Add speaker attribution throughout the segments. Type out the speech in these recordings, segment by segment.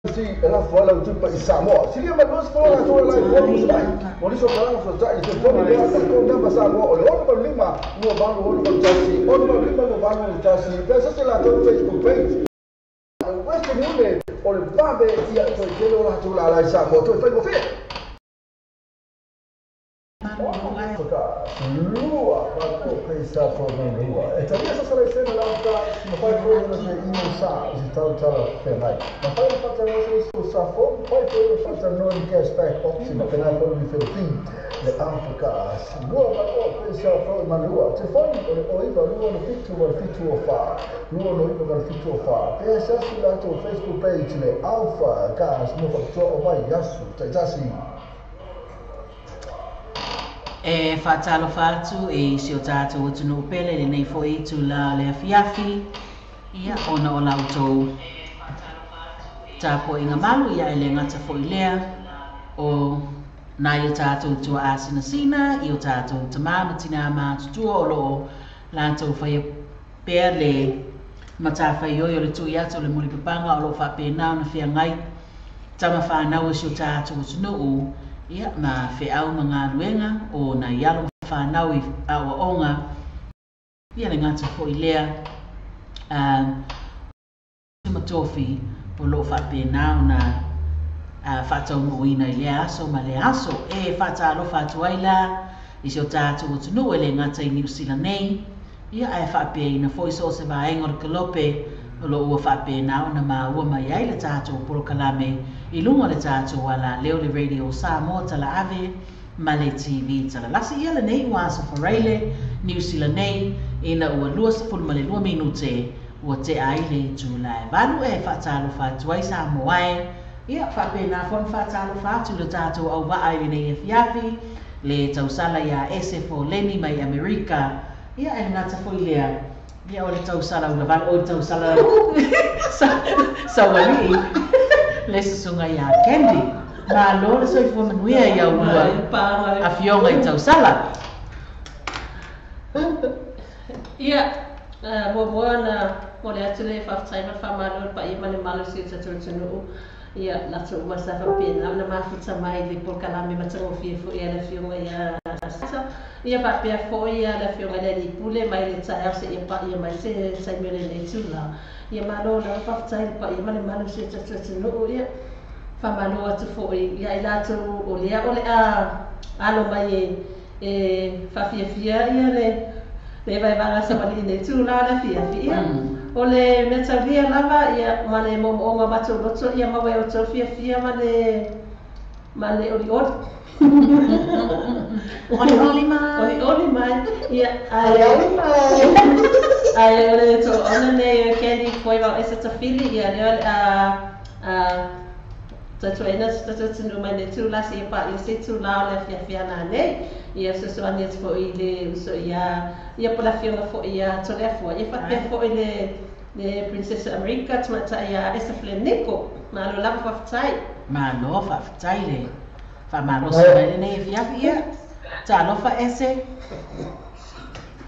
Speaker 1: E lafo ai lau tupe i Samoa. Silia mai 20 latou e live fono i Savaii. Mo nisi o talana fesootai i le telefoni lea, Telecom number Samoa o le 685 2861 685 2861. Pe asiasi latou Facebook page. Le Western Union o le vave ia toe tele o latou lala i Samoa toe faigofie. Lua E talia sa salaisene la uta mafai foi ona se email sa i se tautala feagai. Mafai ona faatalanoa se isi o sa fou, mafai foi ona faatalanoa ni cashback option faapena foi ona refill fee le Alpha Gas. 2 8 pesa fou ma lua. Telefoni o le 09 2 7 8 7 4 2 9 8 7 4. Pe asiasi latou Facebook page le Alpha Gas mo faapitoa o vaiaso taitasi.
Speaker 2: E faatalofa atu i si o tatou atunuu pele i lenei foi itula o le afiafi, ia, ona o la outou tapuaiga malu, ia, e le gata foi i lea, o nai o tatou tuaa sinasina i o tatou tamā ma tinā matutua o lo o latou faia pea le matafaioi o le tui atu o le mulipapaga o lo o faapena ona feagai tama fanau e si o tatou atunuu, ia, ma feau ma galuega o nai alo ma fanau i aoaoga, ia le gata foi lea ma tofi o lo o faapena ona faataunuuina i lea aso ma lea aso. E faatalofa atu ai la i si o tatou atunuu e le gata i Niu Sila nei, ia, ae faapeaina foi so o se vaega o le kalope o lo o ua faapena ona maua mai ai le tatou polokalame i luga o le tatou alaleo, le Radio Samoa Talaave ma le TV Talalasi. Ia lenei ua aso Faraile Niu Sila nei ina ua 22 minute ua tea ai le itula e 8. E faatalofa atu ai Samoa e, ia faapena foi ona faatalofa atu le tatou auvaa i lenei afiafi, le tausala iā Ese Foleni mai Amerika, ia e le gata foi lea, ia o le tausala ulavale o le tausala saualii le susuga iā Candy. Malo le soifua manuia ia ulua afioga i tausala.
Speaker 3: Ia, muamua na momoli atu le faafetai ma le faamalo i le paia ma le malosi o tatou atunuu, ia latou uma sa faapena ona mafuta mai i le polokalame matagofie foi a le Afioga ia Sasa, ia faapea foi le Afioga i le Alii Pule mai le taeao seia paia mai se taimi o lenei itula. Ia malo lava faafetai i le paia ma le malosi o tatou atunuu. Ia faamalo atu foi ia i latou o lea o le a alo mai e faafiafia ia le vaevaega savali i lenei itula o le afiafi. Ia o le mea taulia lava ia ma le moomooga o matou loto ia maua e outou fiafia ma le olioli.
Speaker 2: Olioli mai.
Speaker 3: Olioli mai, ia, ae
Speaker 4: Olioli mai.
Speaker 3: Ae o le toaona nei o Candy Foivao Ese Tafili, ia lea o le a tautuaina se tatou atunuu mai lenei itula seia paia se itula o le afiafi ana nei. Ia fesoasoani atu foi i le uso ia ia po o le Afioga foi ia Toleafoa, ia faapea foi le Princess Amerika tamaitai ia Esa Fleniko. Malo lava faafetai.
Speaker 2: Malo faafetai le faamalosi mai lenei afiafi. Ia talofa Ese.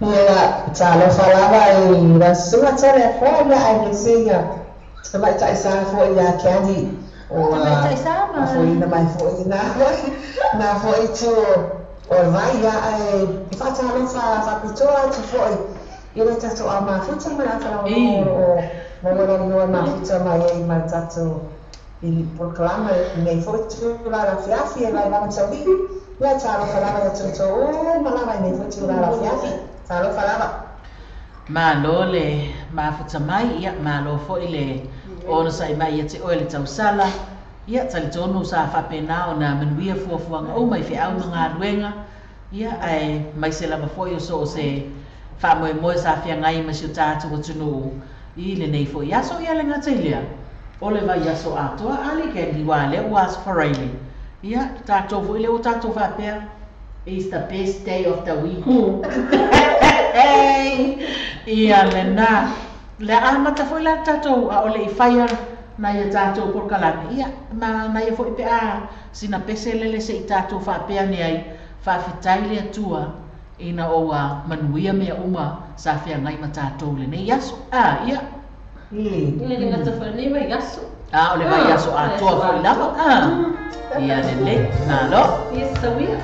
Speaker 4: Ia, talofa lava i lau susuga Toleafoa, ia aemaise ia tamaitai sa foi ia Candy ua
Speaker 2: Tamaitai sa mai.
Speaker 4: Afoina mai foi na foi itu o le vai, ia ae faatalofa faapitoa atu foi i le tatou au mafuta ma le
Speaker 2: I
Speaker 4: afalogologo o lo o maua le avanoa e mafuta mai ai ma le tatou i polokalame nei foi itula o le afiafi e vaevaega taulii. Ia talofa lava ia toutou uma lava i nei foi itula o le afiafi. Talofa lava.
Speaker 2: Malo le mafuta mai, ia malo foi le onosai mai ia te oe le tausala. Ia talitonu sa faapena ona manuia fuafuaga uma i feau ma galuega, ia aemaise lava foi o so o se faamoemoe sa feagai ma si o tatou atunuu i lenei foi aso. Ia le gata i lea o le vaiaso atoa ali Candy ua lea ua aso Faraile, ia tatou foi lea ua tatou faapea is the best day of the week. Ia lena le amata foi la tatou a o le i faia nai a tatou polokalame, ia ma naia foi pe a sina pese lele se i tatou faapea ne ai faafetai le Atua ina ua manuia mea uma sa feagai ma tatou lenei aso a ia.
Speaker 3: Ia le gata foi lenei vaiaso.
Speaker 2: A o le vaiaso atoa fo'i lava a. Ia lelei, malo.
Speaker 3: Ia sauia.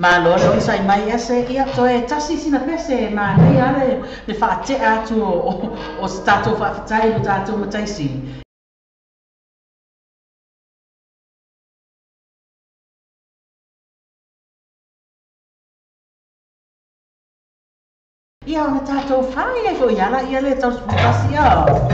Speaker 2: Malo le onosai mai ese ia toe tasi sina pese manaia le faate'a atu o se tatou faafetai lo tatou mataisili. Ia ona tatou fai ai fo'i ala ia le tausi ia.
Speaker 5: Oh,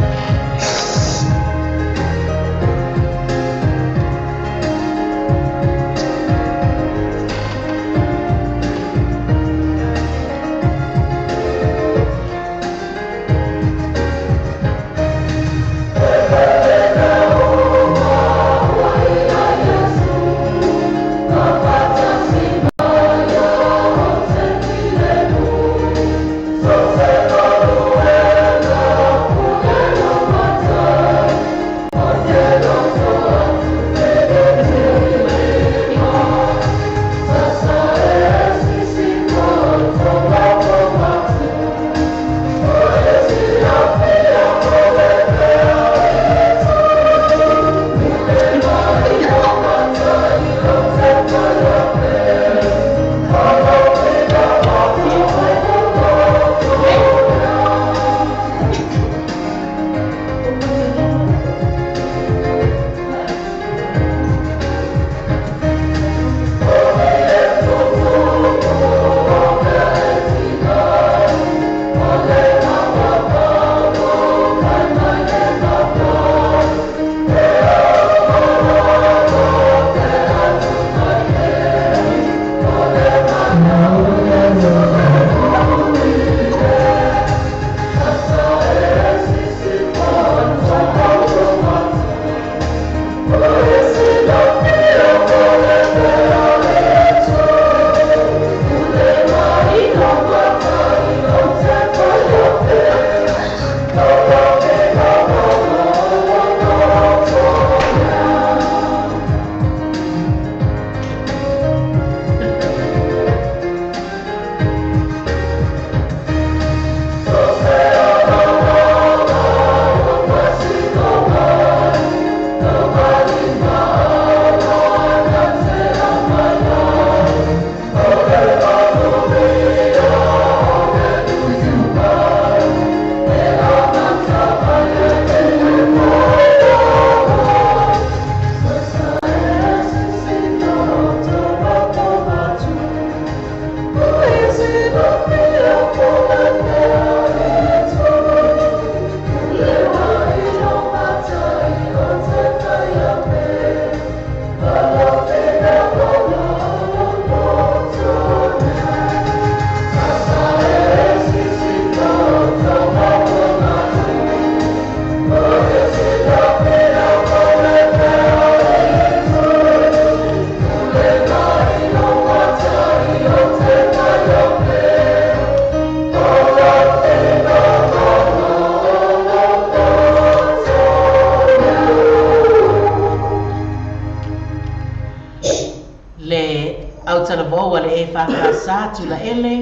Speaker 2: talavou a le EFKS Tulaele,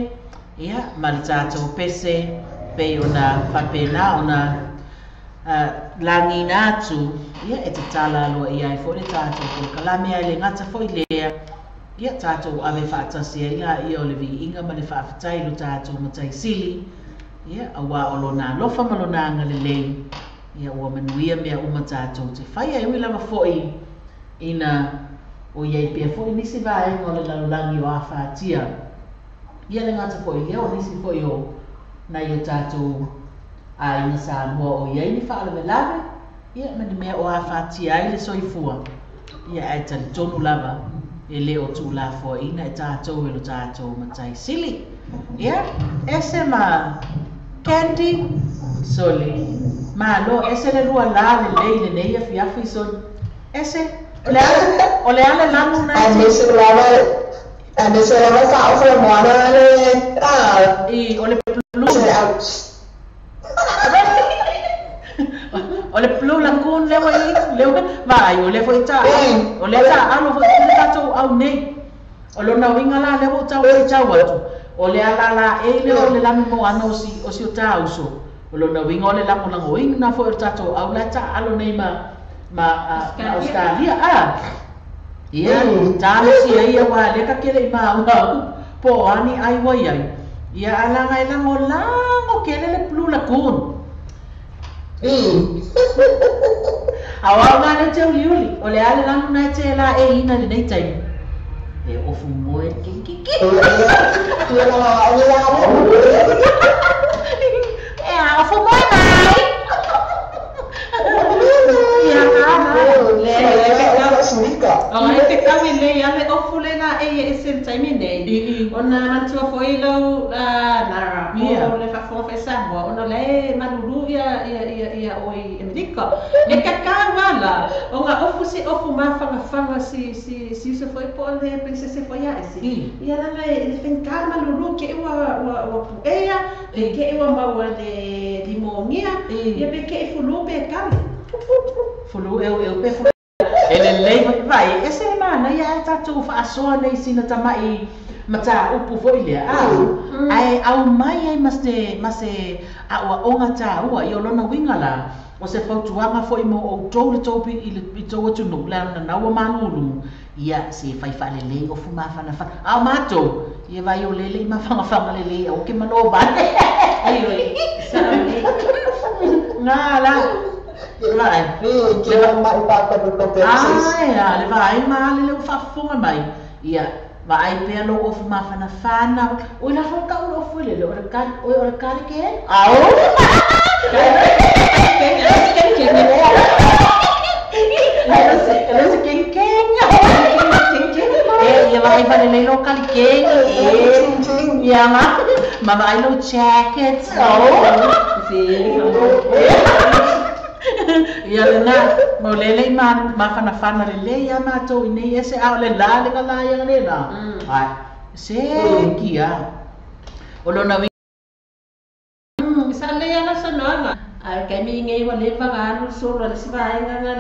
Speaker 2: ia, ma le tatou pese, pei ona faapena ona lagiina atu, ia, e tatala aloaia ai foi le tatou polokalame ae le gata foi lea, ia, tatou ave faatasi ai laia o le viiga ma le faafetai i lo tatou Matai Sili, ia, auā o lona alofa ma lona agalelei, ia, ua manuia mea uma tatou te faia, e ui lava foi ina o iai pea foi nisi vaega o le lalolagi o afatia. Ia le gata foi lea o nisi foi o nai o tatou aiga Samoa o iai ni faalavelave, ia, ma ni mea o afatia ai le soifua, ia, ae talitonu lava e le o tuulafoaiina e tatou e lo tatou Matai Sili. Ia, ese ma Candy sole malo, ese le lua la lelei lenei afiafi sole, ese o le a le lanu na
Speaker 4: Aemaise lava, aemaise lava faaofa le moana le ah
Speaker 2: I o le blue
Speaker 4: se out.
Speaker 2: O le Blue Lagoon lea ua i ai lea ua vaai o lea foi ta o lea taalo foi le tatou au nei o lona uiga la lea ua ou tau faitau atu o le ala laei lea o le lanu moana o si o ta uso o lona uiga o le lagolagoina foi o le tatou au la e taaalo nei ma Australia a ia talosia ia ua lea ka kele i maua po o ani ai ua iai ia alaga e lagolago kele le Blue Lagoon. Ao ngā le te uliuli, o le ale lanu nai te la e ina le nei taimi. E ofu moe ki ki ki. E a ofu moe mai. Ia ngā
Speaker 3: Le O e te kau i lei ale ofu le la e e se le taimi nei. Ona manatua foi lau Nara o le faafofoga fai Samoa ona o la e malulu ia ia ia ia oi Amerika. E kakau ala o nga ofu se ofu mafagafaga si si si uso foi po o le princese foi ae si. Ia laga e le faigata malulu ke ua ua ua puea pe ke ua maua le limogia ia pe ke e fulu pe kale.
Speaker 2: Fulu eu eu pe fulu. E lelei foi vai, ese le manaia ae tatou faasoa nei sina tama'i mataupu foi lea ae aumai ai ma se a'oa'oga tāua ia o lona uiga la o se fautuaga foi mo outou le tou i le i tou atunuu le ana naua malulumu ia se fai faalelei ofu mafanafana a o matou ia vai o lele i mafagafaga lelei aua ke malo vale.
Speaker 3: Ai oi sao lelei.
Speaker 2: Ngā la vai
Speaker 4: Ke mai pa pa pa
Speaker 2: ai a le vaai ma ale le ua faafofoga mai ia vaai pea lou ofu mafanafana oi la foi ta'u le ofu i lele o le kali oi o le kali ke ao e le se kenkeng e ia vaai faalelei lou kali keng e ia ma vaai lou jacket ao ia lena mo lele i mafanafana lelei ia matou i nei ese a o le la le la ia le la ai se kia o lona
Speaker 3: Sa le ala saunoaga ae taimi nei ua leva ona alu solo a le isi vaega na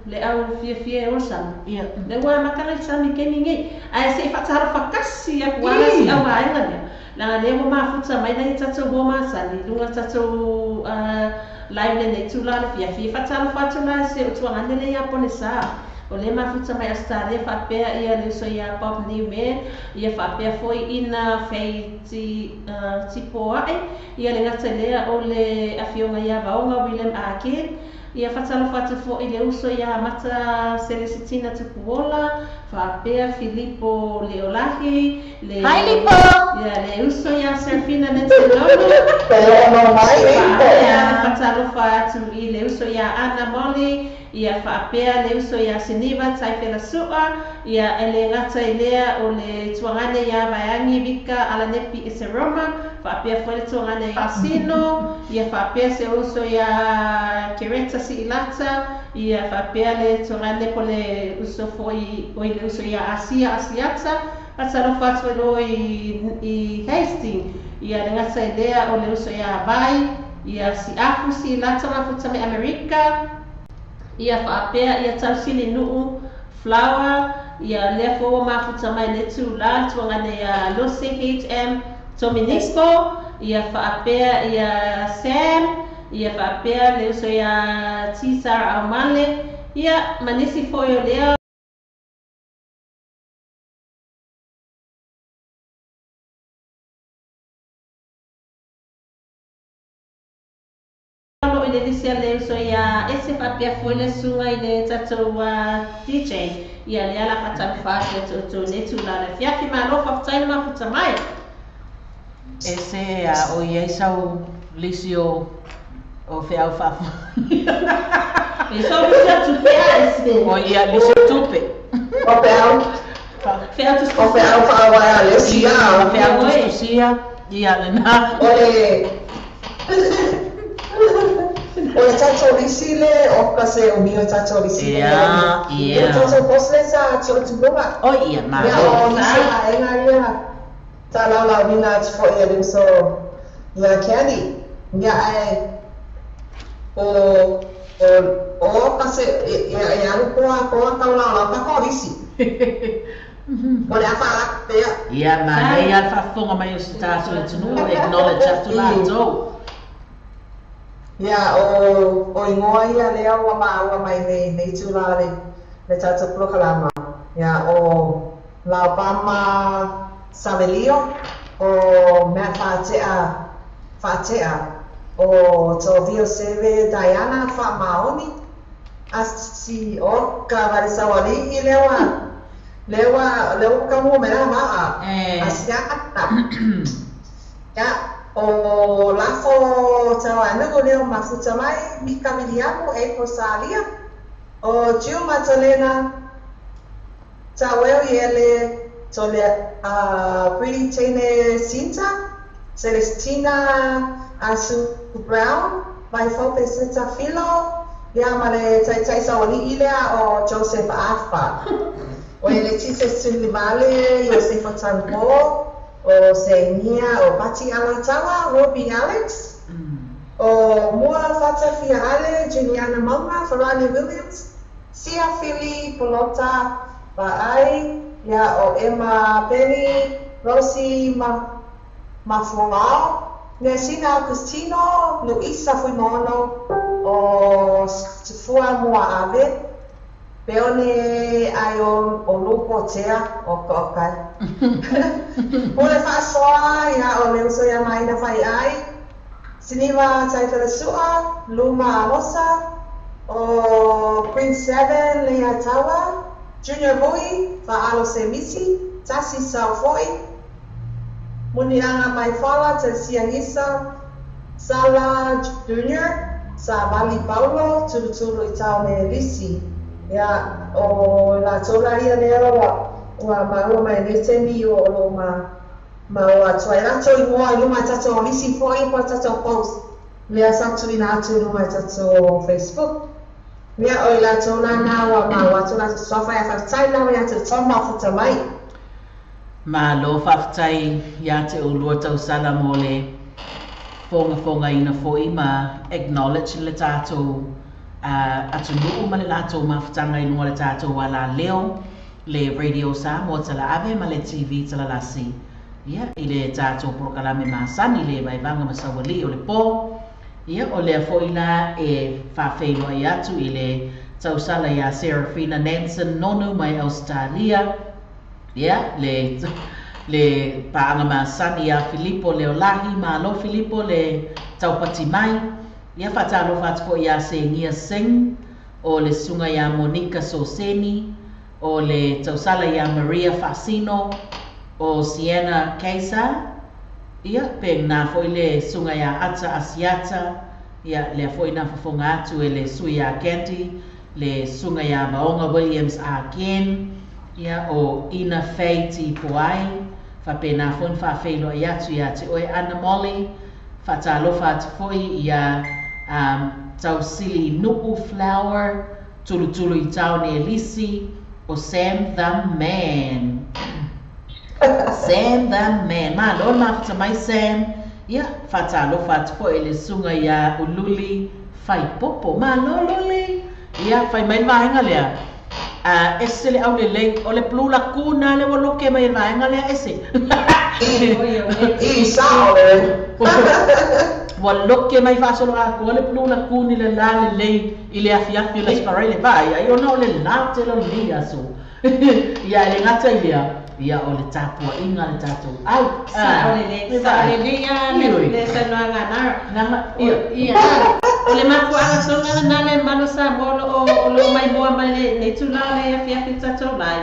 Speaker 3: le au fiafia e ola sami.
Speaker 2: Ia.
Speaker 3: Le ua amataga i le sami i taimi nei ae se'i faatalofa kasi atu lava si au vaega lea leaga lea ua mafuta mai nai tatou ua masani i luga o le tatou live lenei tula le fiafia. Faatalofa atu la se o tuagane le ia Ponesa o lea mafuta mai Australia faapea ia le uso ia Bob Newman ia faapea foi ina fei ti tipoa'i ia le gata i lea o le afioga ia Vaoga William Ake ia faatalofa atu foi le uso ia Mata Selesitina Tupuola faapea Filipo Leolahi le
Speaker 2: Hi Lipo.
Speaker 3: Ia le uso ia Serafina Nancy Lolo faapea le faatalofa atu i le uso ia Ana Molly ia faapea le uso ia Siniva Taifelasu'a ia e le gata i lea o le tuagane ia Vaeagi Vika Alanepi Eseroma faapea foi le tuagane Faasino ia faapea se uso ia Kereta Si'ilata ia faapea le tuagane po le uso foi oi le uso ia Asia Asiata faatalofa atu ai loa i Hastings ia le gata i lea o le uso ia Vai ia Si'afu Si'ilata mafuta mai Amerika ia faapea ia tausilinu'u Flower, ia lea foi ua mafuta mai le itulā le tuagana ia Lucy HM Dominico, ia faapea ia Sam, ia faapea le uso ia T Sarah Aumale, ia ma nisi foi o lea o loo i le lisi a le uso ia Ese faapea foi le susuga i le tatou DJ. Ia lea la faatalofa atu ia te outou i lenei itulā o le afiafi. Malo faafetai le mafuta mai.
Speaker 2: Ese a o i ai sau lisi o o feau faafu.
Speaker 3: E sau lisi o tupe a ese.
Speaker 2: O ia lisi o tupe.
Speaker 4: O feau.
Speaker 3: Feau
Speaker 4: O feau faawae a lesi
Speaker 2: Ia
Speaker 4: a.
Speaker 2: feau tusitusia ia lena.
Speaker 4: O le O le tatou lisi le o ka se umi o tatou lisi le
Speaker 2: Ia,
Speaker 4: o le
Speaker 2: ia.
Speaker 4: tatou post le sa tuutunuga.
Speaker 2: O ia
Speaker 4: Ia
Speaker 2: malo.
Speaker 4: o nisi vaega ia sa laulauina atu foi e le uso ia Candy. Ia ae o o o ka se ia e alu poa poa taulaulau ka ko lisi. O le a faalaka pea.
Speaker 2: Ia manaia le faafofoga mai o se tatou atunuu e acknowledge atu latou.
Speaker 4: Ia o o igoa ia lea ua maua mai nei nei itulā le le tatou polokalama. Ia o Laopama Savelio, o Matt Faatea Faatea, o Tovio Seve Diana Faamaoni, asi o ka vale sauali'i lea ua lea ua lea ua taunuu mai lana maa
Speaker 2: E.
Speaker 4: asiata. Ia o Lafo Tauanu'u lea ua mafuta mai, Mika Viliamu, April Salia, o Jill Matalena, Taueu Iele, Tole Pretty Teine Sinta, Celestina Asu Brown, Vaifou Peseta Filo, ia ma le taitai sauali'i lea o Joseph Afa. O Eletise Sulivale, Iosefa Taupo, o Seinia, o Pati Alataua, Robbie Alex, o Mua Fata Fiaale, Juliana Maunga, Farani Williams, Sia Fili Polota Vaai, ia o Emma Penny, Rosie Mafuao, Nesina Agustino, Luisa Fuimono, o Tufua Muaave, Peone ai o o Lupo Tea, o ka okay. O le faasoa ia o le uso ia maina fai ai, Siniva Taitalasua, Luma Alosa, o Prince Seven Lea Taua, Junior Vui, Faalo Semisi, Tasi Saufoi, Munianga Maifala, Telesiagisa, Sala Junior, Savali Paulo, Tulutulu i Taone Lisi. Ia o latou la ia lea ua ua maua mai nei taimi o o loo ma maua atu ai latou igoa i luma i tatou lisi foi po o tatou post lea sa tuuina atu i luma i tatou Facebook. Ia o i latou la na ua maua atu latou suafa ia faafetai lava ia te outou mafuta mai.
Speaker 2: Malo faafetai ia te oulua tausala mo le fogafogaina foi ma acknowledge le tatou atunuu ma le latou mafutaga i luga o le tatou alaleo, le Radio Samoa Talaave ma le TV Talalasi. Ia, i le tatou polokalame masani le Vaevaga ma Saualii o le po. Ia, o lea foi la e faafeiloai atu i le tausala ia Serafina Nansen Nonu mai Ausetalia, ia, le le paaga masani ia Filipo Leolahi, malo Filipo le taupati mai. Ia, faatalofa atu foi ia Segia Singh, o le susuga ia Monica Soseni, o le tausala ia Maria Faasino, o Sienna Kaiser, ia, pe na foi le susuga ia Ata Asiata, ia, lea foi na fofoga atu e le sui ia Candy, le susuga ia Vaoga Williams Aken, ia, o Ina Fei Tipoai, faapena foi na faafeiloai atu ia te oe Ana Molly, faatalofa atu foi ia Tausili Nu'u Flower, Tulutulu i Taone Elisi, o Sam the Man. Sam the Man. Malo le mafuta mai Sam. Ia, faatalofa atu foi i le susuga ia Ululi Faipopo. Malo Luli. Ia, fai mai le vaega lea. Ese le au lelei o le Blue Lagoon le ua loke mai e le vaega lea ese.
Speaker 4: I sa'o le.
Speaker 2: Ua loke mai faasologa le Blue Lagoon i le la lelei i le afiafi o le Aso Faraile vaai ai ona o le la tele o lenei aso. Ia e le gata i lea ia o le tapuaʻiga le tatou ai.
Speaker 3: Sa'o lelei, sa'o lelei a le saunoaga na.
Speaker 2: Ia.
Speaker 3: Ia o le mafuaaga tonu lena le mamalu o Samoa o loo maimoa mai lenei tulaga le afiafi tatou lai.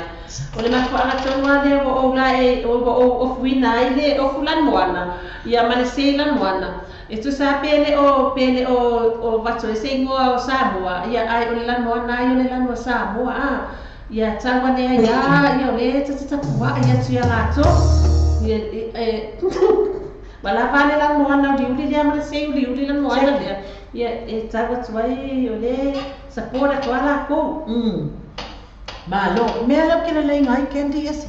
Speaker 3: O le mafuaaga tonu a lea ua ou lae ua ou ofuina ai le ofu lanumoana ia ma le sei lanumoana. E tusa pe le o pe le o o vato e se igoa o Samoa ia ai o le lanumoana ai o le lanu o Samoa a. Ia tau ane ai a ia o le tatatapuaʻi atu ia latou. Ia e ua lava le lanumoana uliuli lea ma le sei uliuli lanumoana lea. Ia e tau atu ai o le support atu a lakou.
Speaker 2: Malo, mea lea ou te lelei ai Candy ese.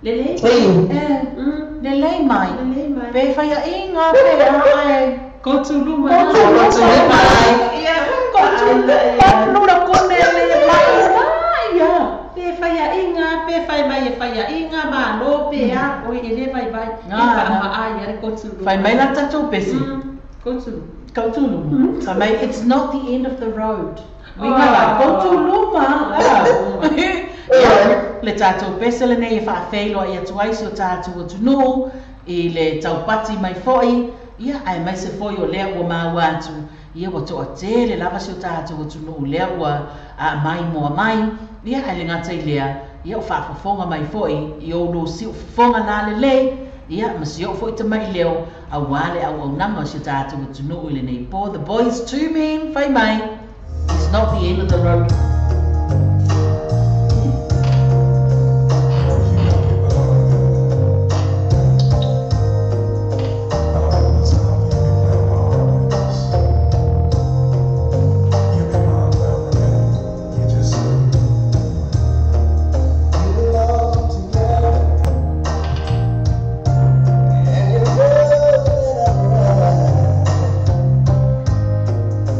Speaker 3: Lelei?
Speaker 2: Lelei mai.
Speaker 3: Lelei mai.
Speaker 2: Pe faiaʻiga pe a e.
Speaker 3: Kotuluma.
Speaker 2: Kotuluma.
Speaker 3: Ia
Speaker 2: Kotuluma. Lura kone le mai. Ia.
Speaker 3: Pe faiaʻiga pe fai mai e faiaʻiga malo pe a oi e le vaivai. E faamaa ia le kotuluma.
Speaker 2: Fai mai la tatou pese.
Speaker 3: Kotuluma.
Speaker 2: Kotuluma. Fai mai it's not the end of the road. Uiga la kotuluma. Ia le tatou pese lenei e faafeiloai atu ai si o tatou atunuu i le taupati mai foʻi ia aemaise foi o lea ua maua atu ia ua toʻatele lava si o tatou atunuu lea ua maimoa mai ia ae le gata i lea ia o faafofoga mai foʻi i oulou siufofoga lalelei ia ma si oo foʻi tamaʻi leo auā le auaunaga o si o tatou atunuu i lenei po. The Boys Two Men fai mai it's not the end of the road.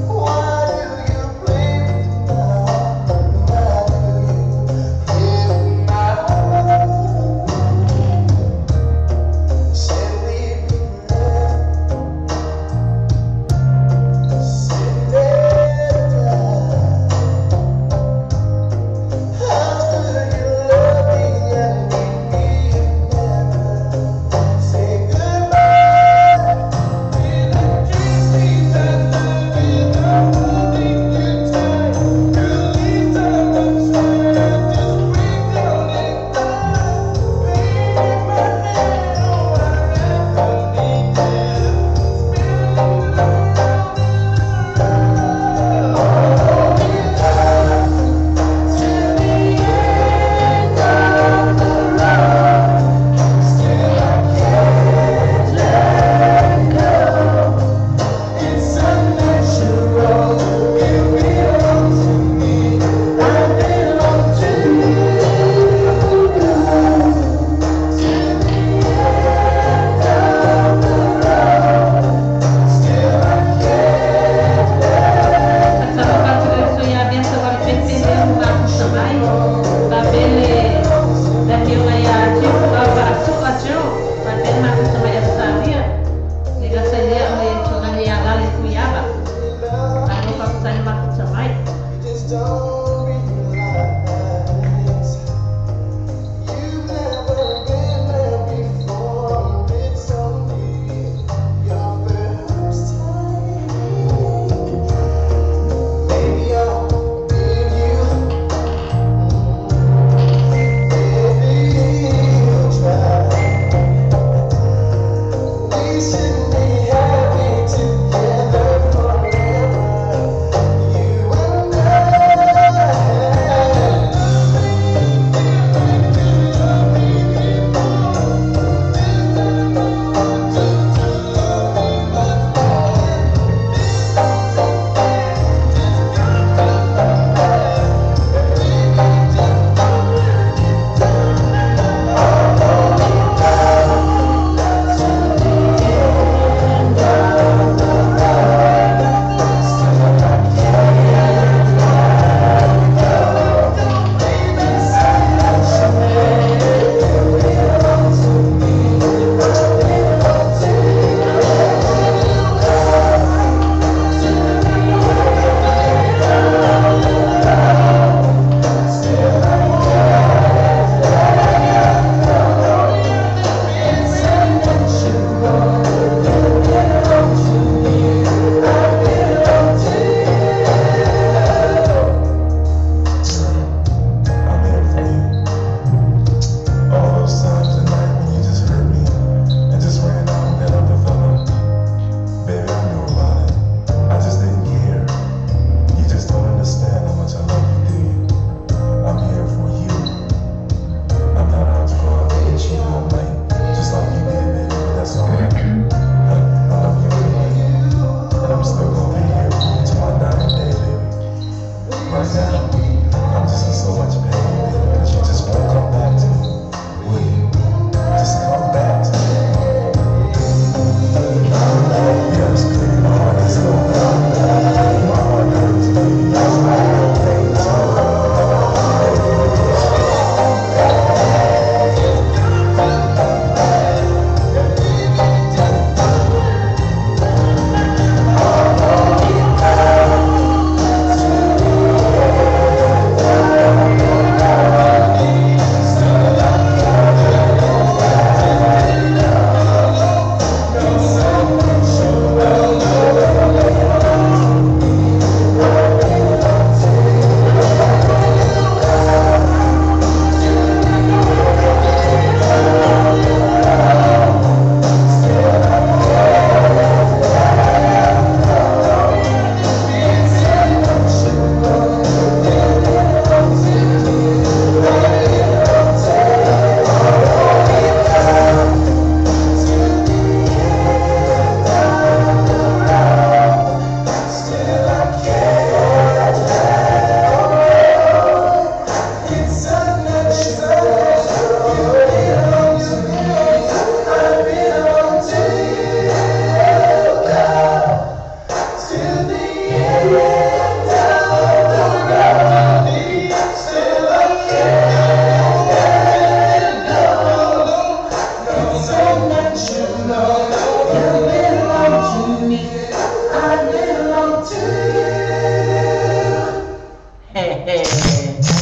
Speaker 1: Why do you play with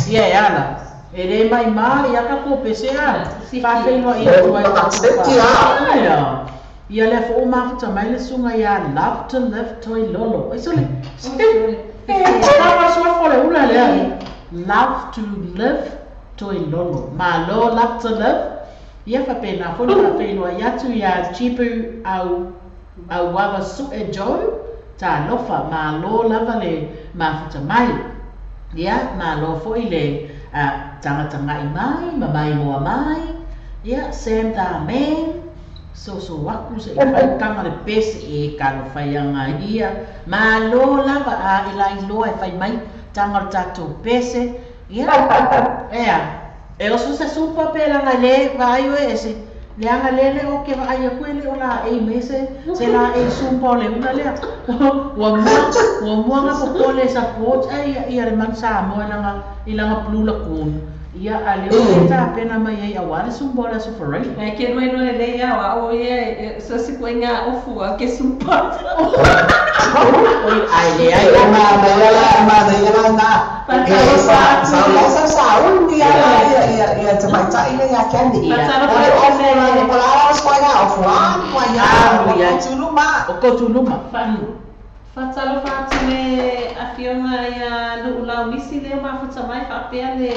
Speaker 2: Ia e ala. E le mai ma ia ka ko pese a. Faafeiloa ia atu ai tatou. Ia le fo mafuta mai le sunga ia Love to Live Toi Lolo. Ai sole. E tawa soa fo le ula lea. Love to Live Toi Lolo. Malo Love to Live. Ia faapena foi le faafeiloa ia atu ia Chipu au au ava su'e Joe. Talofa malo lava le mafuta mai. Ia malo foi le tagatagai mai ma maimoa mai. Ia Sam the Man. So so aku se i fai tanga le pese e kalo fai anga ia. Malo lava a ila iloa e fai mai tanga o le tatou pese. Ia ea. E oso se supa pe langa le vaai oe ese. Le anga lele o ke vaai aku ele o la e mese se la e sumpa o le una lea. Ua mua nga popole support ai ia le man Samoa i langa Blue Lagoon. Ia a le o ta pena mai ai awa le sumpa o le aso Ferreira.
Speaker 3: E ke nui nui le ia wa o ia so se ko inga ofu a ke sumpa.
Speaker 2: Oi ai le ai
Speaker 4: ma ma la ma le la na. E sa sa la sa sa un dia ia ia ia te mai tai le ia Candy.
Speaker 3: Ia.
Speaker 4: O le ofu la ko la la so ia ofu a ko ia o tuluma.
Speaker 2: O ko tuluma.
Speaker 3: Fatalofa atu le afioga ia Lu'ulau nisi lea mafuta mai faapea le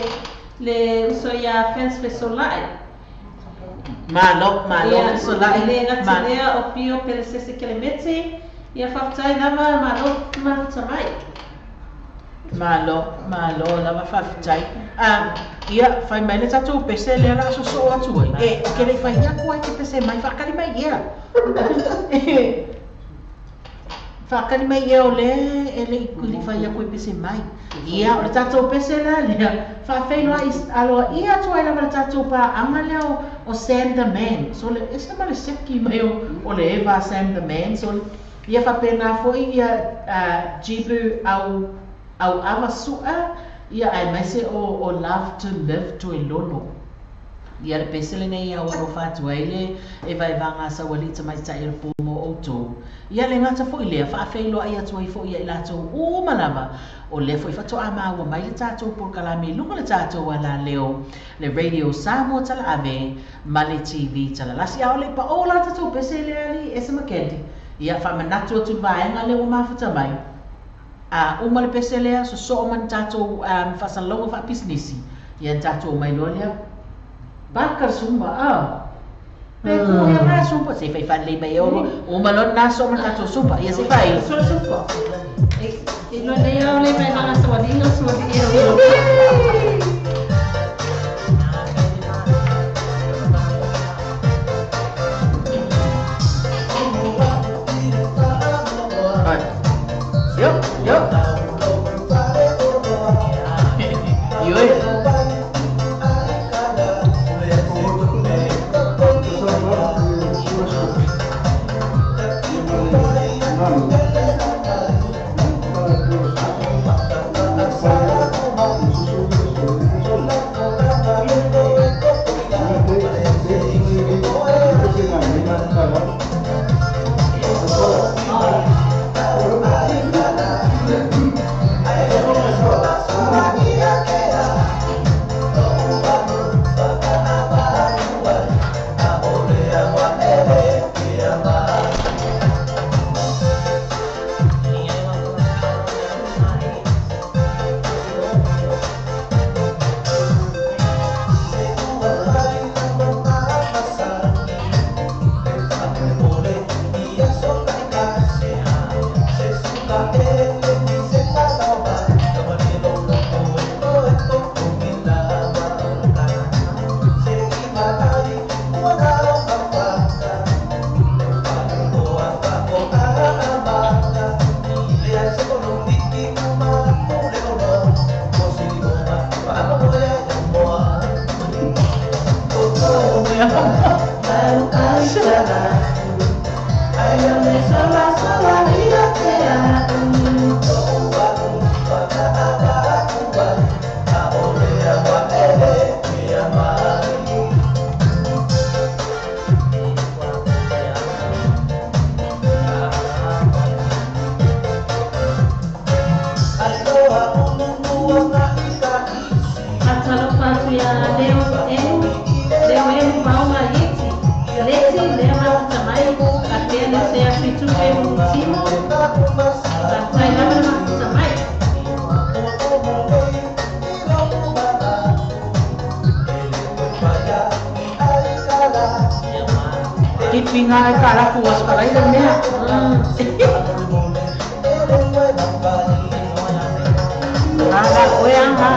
Speaker 3: le uso ia Fence Fesolai.
Speaker 2: Malo, malo Fesolai.
Speaker 3: Le gata lea o Pio Pelesese Kelemete. Ia faafetai lava malo mafuta mai.
Speaker 2: Malo, malo lava faafetai. Ia fai mai le tatou pese lea la sosoo atu ai. E, o ke le fai ia ku ai ke pese mai faakali mai ia. Faakali mai ia o le e le i fai ia ku e pese mai. Ia o le tatou pese la lea. Faafeiloa aloa ia atu ai lava le tatou paaga lea o Sam the Man. So le ese ma le seki mai o le Eva Sam the Man. So ia faapena foi ia Jibu au au ava su'a ia ai maise o Love to Live Toi Lolo. Ia le pese lenei ia alofa atu ai le e vaevaga saualii tamaitai o le pō mo outou. Ia le gata foi lea faafeiloai atu ai foi ia i latou uma lava. O lea foi faatoa maua mai le tatou polokalame i luga le tatou alaleo le Radio Samoa Talaave ma le TV Talalasi. A o le pa'o la tatou pese lea ali ese ma Candy. Ia faamanatu atu le vaega lea ua mafuta mai. A uma le pese lea sosoo ma ni tatou faasalauga faapisinisi. Ia ni tatou mai loa lea. Baka sumba a. Pe ku ia ma sumba se fai fale mai oro. Uma lo na so ma tatou sumba. Ia se fai.
Speaker 3: So sumba. E no le ia le mai hanga sa wadinga so di e.
Speaker 2: Ai. Yo, yo. Yo.
Speaker 3: Leo emu leo emu paonga yeti leti lea mafuta mai atea leo se atu i tupe timo faafetai lava le mafuta mai.
Speaker 2: Kipinga e kala fuas pala i le mea. Ala oe anga.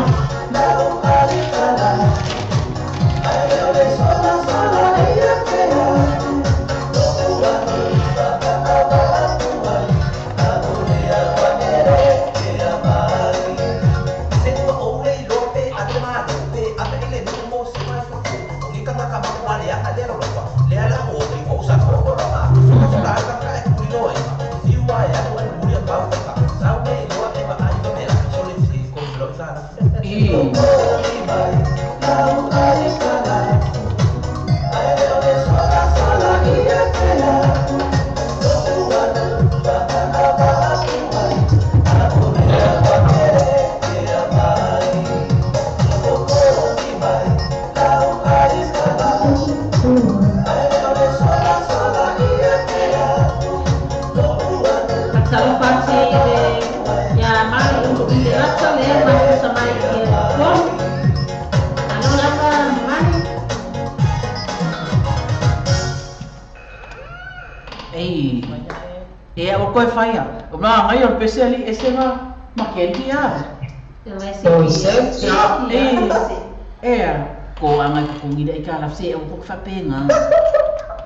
Speaker 2: Ei, e o koe whaia. O ngā ngai o le pese ali, e se ngā makendi a. E, ko angai kukungira i ka laf se o kok whapenga.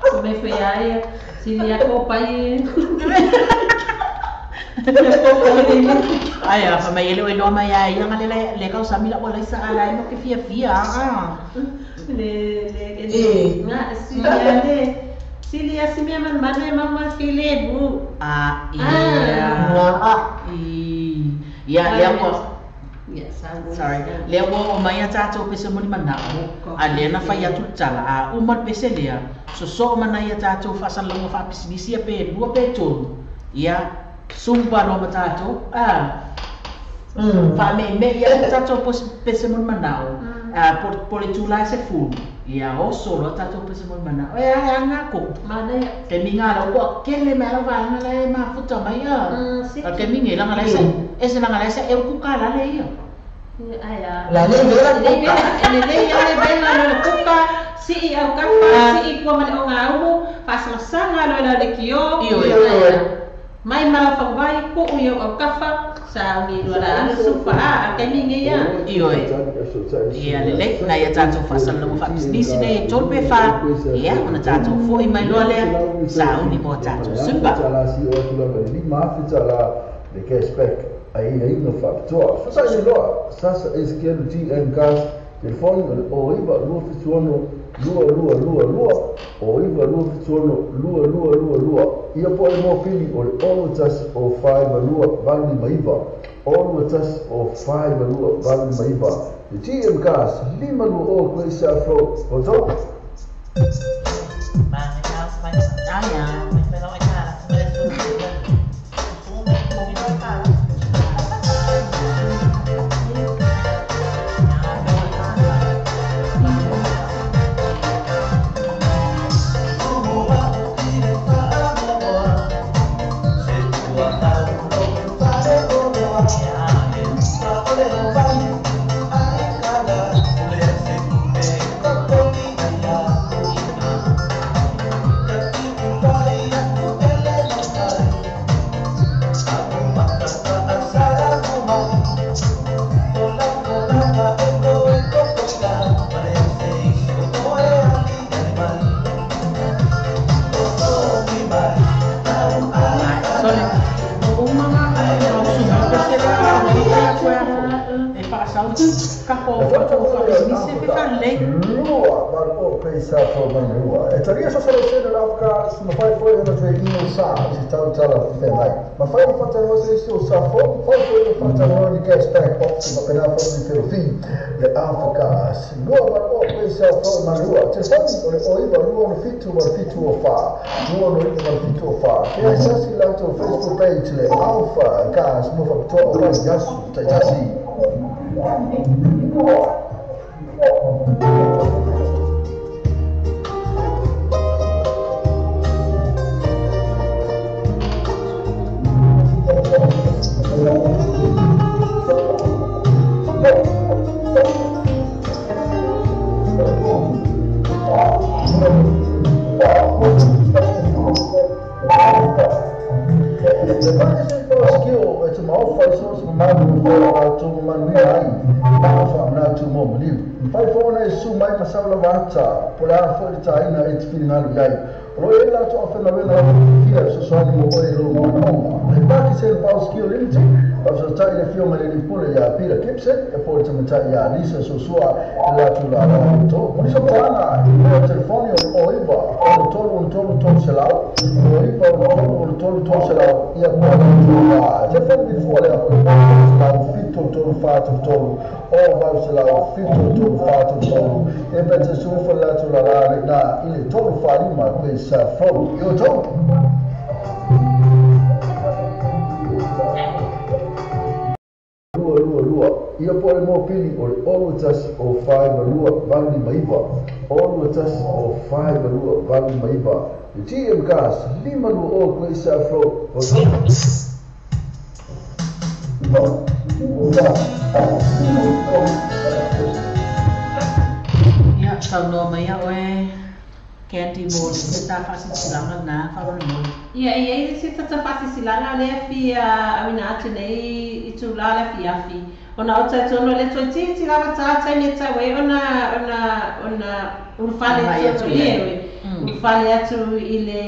Speaker 3: Ko me whea e, sini a ko pai e.
Speaker 2: Ai a fa mai ele o loa mai ai nga le le ka sa mila o le sa ala mo ke fia fia a.
Speaker 3: Le le le nga si le sili a simia man manu e mama file bu.
Speaker 2: A ia. Ia le ko.
Speaker 3: Yes,
Speaker 2: sorry. Le o mai a tātou pese moni manao, a le na fai atu tala a uma pese lea. So so mana ia tātou fasalonga fa pisinisi pe lua pe tonu. Ia sumpa no tātou. A. Fa me me ia tātou pese moni manao. A por le tula se fu. Ia o solo tātou pese moni manao. E a nga ko.
Speaker 3: Mana ia.
Speaker 2: Ke minga la ko kele me ala va nga la ma futa mai a. A ke minga la nga la se. Ese la nga la se e ku kala le ia.
Speaker 3: Ai
Speaker 4: La le le
Speaker 3: le le ia le bela le kuka si i au kafa si i kua male o ngā umu faasagasaga lo la le kio mai mala faguvai ko u au kafa sa ngi lo la alu sufa a kaimi ngi ia
Speaker 2: ioe ia lelei na ia tātou faasalalaga faapisinisi nei e tolu pe fā ia ona tātou fo'i mai loa lea sauni mo tātou supa.
Speaker 1: Le cashback ai ai no faapitoa fasai loa sasa SKL GM gas telefoni o iva 276 2222 o iva 276 2222 ia po le mopili o le 6 o 5 2 8 5 o 6 o 5 2 8 5 le GM gas lima no o koisa flo o zo Facebook page le Alpha Gas mo faapitoa o yasu taitasi. fanua maliu. Mawhai fōna e su mai masau lava ata, po le a fo i tāina e te whiringalu iai. O lo e la toa whena wena fia sosoani mo oe lo moana oma. Le Pakistan Power Skill Limited, au sa tai le fio mai le pule ia Peter Gibson, e po le tamatai ia Lisa Sosua e la tu la la to. Monisa tāna i le telefoni o oiva, o le tolu o tolu tolu selau, o oiva o tolu o tolu tolu selau, ia po le tu la. Telefoni vi fua lea o le selau, fito tolu fatu tolu, o vau selau, fito tolu fatu tolu, e pete sufa la tu la la na i le tolu wharima koe sa fau. Yo tolu. Lua lua lua. Ia po le mō pili o le olu tasi o whai malua valu maiva. Olu tasi o whai malua valu maiva. Le TM Gas, lima lua o koe sa fau.
Speaker 2: Ia, saunoa mai au e Candy mo le se tafasisilanga na faamolemole.
Speaker 3: Ia e iai se tafasisilanga lea fia auina atu nei i tūlā le afiafi. Ona o tautonu le toeitiiti lava tātai me tau e ona ona ona ulufale atu i e ulufale atu i le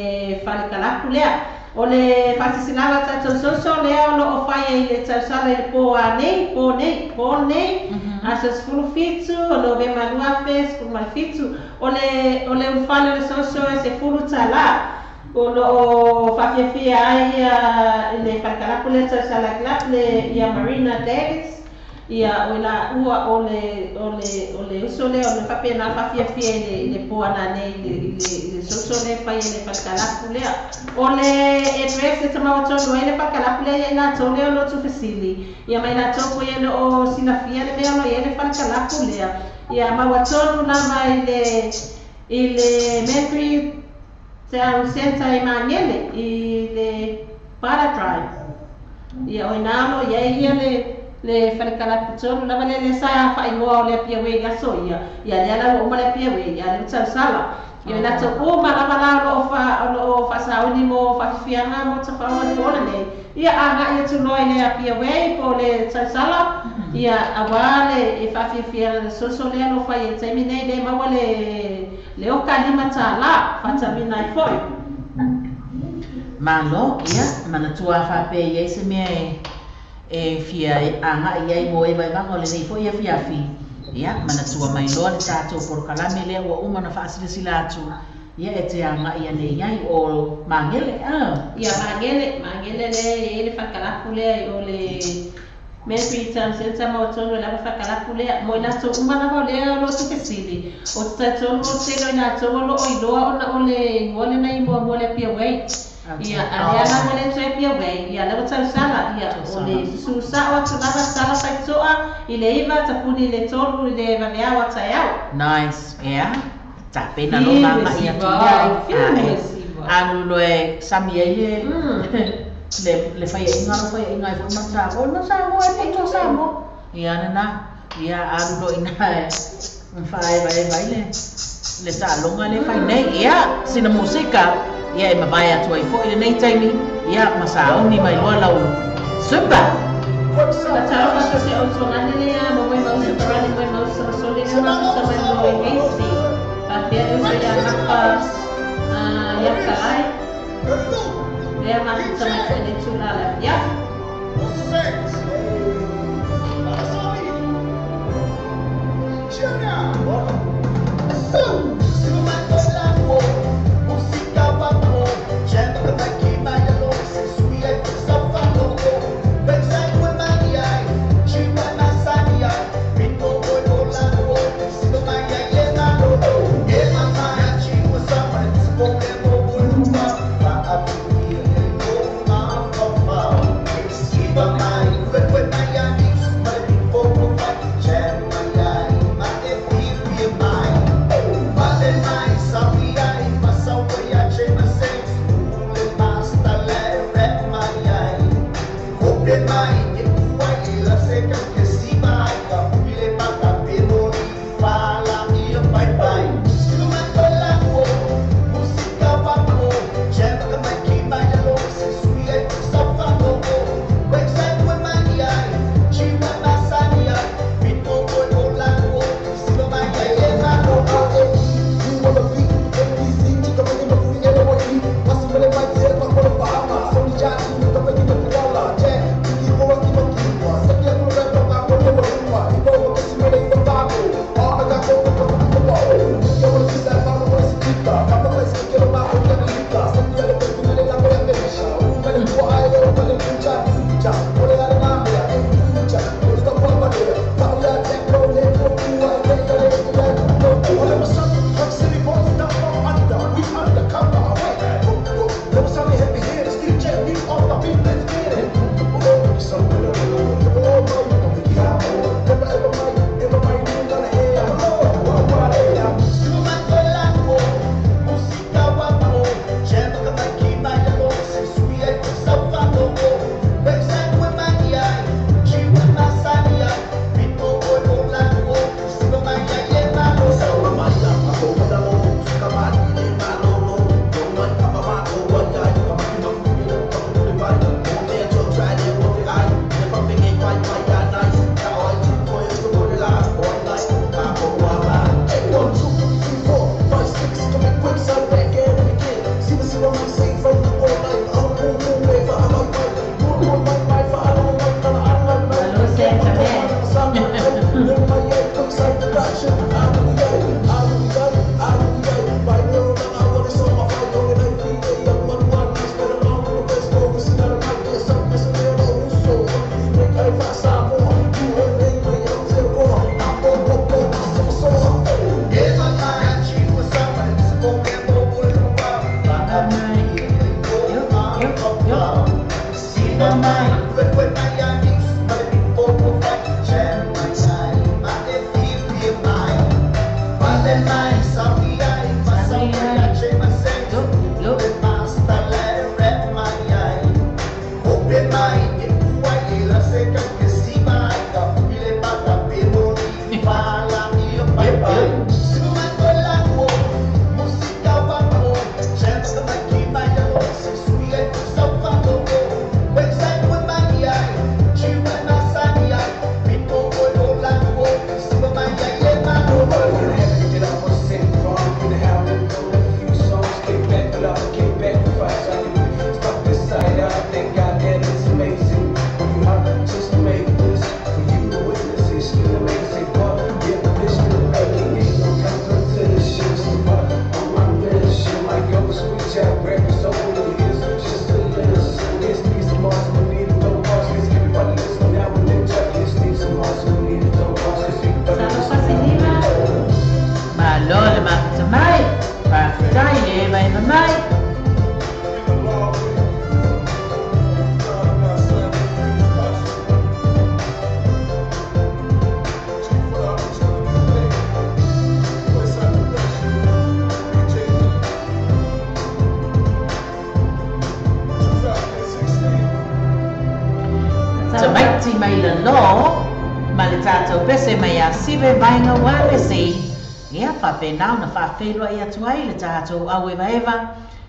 Speaker 3: fale kalapu lea. O le faasisilanga tatou soso lea o loo faia i le tausala i le pō anei, pō nei, pō nei, aso 17 o Novema 2017, o le ulufale o le soso e sefulu talā. O loo faafiafia ai ia le falekalapu lea tausala club le ia Marina Davis, ia o la ua o le uso lea o le faapena faafiafia i le pō ananei i le soso lea fai i le falekalapu lea. O le address e tamauatonu ai le falekalapu lea ia i latou lea o loo tufesili. Ia mai latou koe ia loo silafia le mea o loo iai le falekalapu lea. Ia mauatonu lava i le Mercury Town Centre i Magele i le Para Drive. Ia o ina o loo iai ia le falekalapu tonu lava le sa faaigoa o le Apia Way i aso ia. Ia lea la ua uma le Apia Way ia le tausala. Ia latou uma lava la o loo faasauni mo faafiafiaga mo tafaoga le pō lenei. Ia agai atu loa i le Apia Way po o le tausala. Ia auā le e faafiafiaga le soso lea lo fai e taimi nei le maua le oka lima tālā faatamina ai foi.
Speaker 2: Malo, ia, manatua faapea iai se mea e fia agai ai mo e vaevaga o lenei foi afiafi. Ia, manatua mai loa le tatou polokalame lea ua uma na faasilasila atu. Ia e te agai anei ai o Magele.
Speaker 3: Ia Magele, Magele lea e iai le falekalapu lea o le Mercury Town Centre mauatonu e lava falekalapu lea. Mo i latou uma lava o lea o loo tufesili. O tatonu o tele o i latou o loo iloa ona o le igoa lenei muamua le Apia Way. Ia, alea lava le toe Apia Way, ia lea ua tausala, ia o le susao atu lava sala faitoa i le iva tapuni i le tolu i le vaveao ataeao.
Speaker 2: Nice, ia. Tapena lo mama ia tu ia. Alu loe sami ai le le faiaiga lo faiaiga ai foi ma Samoa. Ma Samoa e poto Samoa. Ia nana, ia alu lo ina e mawhaevaeva i le taaloga le fai nei. Ia, sina musika. Ia e mavae atu ai foi lenei taimi. Ia, masauni mai loa lau Super.
Speaker 3: Talofa se o tongane lea mo moe mau separani moe mau samasoli lea mafuta mai mo e heisi. Faapea le uso ia mapa ia kalai. Lea mafuta mai foi le tūlā le afiafi.
Speaker 5: Bye.
Speaker 2: Pese mai a sive vainga wa pese ia whawhenau na whawhelua ia tuai le tātou au eva eva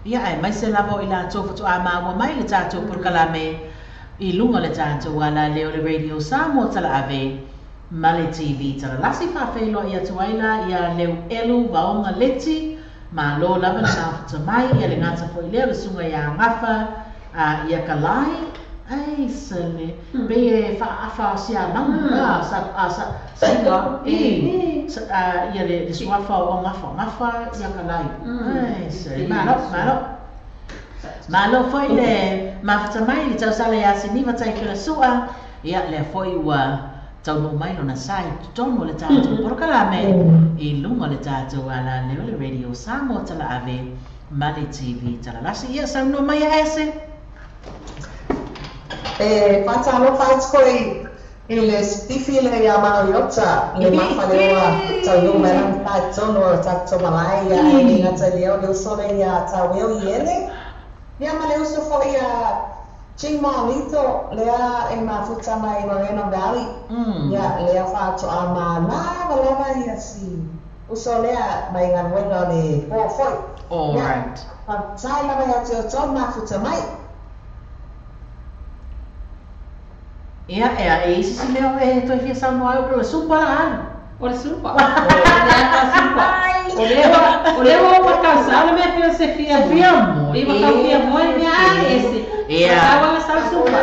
Speaker 2: ia ai mai se lavo i la tō whatu a maua mai le tātou purkalame i lunga le tātou ala leo le radio Samoa tala ave ma le TV tala lasi whawhelua ia tuai la ia leu elu vaonga leti ma lo lava le tāwhata mai ia le ngata fo i leo le sunga ia ngafa ia kalai. Ai sele be fa afa sia manga sa sa sa i sa ia le suafa o ngafa ngafa ia kalai. Ai sele malo malo malo foi le mafata mai le tausala ia siniva tai kila sua ia le foi ua taunu mai lona sai tonu le tātou porokalame i lunga le tātou ala leo le radio Samoa tala ave ma le TV tala lasi ia saunoa mai a ese.
Speaker 4: Whātalo whātoi i le stifi le ia Mariota le mawhalewa tau merang tātono o tāto malai ia e ngata leo le usole ia taweo i ele ia ma le uso fo ia Ching Maolito lea e mafuta mai Moreno Valley ia lea whāto a mana walama ia si uso lea mai nganuenga le po foi.
Speaker 2: All right.
Speaker 4: Whātai lava ia te o tō mafuta mai.
Speaker 2: Ia, e isi si leo e toi fia saunoa ai o le supa la alu.
Speaker 3: O le supa. O le supa. O leo o makausa, o le mea pio se fia mo.
Speaker 2: Fia mo.
Speaker 3: I makau fia mo e mea ai ese.
Speaker 2: Ia.
Speaker 3: Sawa la sau supa.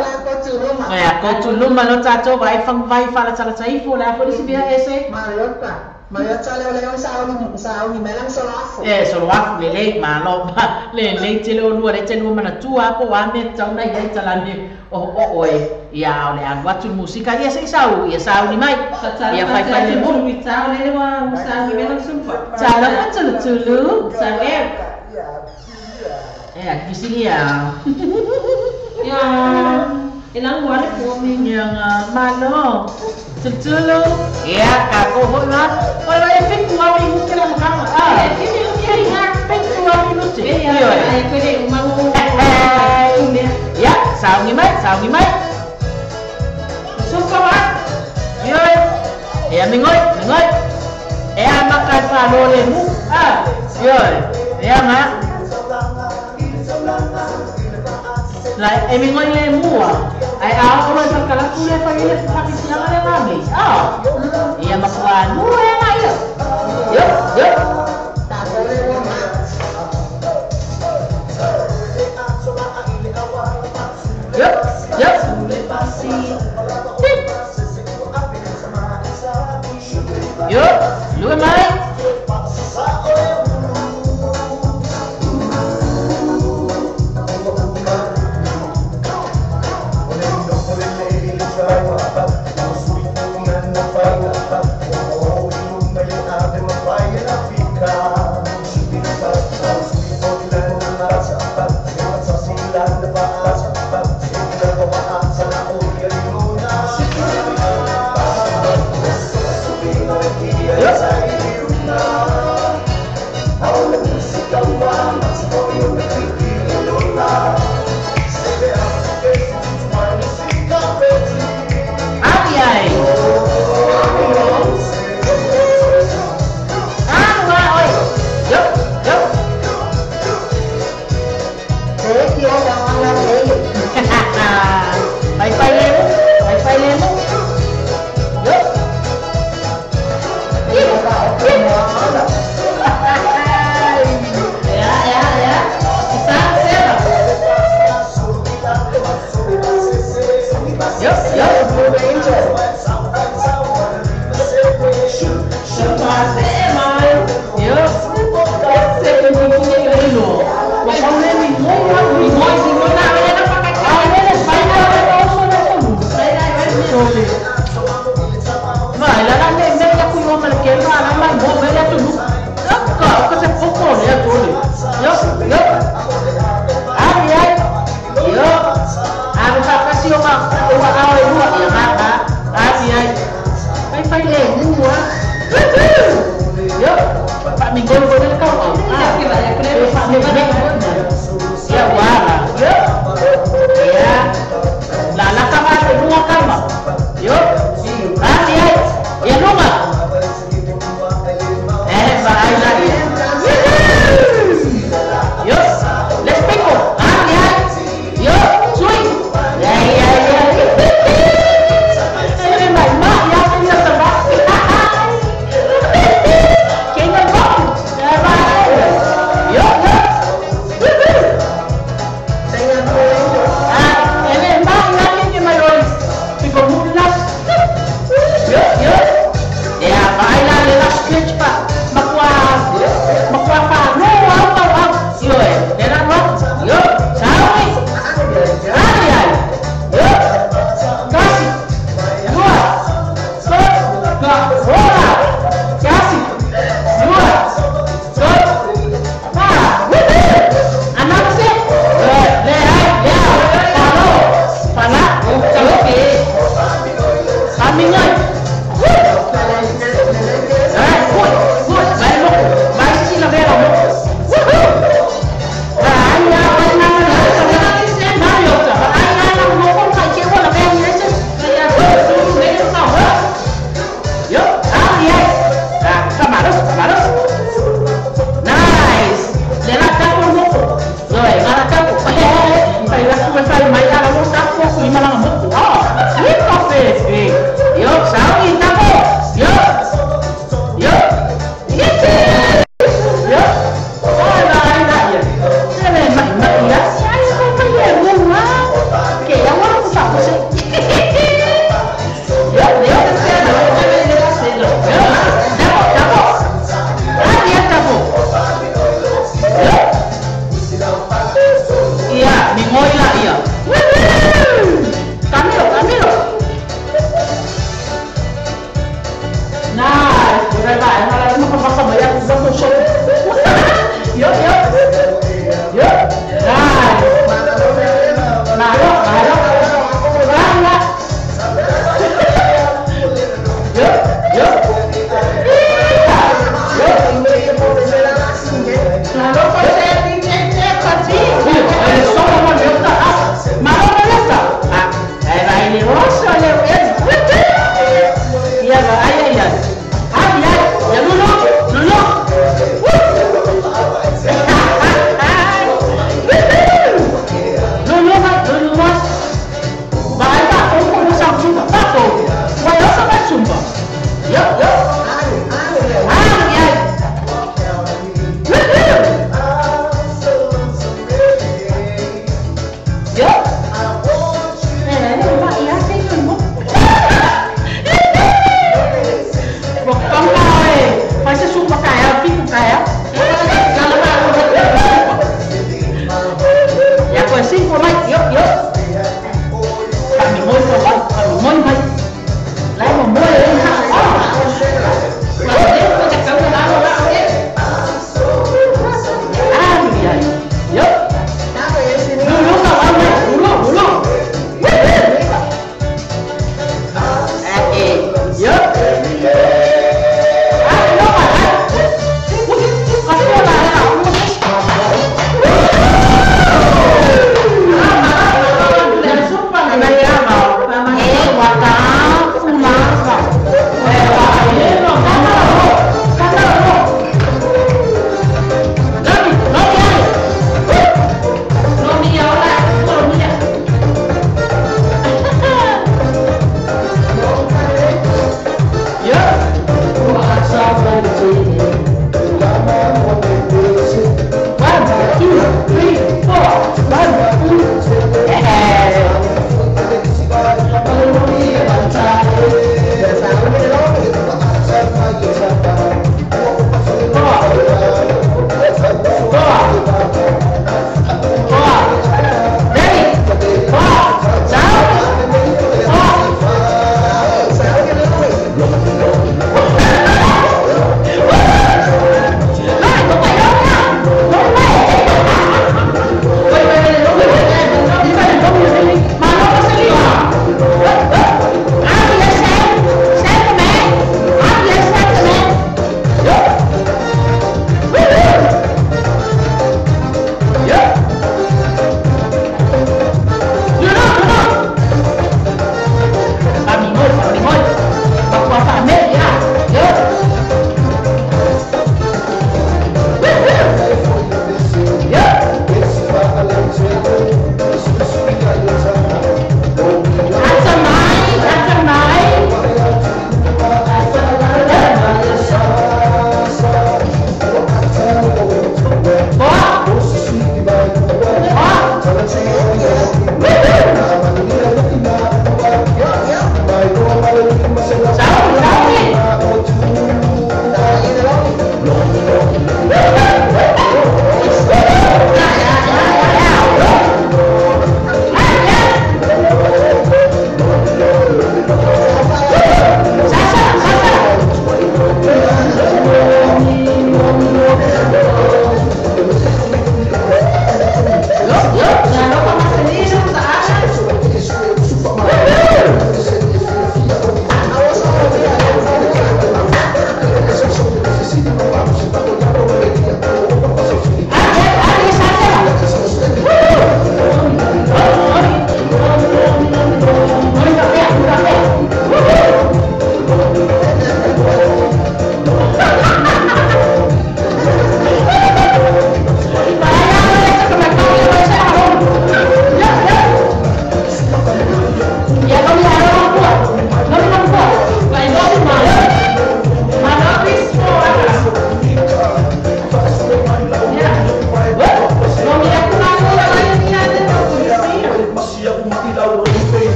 Speaker 2: Ia, kotuluma lo tātou vai whangwai whalatala taifo le apo lisi mea ese.
Speaker 4: Mariota. Mariota leo leo sa uni melang soloafu.
Speaker 2: E, soloafu le lei, malo. Le lei te leo lua, le te lua manatua apo wa me tauna i ai talane. O oe, ia o le alu atu musika, ia se isau, ia sau ni mai. Ia whai whai le mulu.
Speaker 3: Tau le lewa usa ni melang supa.
Speaker 2: Tau lapa tulu tulu.
Speaker 3: Sa leo.
Speaker 2: Ea, kifisili ia.
Speaker 3: Ia, ilang wale po.
Speaker 2: Ia nga, malo. Tulu tulu. Ia, kako hoi ma. Oi vai, fiku au i muke la makanga.
Speaker 3: Ia, kimi uke i
Speaker 2: ngā, fiku au i muke.
Speaker 3: Ia, ia, koe umangu.
Speaker 2: Ya, saungi mai, saungi mai. Suka wa. Yo. Ya mingoi, mingoi. E makai fa lo le mu. Ah, yo. Ya nga. La e mingoi le mu. Ai a o le kala ku le fa ile fa ki sia le mami. Ah. Ya makwa nu e ma yo. Yo, yo. Yup, yup. Yo, lue mai.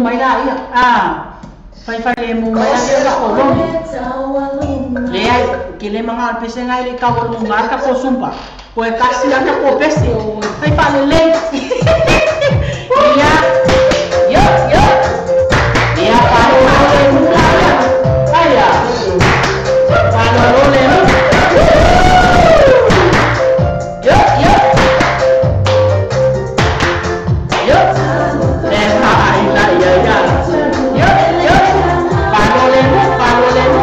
Speaker 2: mai la ia. Ah, fai le mu mai la ia ko lomi. Le ai ke le manga pese ngai le ka wo lunga ka ko sumpa. Ko e kasi ata ko pese. Fai fa le le. Ia. Yo yo. Ia pa le mu la. Ai ya. Pa lo le mu. Yo yo. Yo. Le ha ai la ya ya. Yo yo. Pa lo le mu, pa lo le mu.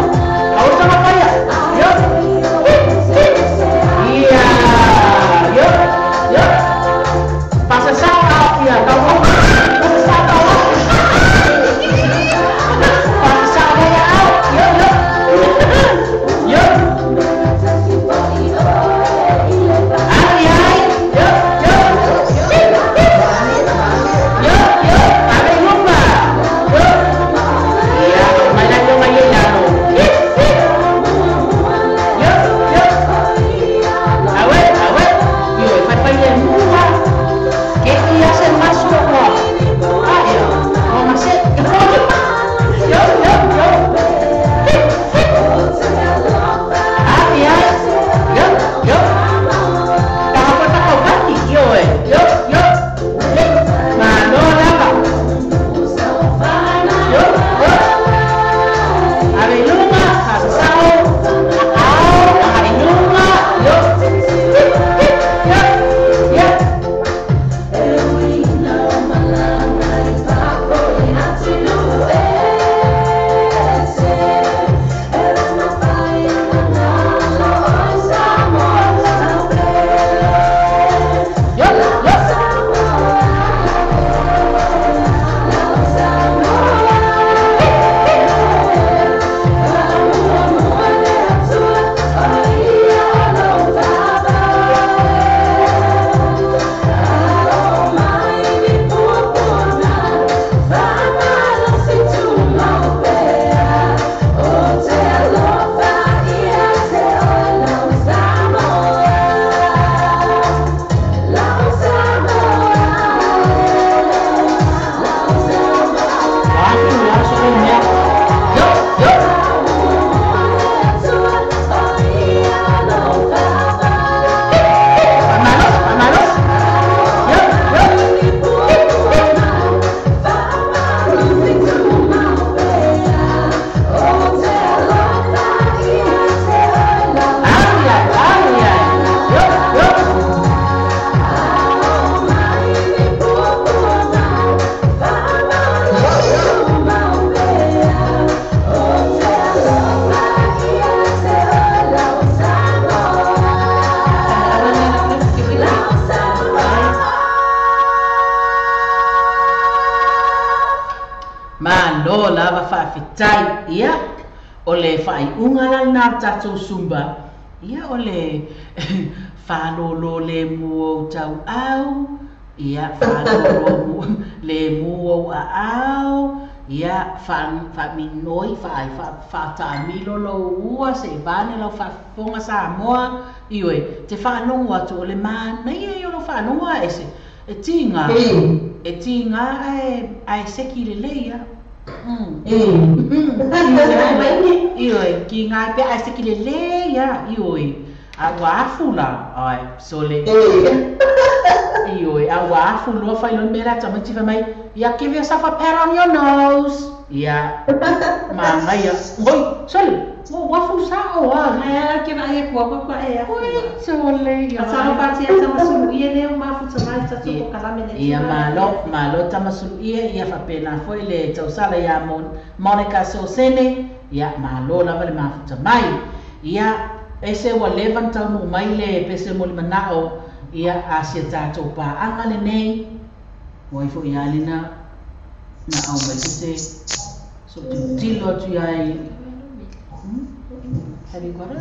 Speaker 2: Au sama pa ya. Yo. Iya. Yo yo. Pasa sa ya kau. Pasa sa kau. Pasa sa ya. Yo yo. Yo. Ai ai. Yo yo. Yo yo. Ave lumba. Yo. Iya, mai la yo mai la no. Yo yo. Awe awe. Yo fai fai le mua. Ke ia se maso ko. Ah ya. O ma se. Yo yo yo. Ai ai. Yo yo. Ka pa ta ko pa ti yo e. Yo yo. Ma no la pa. Yo yo. Ave lunga, pasao. Ao, ave lunga. Yo. Yo. Yo. Yo yo. Aku langsung ya. Yo yo. Pamalos, pamalos. Yo yo. Ai ai ai ai. Yo yo. Malo lava fa'afetai ia o le fa'ai'uga la lenā le tatou sumba ia o le fa'alōlō lemu ou tau'au ia fa'alōlō lemu ou a'ao ia fa'aminoi fa'ai fa'ata'amilo lou ua se'i vane lau fa'afofoga Samoa ioe te fa'alogo atu o le manaia ia o lou fa'alogo a'ese e tiga ae seki lelei ia. Ioe, ki ngā pea ai se ki le le ia, ioe. A ua afu la, ai, sole. Ioe, a ua afu loa whai loa mea la tamaiti whai mai, ia, give yourself a pat on your nose. Ia, mangaia. Oi, sole, mo wafu sa o a.
Speaker 3: Ai ke ai ko ko e afu.
Speaker 2: Oi, sole, ia.
Speaker 3: Atalo pati atamasulu ia le mafuta mai tatu ko kalame le.
Speaker 2: Ia malo, malo tamasulu ia ia fapena foi le tausala ia Monica Sosene. Ia malo lava le mafuta mai. Ia ese ua leva taunu mai le pese mo le manao ia asia tatou pa'aga lenei. Ua ifo ia lena na au mai te so tilotilo atu iai. Have you got it?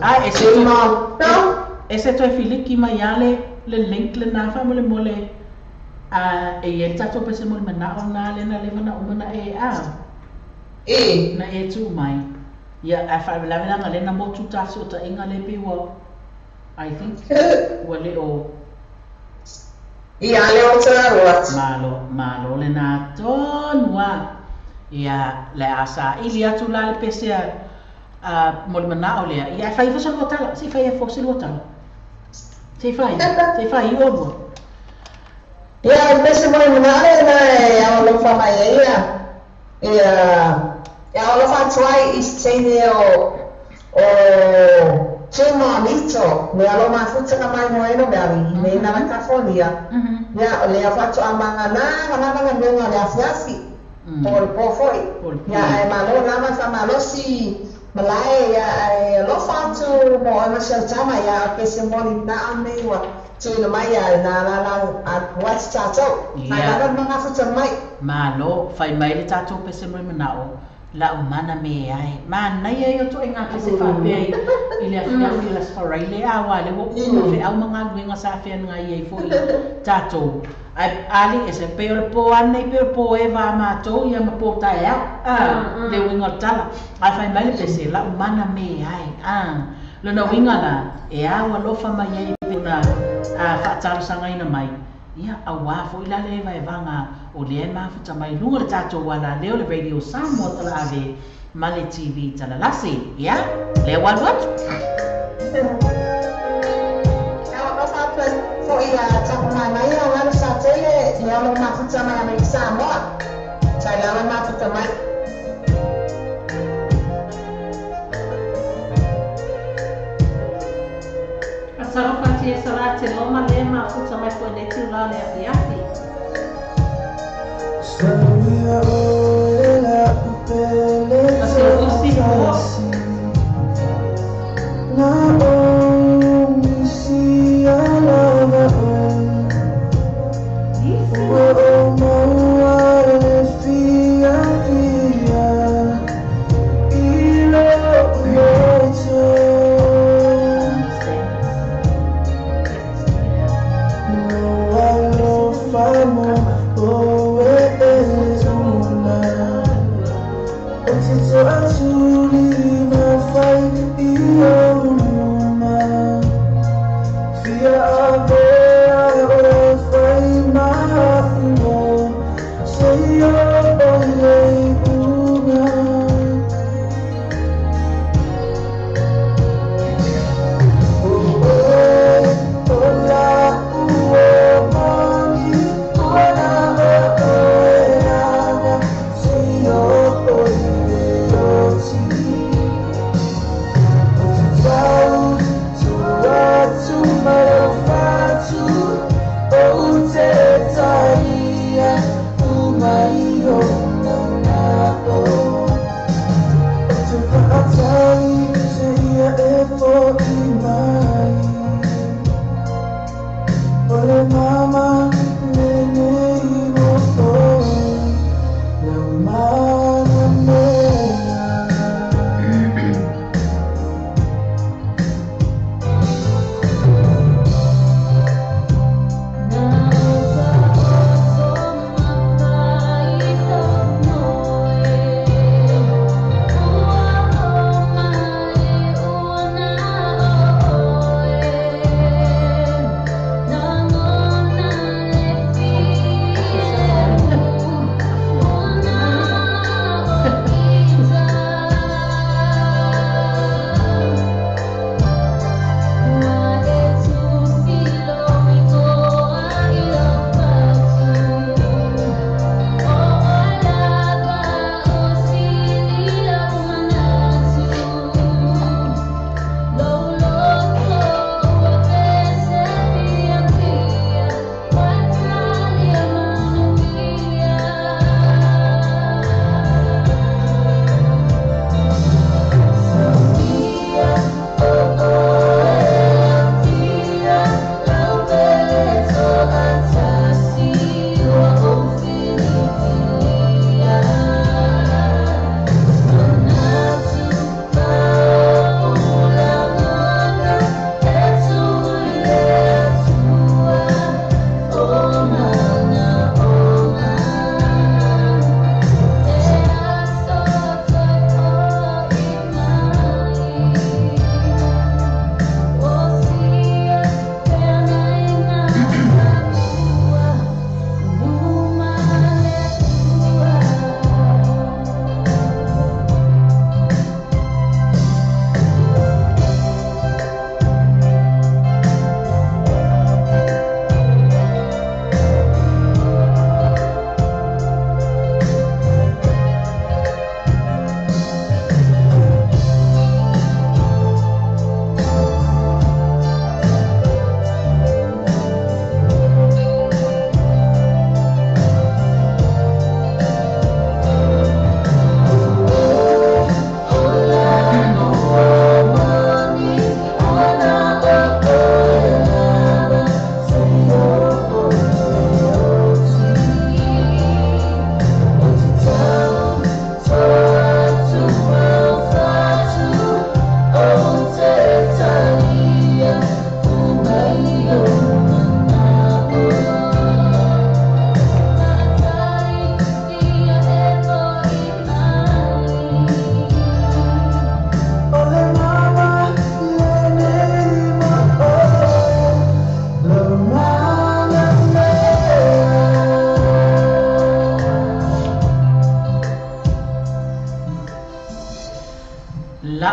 Speaker 2: Ah, ese toe filiki mai ia le link le na fa mo le mole a e ia tatou pese mo le manao na le na leva na uma na e a.
Speaker 4: E
Speaker 2: na e tu mai. Ia a fa la vela le na motu taso ta inga le pe wa. I think ua le o
Speaker 4: Ia le o te alo atu.
Speaker 2: Malo, malo le nā tonu a. Ia, le a sa ili atu la le pese a mo le manao lea. Ia, e fai fo sa lua tala. Se i fai e fo se lua tala. Se i fai, se i fai i olua.
Speaker 4: Ia, le pese mo le manao lea na e alofa mai ai ia. Ia, e alofa atu ai i se teine o Tumanito, me alo mafuta ka mai moeno me ali i me nana California. Ia, o lea whatu a manga nā, ngā ngā mea le afiafi. Po le po foi. Ia, e malo nama wha malosi malae, ia, e alofa atu mo ana siau tama, ia, o pese moli nā ame ua tuina mai, ia, nā la la, a wati tātou.
Speaker 2: Ia.
Speaker 4: Mai lava manga futa mai.
Speaker 2: Malo, whai mai le tātou pese moli manao. La umana me ai. Ma nei ai o to inga pese whapea i le afiafi la sfarai le awa le wo uma fe au manga luenga sa whea nga i ai fo i tātou. Ai ali e se peo le po anei peo po e vā mātou ia ma po tae au. Le winga o tala. Ai whai mai le pese la umana me ai. Lona winga la e awa lofa mai ai pena whaataro sangaina mai. Ia, au wā fo ila le ewa e vanga o le e mafuta mai lunga le tātou wala leo le Radio Samoa tala ave ma le TV tala lasi. Ia, le walu atu.
Speaker 4: Ia, o whāpua fo ia taku mai mai ia ngaro sa tele le alo mafuta mai Amerika Samoa. Tai lava mafuta mai.
Speaker 3: Asaro pati e sala te loma le mafuta mai fo le tula le afiafi. Asaro osi mo.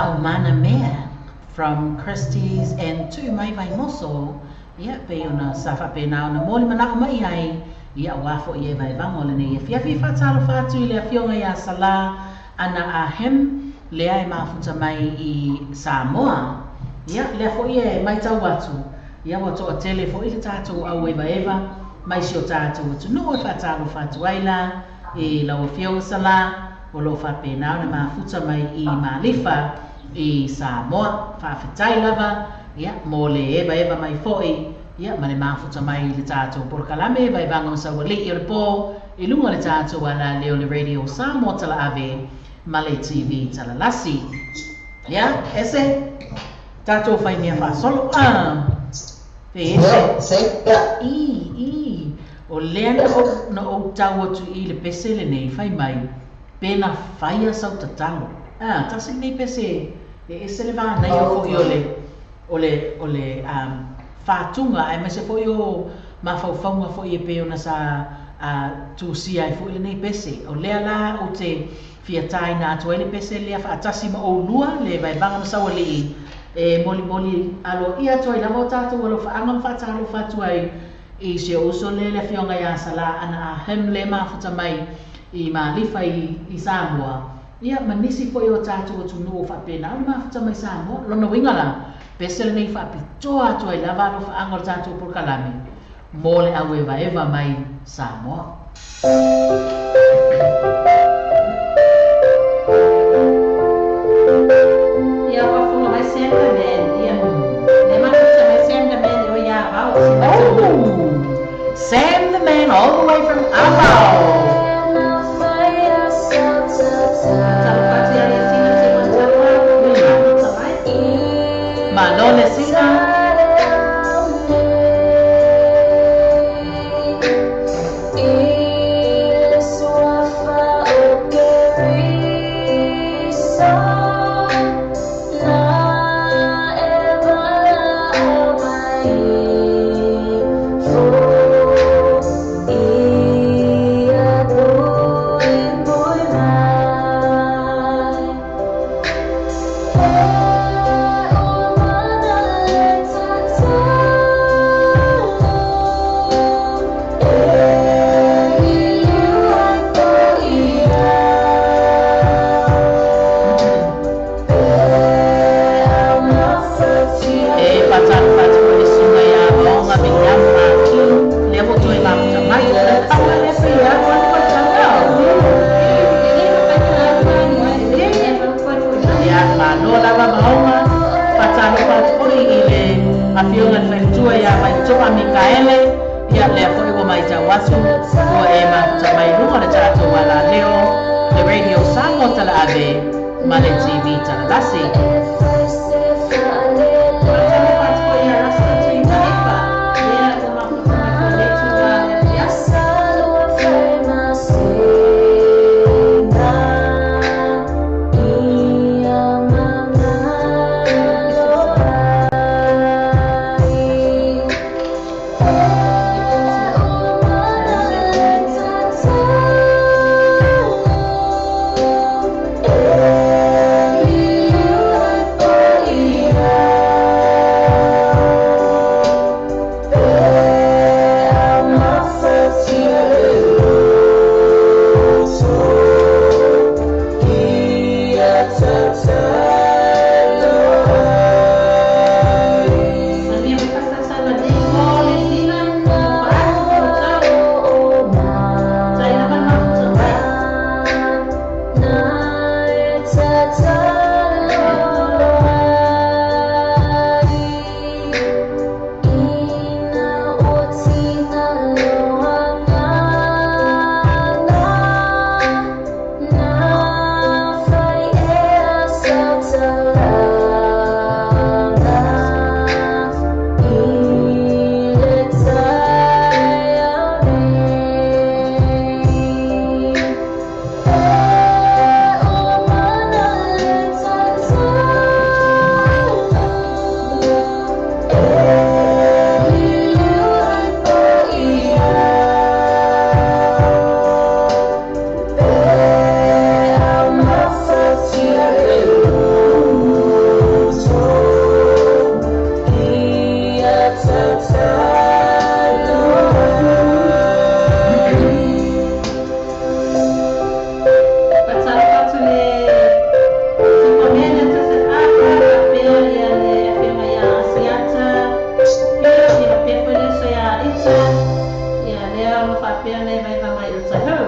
Speaker 2: Aumana Mea from Christie's and Tu Mai Vaimoso, ia pe ona sa faapena ona moli manaʻo mai ai, ia ua foʻi e vaevaga o lenei afiafi. Faatalofa atu i le afioga iā Salā ana Ahim lea e mafuta mai i Samoa. Ia lea foʻi e maitau atu, ia ua toʻatele foʻi le tatou au evaeva mai si o tatou atunuu e faatalofa atu ai la i lau afioga Salā o loo faapena ona mafuta mai i Malifa i Samoa. Faafetai lava ia mo le evaeva mai foʻi ia ma le mafuta mai i le tatou polokalame Vaevaga o Saualiʻi o le Pō i luga o le tatou ala lea o le Radio Samoa Talaave ma le TV Talalasi. Ia ese tatou faimea faasolo pe ese i o lea na ou tau atu i le pese lenei fai mai pe na faia sau tatalo. Tasi lenei pese e ese le vanaia foʻi o le faatuga aemaise foʻi o mafaufauga foʻi e pei ona sa tusia ai foʻi lenei pese. O lea la ou te fiataina atu ai le pese lea faatasi ma oulua le Vaevaga ma Saualii e molimoli aloaia atu ai lava o tatou alofaaga ma faatalofa atu ai i si ou uso lea le afioga iā Salā ana Ahim le mafuta mai i Malifa i Samoa, ia ma nisi foʻi o tatou atunuu o faapena ona mafuta mai Samoa. Lona uiga la pese lenei faapitoa atu ai lava alofaaga o le tatou polokalame mo le auevaeva mai Samoa.
Speaker 3: Ia faafofoga mai Sam the Man. Ia. Le mafuta mai Sam the Man o ia vau si
Speaker 2: Oh, Sam the Man all the way from Avao.
Speaker 3: Talofa atu ia le sina se mataua le mafuta mai.
Speaker 2: Malo le sina. E faatalofa atu foi le susuga iā Maoga Miriam Maki lea ua toe mafuta mai aua le pe atu atu faitagao. Ia malo lava Maoga. Faatalofa atu foi i le afioga le faifetua iā Vaitoa Mikaele, ia lea foi ua maitau atu ua e mafuta mai luga o le tatou alaleo le Radio Samoa Talaave ma le TV Talalasi.
Speaker 3: Faatalofa atu foi ia Rasta Tui Malifa lea ua mafuta mai foi le tula le afiafi. mai le tai hou.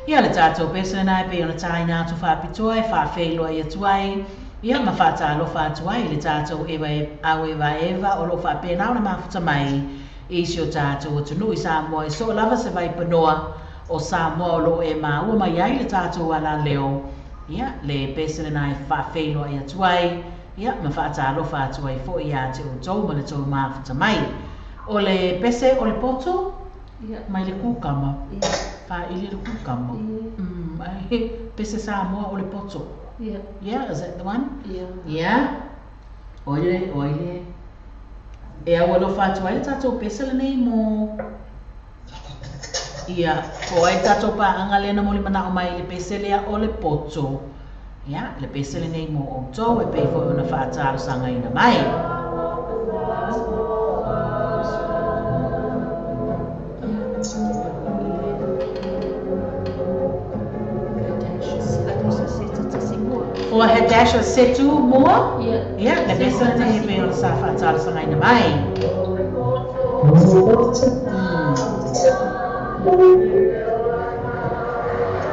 Speaker 2: Ia le tātou pese lena e pei ona tāina atu whāpitoa e whāwheiloa i atu ai. Ia ma whātālofa atu ai le tātou ewa e au ewa eva o lo whāpena ona mafuta mai i si o tātou atunuu i Samoa i so lava se vai panoa o Samoa o lo e maua mai ai le tātou ala leo. Ia le pese lena e whāwheiloa i atu ai. Ia ma whātālofa atu ai fo ia te o tau ma le tau mafuta mai. O le pese o le poto?
Speaker 3: Ia.
Speaker 2: Mai le kukama.
Speaker 3: Ia.
Speaker 2: Whaili le kukama.
Speaker 3: Ia.
Speaker 2: Ai, pese Samoa o le poto.
Speaker 3: Ia.
Speaker 2: Yeah, is that the one?
Speaker 3: Ia.
Speaker 2: Yeah. Oile, oile. E au alofa atu ai le tātou pese lenei mo. Ia, o ai tātou pāanga lena mo le manao mai le pese lea o le poto. Ia, le pese lenei mo outou e pei foi ona whaatalosangaina mai. O he dash o setu mua?
Speaker 3: Ia.
Speaker 2: Ia, le pese lenei e pei ona sa whaatalosangaina mai.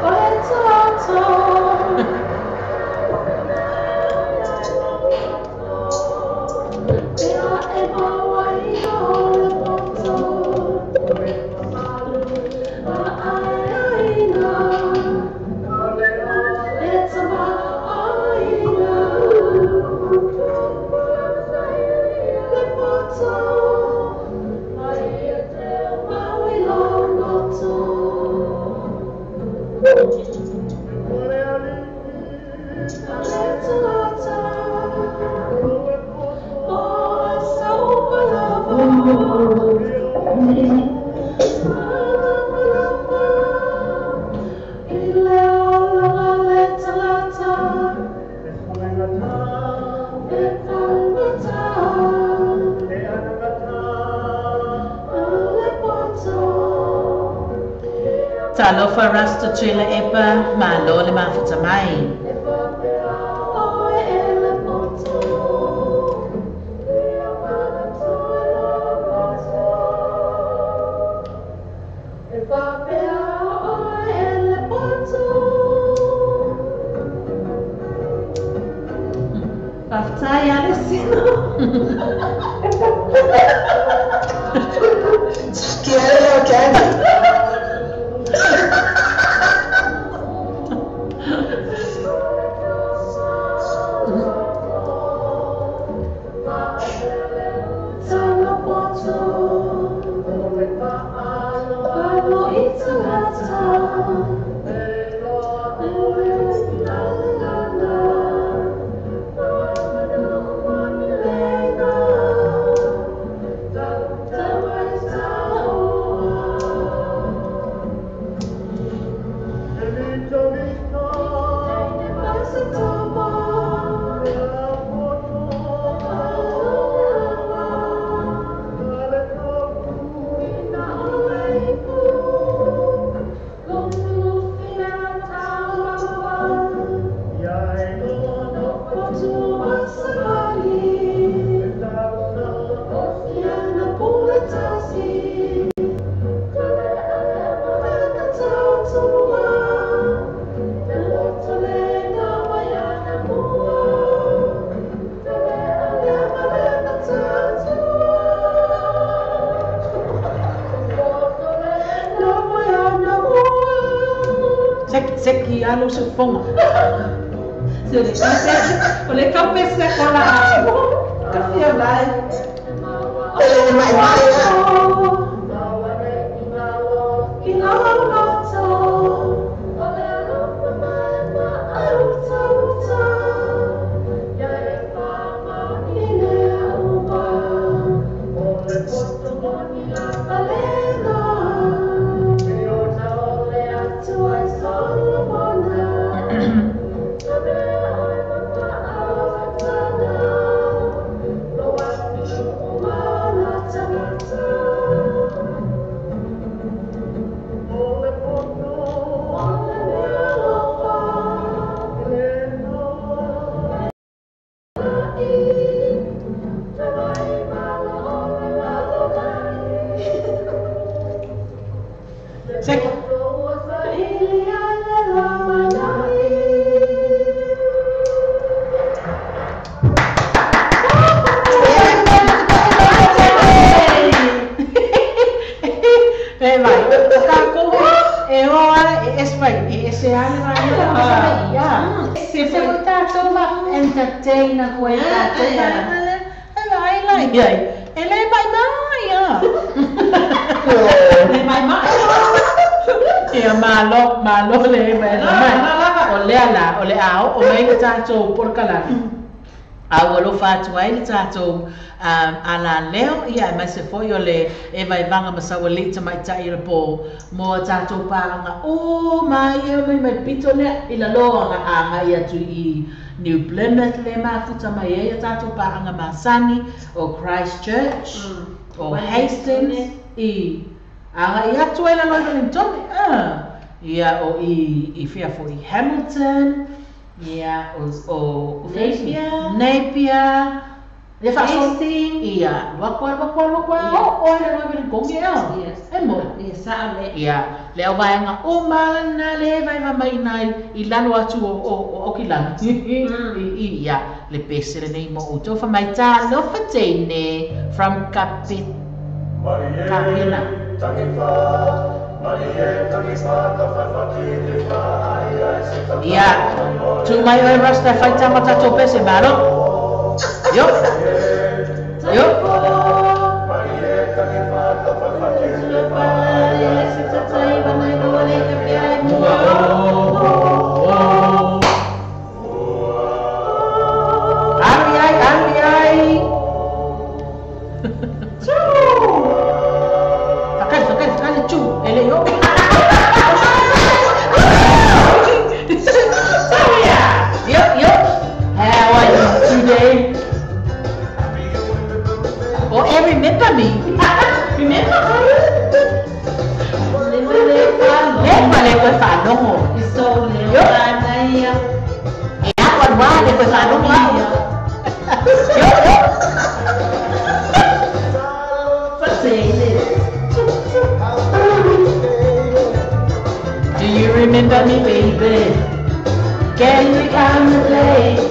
Speaker 3: O e tātou. Pea e mawai o le poto. A ai aina. E tama aina. Le poto. Maui lo loto. Ale tata. O saupalava. Malama i le olaga le tagata. E palmata. Ale poto.
Speaker 2: Talofa rasta tuela epa, malo le mafuta mai.
Speaker 3: E papea oe e le poto. E papea oe e le poto. Whaftai ale sino.
Speaker 4: Kia ora,
Speaker 3: Tala poto. Alo i tangata. La la la. Lena. Tawai taoa.
Speaker 2: Seki alo se fonga.
Speaker 3: Se le kape, o le kape se kola. Ka fia lai.
Speaker 4: E mai mai.
Speaker 3: I ngā loto. Uta uta. I nea ua. Alena. Atu ai Solomona.
Speaker 2: Malo le mai o le ala o le ao o mai le tatou polokalame a ua alofa atu ai le tatou ala leo ia e maise foi o le e vaivaga ma sauali'i tamaita'i o le pō mo a tatou paaga uma ai e mai mai pito lea i lalō aga'i atu i New Plymouth le mafuta mai ai a tatou paaga masani o Christchurch o Hastings i aga'i atu ai lalō i Wellington ia o i fia foi Hamilton ia o
Speaker 3: Napier
Speaker 2: Napier le Hastings ia wakwa o o le le kongi e mo
Speaker 3: ia sa le
Speaker 2: ia le au vaega uma na le vai mai nai i lalo atu o Okilana i ia le pese le nei mo o tofa mai ta lofa teine from Kapina ia tu mai oi rasta whaita matato pese malo yo yo ai fakali chu ele yo. Yo. How are you today? Oh, remember me? Remember me? Do you remember me, baby? Can we come and play?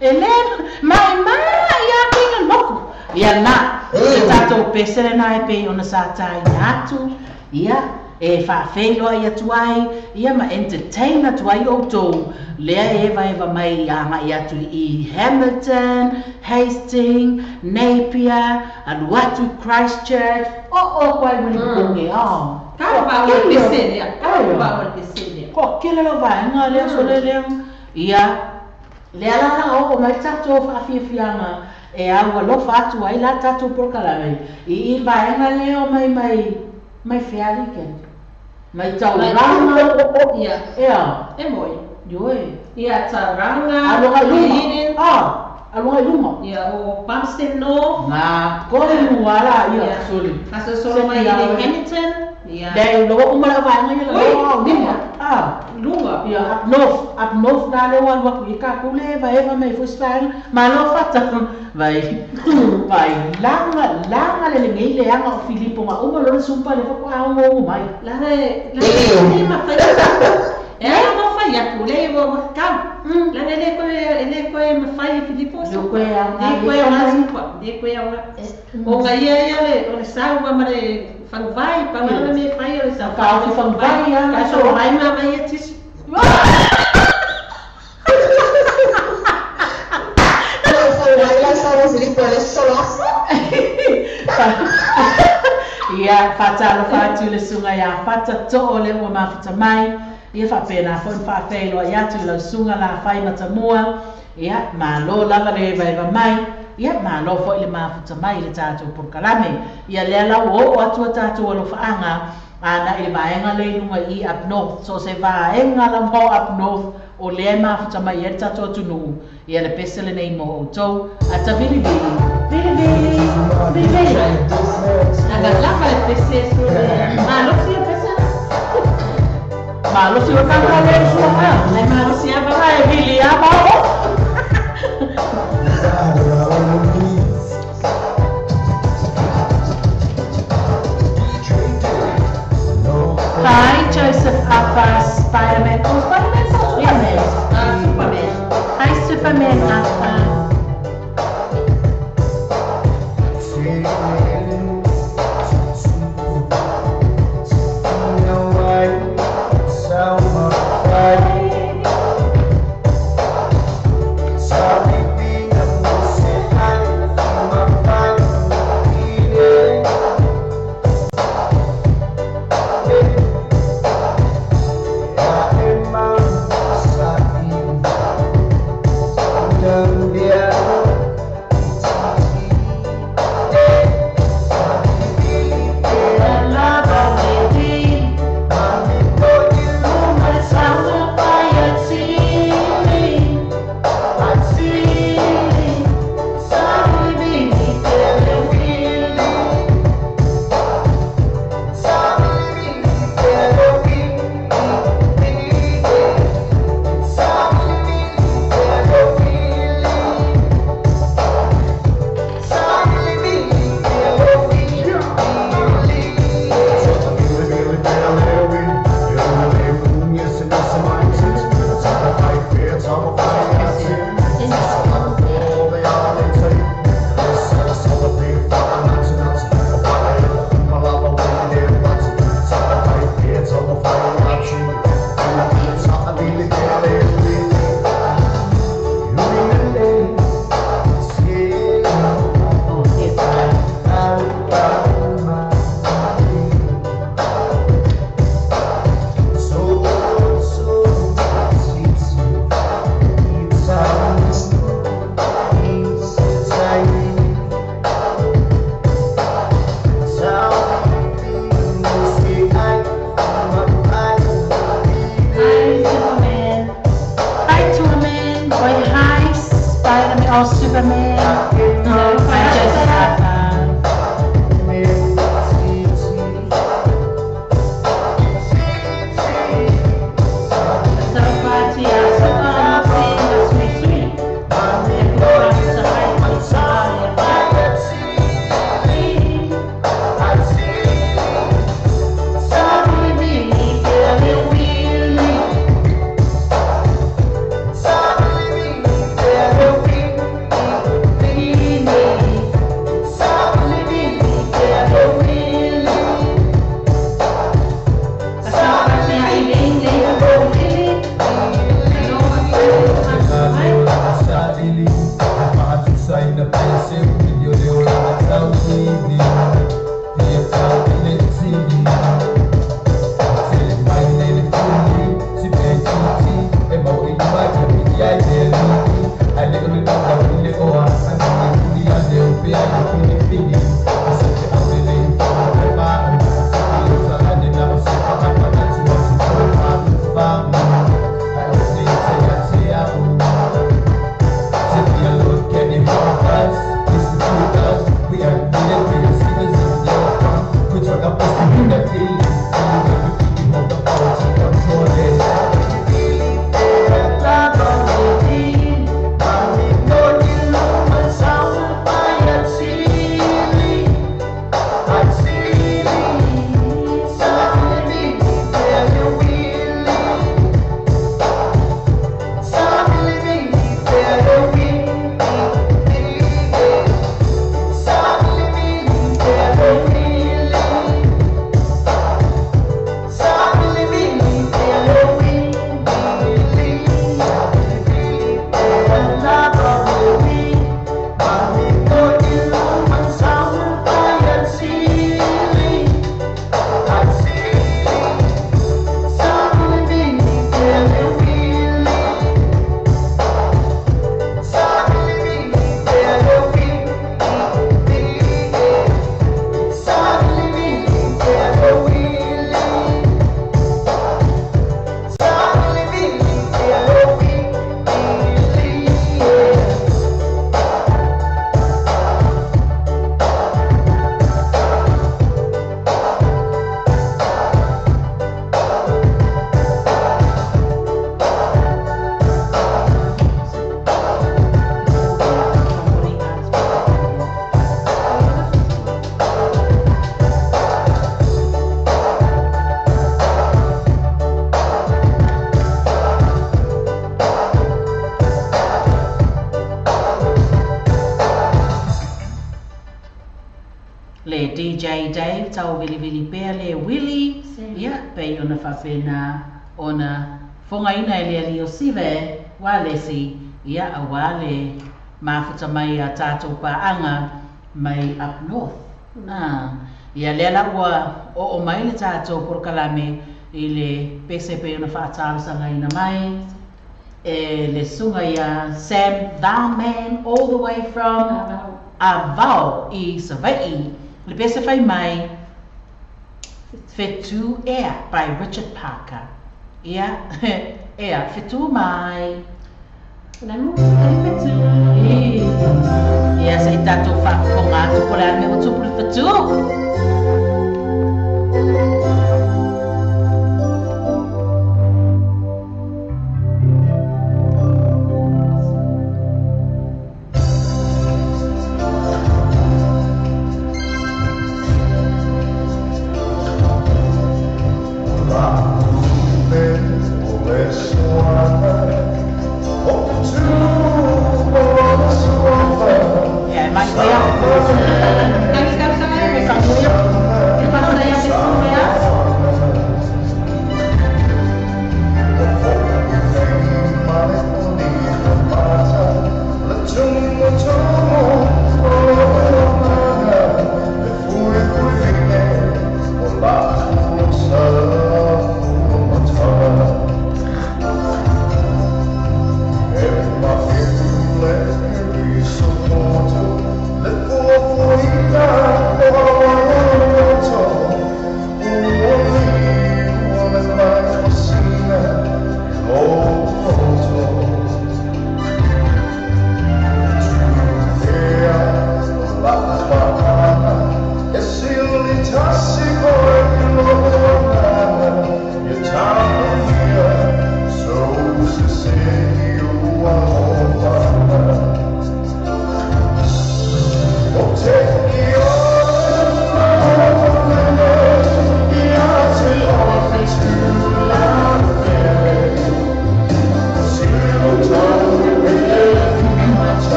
Speaker 2: E le mai mai ia kuinga moku. Ia na, se tātou pesere na e pei ona sa tāina atu. Ia, e whaawheiloa ia tuai, ia ma entertain atu ai outou. Lea e eva mai a ngai atu i Hamilton, Hastings, Napier, alu atu Christchurch. O kwai wini konge a.
Speaker 3: Ka ba o le pesere, ka ba o le pesere.
Speaker 2: Ko kele lo vaenga lea sole lea. Ia, lea la la o mai tātou whaafiafianga e au alofa atu ai la tātou polokalame. I vaenga lea o mai mai mai feali ke. Mai tauranga.
Speaker 3: Ia.
Speaker 2: Ea.
Speaker 3: E moi.
Speaker 2: Ioe.
Speaker 3: Ia tauranga.
Speaker 2: Aloha i luma. Ah, aloha i luma.
Speaker 3: Ia o Palmerston North.
Speaker 2: Ngā kore muala ia soli.
Speaker 3: Aso solo mai i Hamilton. Ia.
Speaker 2: Dei lo uma la vaenga ia la luma. Ah,
Speaker 3: luma.
Speaker 2: Ia up north na le wa ku i ka kule va eva mai fo span ma lo fata vai vai langa langa le ngi le anga o Filipo ma uma lo sumpa le fo a ngo mai.
Speaker 3: La le la le ma fa. E ma fa ya kule wo ka. La le le ko le ko ma fa Filipo.
Speaker 2: Le ko ya
Speaker 3: le ko ya sumpa. Le ko ya o ga ia ia le o le sa wa ma le fangvai pa ma me fa ia le sa
Speaker 2: ka o fangvai ya
Speaker 3: ka so mai ma mai tis.
Speaker 2: Ia whatalo whātu le sunga ia whata to'o le ua mawhata mai. Ia whapena fo whaawheiloa ia tu lau sunga la whai matamua. Ia malo lava le eva eva mai. Ia malo fo i le mawhata mai le tātou polokalame. Ia lea lau o atua tātou alofaanga. Ana i le vaenga le lunga i up north. So se vaenga la mo up north o lea mawhata mai e le tātou atunuu. Ia le pese le nei mo outou. A tavili vili. Vili vili. Vili vili.
Speaker 3: Aga lava le pese sole. Malo si pese.
Speaker 2: Malo si o kaka le sua.
Speaker 3: Le malo si ava.
Speaker 2: Ai vili ava. Hi Joseph Appa, Spider-Man. Oh, Spider-Man or Superman?
Speaker 3: Superman.
Speaker 2: Hi Superman Appa. le DJ Dave tau vilivili pea le Willy ia pei ona faapena ona fogaina e le alii o Sive wa lesi ia auā le mafuta mai a tatou paaga mai up north. Ia lea la ua oo mai le tatou polokalame i le pese pei ona faatalosagaina mai e le suga ia Sam the Man all the way from Avao i Savaii le pese fai mai Fetu Ea by Richard Parker. Ia ea fetu mai ia se i tatou faafofoga atu po le a le mea ua tupu le fetu. Ia e mai pea.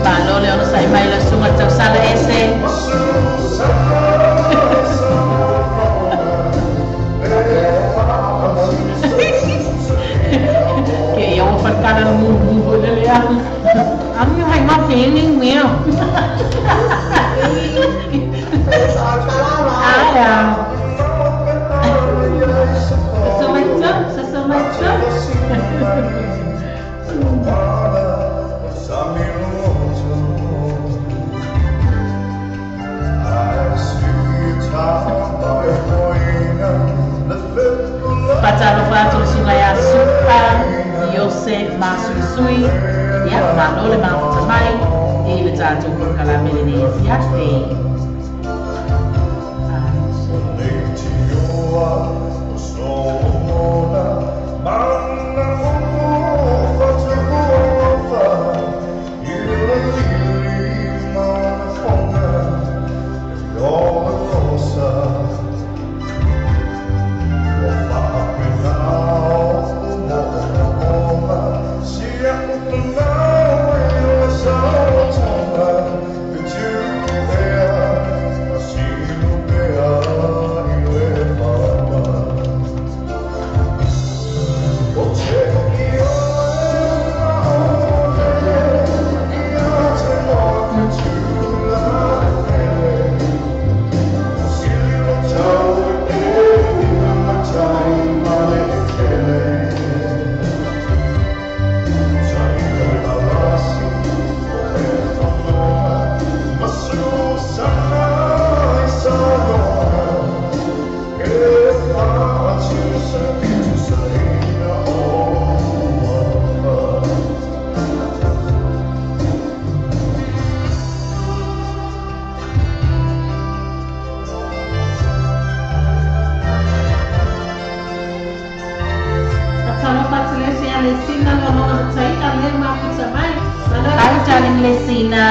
Speaker 2: Malo le ona sai mai le suga tausala ese. Ke ia ua falekala le mumu le lea. Anu hai ma feeling mea. Ala. Fatalofa atu le suga ia Supa Iose Masuisui ia malo le mafuta mai i le tatou polokalame lenei afiafi. Hi, darling Lesina.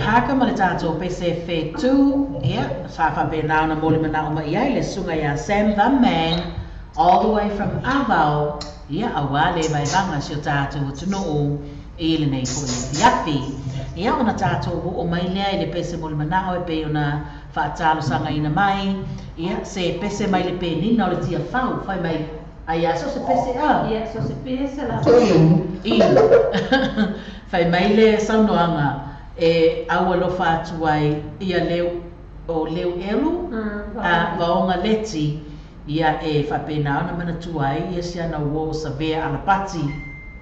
Speaker 2: Parker ma le tātou pese whetū, ia, sa whapena ona mōli mana o mai ai le sunga ia Sam the Man, all the way from Avao, ia, aua le vaevaga si o tātou atunuu i lenei foi afiafi. Ia, ona tātou oo mai lea i le pese moli manao e pei ona faatalosagaina mai, ia, se pese mai le penina o le tiafau, fai mai, ai a so se pese a?
Speaker 3: Ia, so se pese la.
Speaker 2: I. Fai mai le saunoaga e aualofa atu ai ia leu o leu elu a vaoga leti ia e faapena ona manatua ai ia si ana uō savea alapati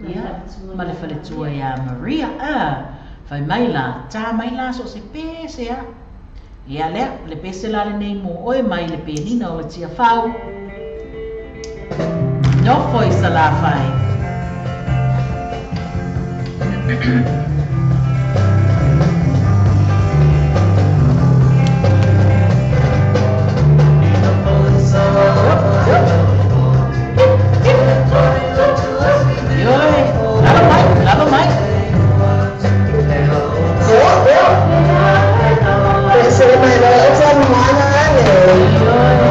Speaker 2: ia ma le faletua iā Maria a fai mai la tā mai la so se pese a ia lea le pese la lenei mo oe mai le penina o le tiafau nofo i Salafai. Ioe, lalo mai, lalo mai.
Speaker 4: Pese mai le e mana ale.
Speaker 2: Ioe.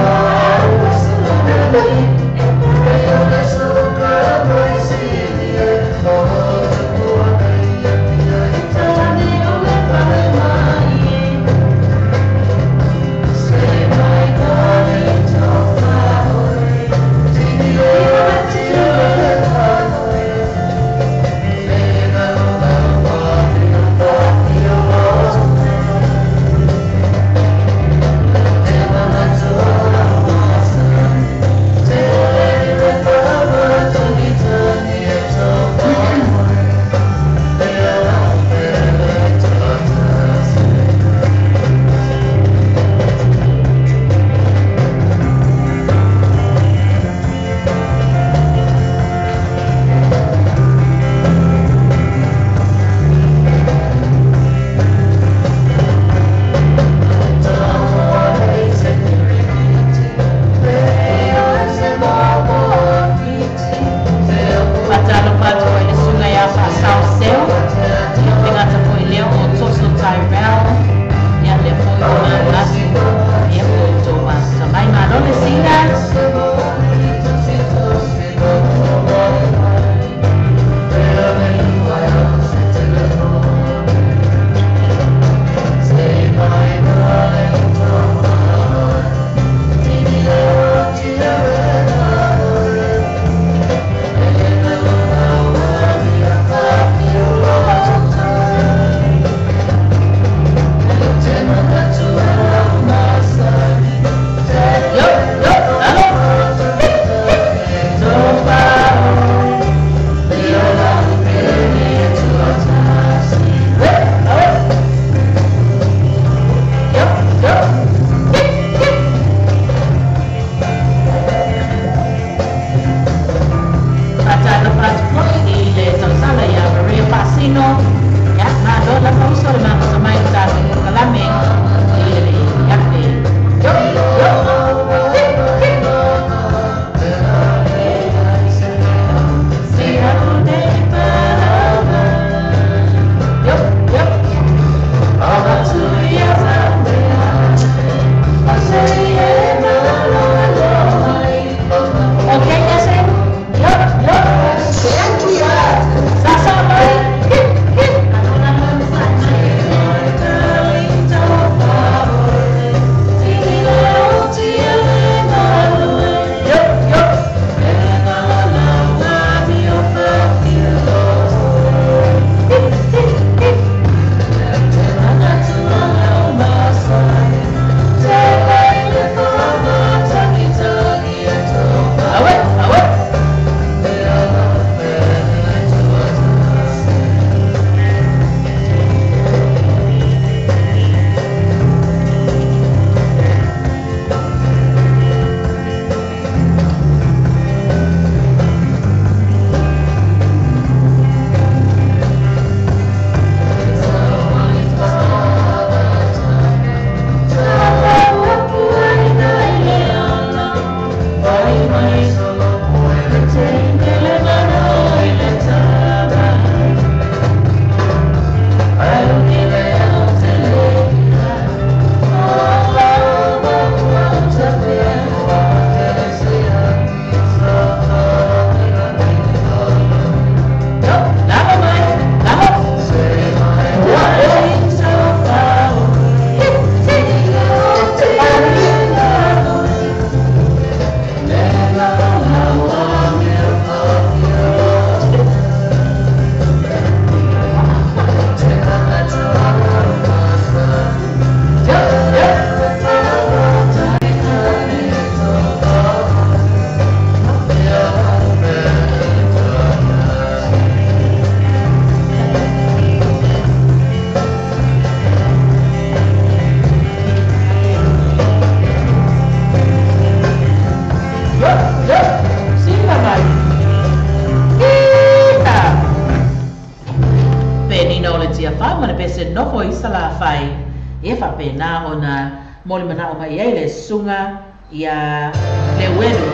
Speaker 2: Ia faapena ona molimanao mai ai le susuga ia Leuelu.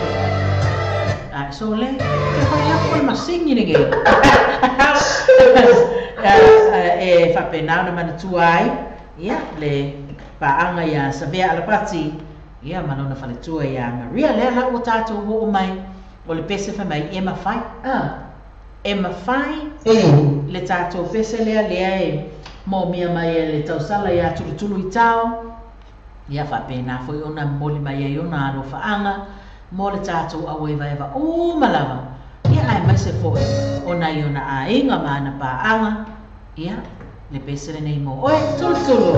Speaker 2: A so le te fai aku le masigi lenei. E faapena ona manatua ai ia le paaga ia Savea Alapati ia ma lona faletua ia Maria. Lea la ua tatou oo mai o le pese fai mai e mafai. E mafai le tatou pese lea lea e moomia mai e le tausala ia Tulutulu i tao. Ia faapena foi ona momoli mai ai ona alofaaga mo le tatou auevaeva uma lava. Ia aemaise foi ona i ona aiga ma ana paaga. Ia le pese lenei mo oe Tulutulu.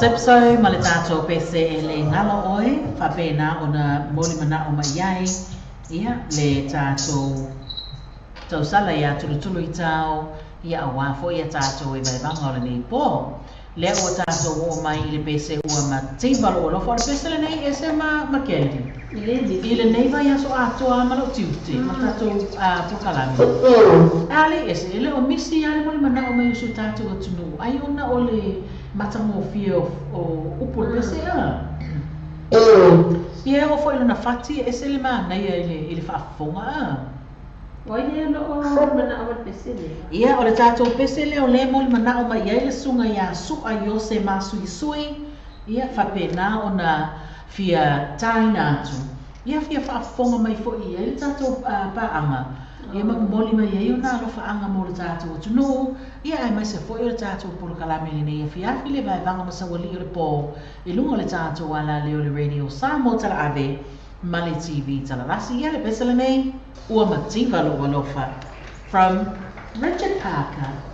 Speaker 2: Sepso ma le tatou pese e le ngalo oe, faapena ona molimanao mai ai ia le tatou tausala ia Tulutulu i tao, ia auā foi ia tatou e vaevaga o lenei pō. Lea ua tatou oo mai i le pese ua mativa lou alofa o le pese lenei ese ma Kennedy. I lenei vaiaso atoa ma lou tiute ma tatou polokalame. Ale ese, e le o misi a le molimanao mai o si o tatou atunuu, ai ona o le matagofie o upu le pese a. Ia e oo foi lona fati e ese le manaia i le faafofoga a.
Speaker 3: Oi lea loo manao ma le pese lea.
Speaker 2: Ia o le tatou pese lea o le molimanao mai ai le susuga ia Su'a Iose Masuisui, ia faapena ona fia taina atu. Ia fia faafofoga mai foi i ai le tatou paaga. Ia mamomoli mai ai ona alofaaga mo le tatou atunuu, ia aemaise foi o le tatou polokalame lenei afiafi le vaevaga ma saualii o le pō i luga o le tatou alaleo o le Radio Samoa Talaave Ma le TV talavasi ia le pese lenei ua mativa lou alofa from Richard Parker.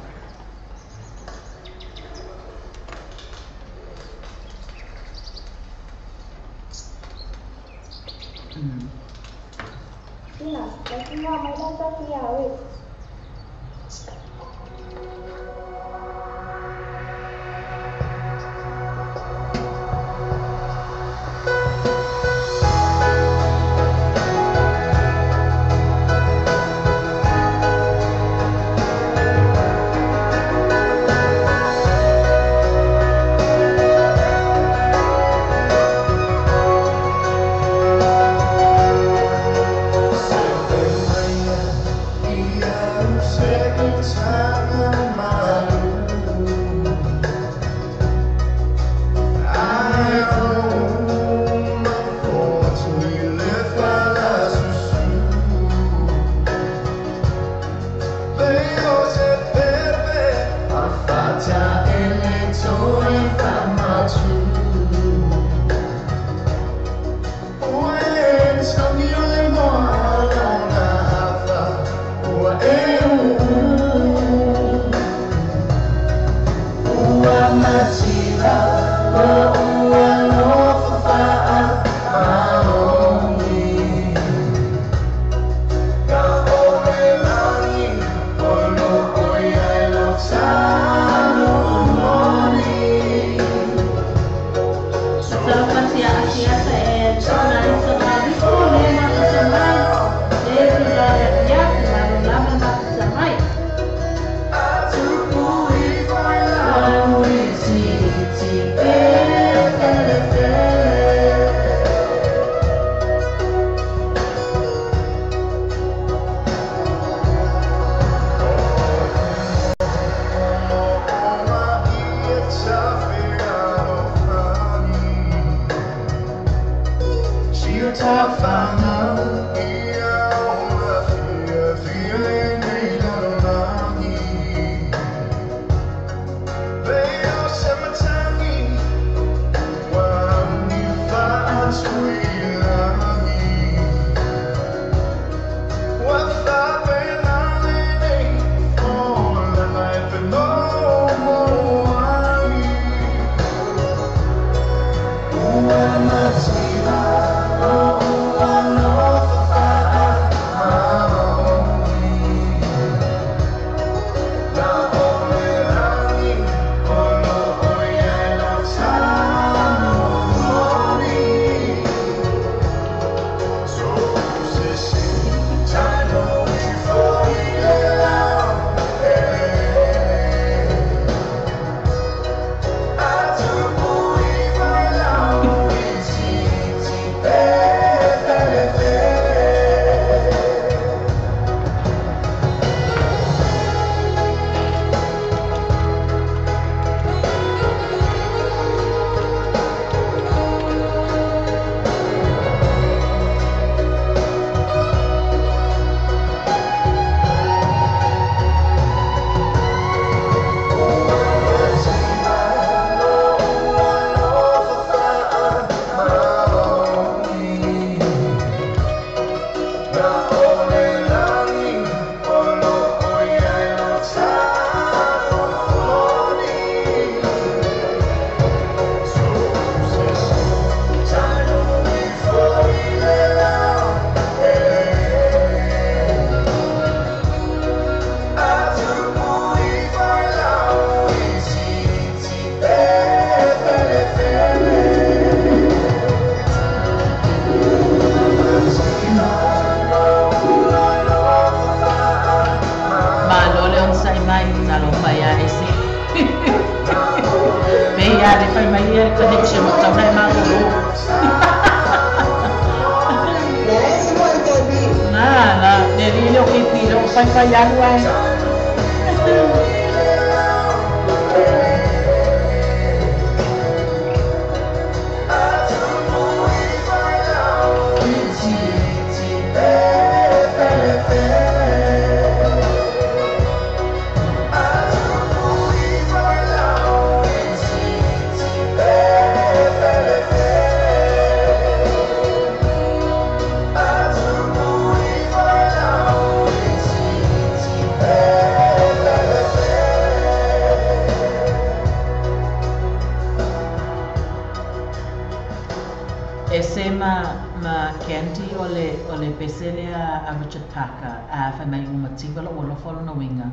Speaker 2: O le pese lea a Richard Parker, a fai mai ua mativa lou alofa lona uiga,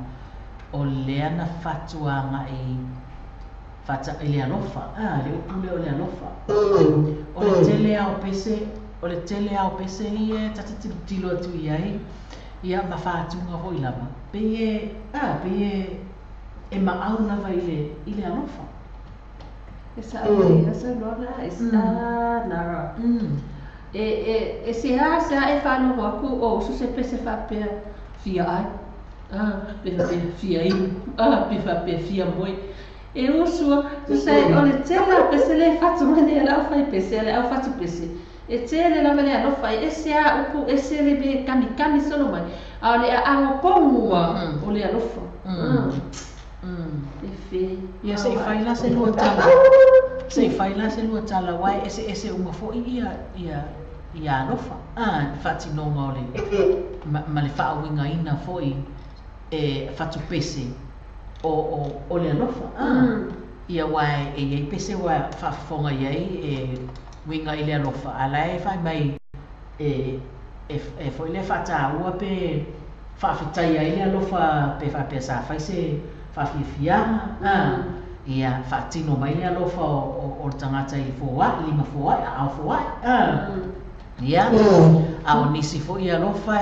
Speaker 2: o lea na fatu agai i le alofa, le upu lea o le alofa. O le tele lava o pese, o le tele lava o pese ia e ta te tilotilo atu i ai, ia ma fatuga foi lava, pei e, pei e maau lava i le alofa.
Speaker 3: E sa'o lelei lava saunoaga Nara. E se a e faalogo atu o usu se pese faapea fia ai, pe faapea fia inu, pe faapea fia moe. E usu a, tusa o le tele o pese lea e fatu mai nei e le aufaipese, le aufatupese. E tele lava le alofa e ese a upu, ese le mea e kamikami solo mai, a o le aago tonu lava o le alofa. E fe.
Speaker 2: Ia se i fai la se lua tala. Se i fai la se lua tala aua e eseese uma foi ia alofa. Le faatinoga o le ma le faauigaina foi e fatupese o le alofa. Ia aua e i ai pese ua faafofoga i ai e uiga i le alofa, a o la e fai mai e foi lea faataua pe faafetaia ai le alofa pe faapea sa fai se faafiafiaga, ia faatino mai le alofa o le tagata i foai, lima foai, aao foai. Ia, a o nisi foi alofa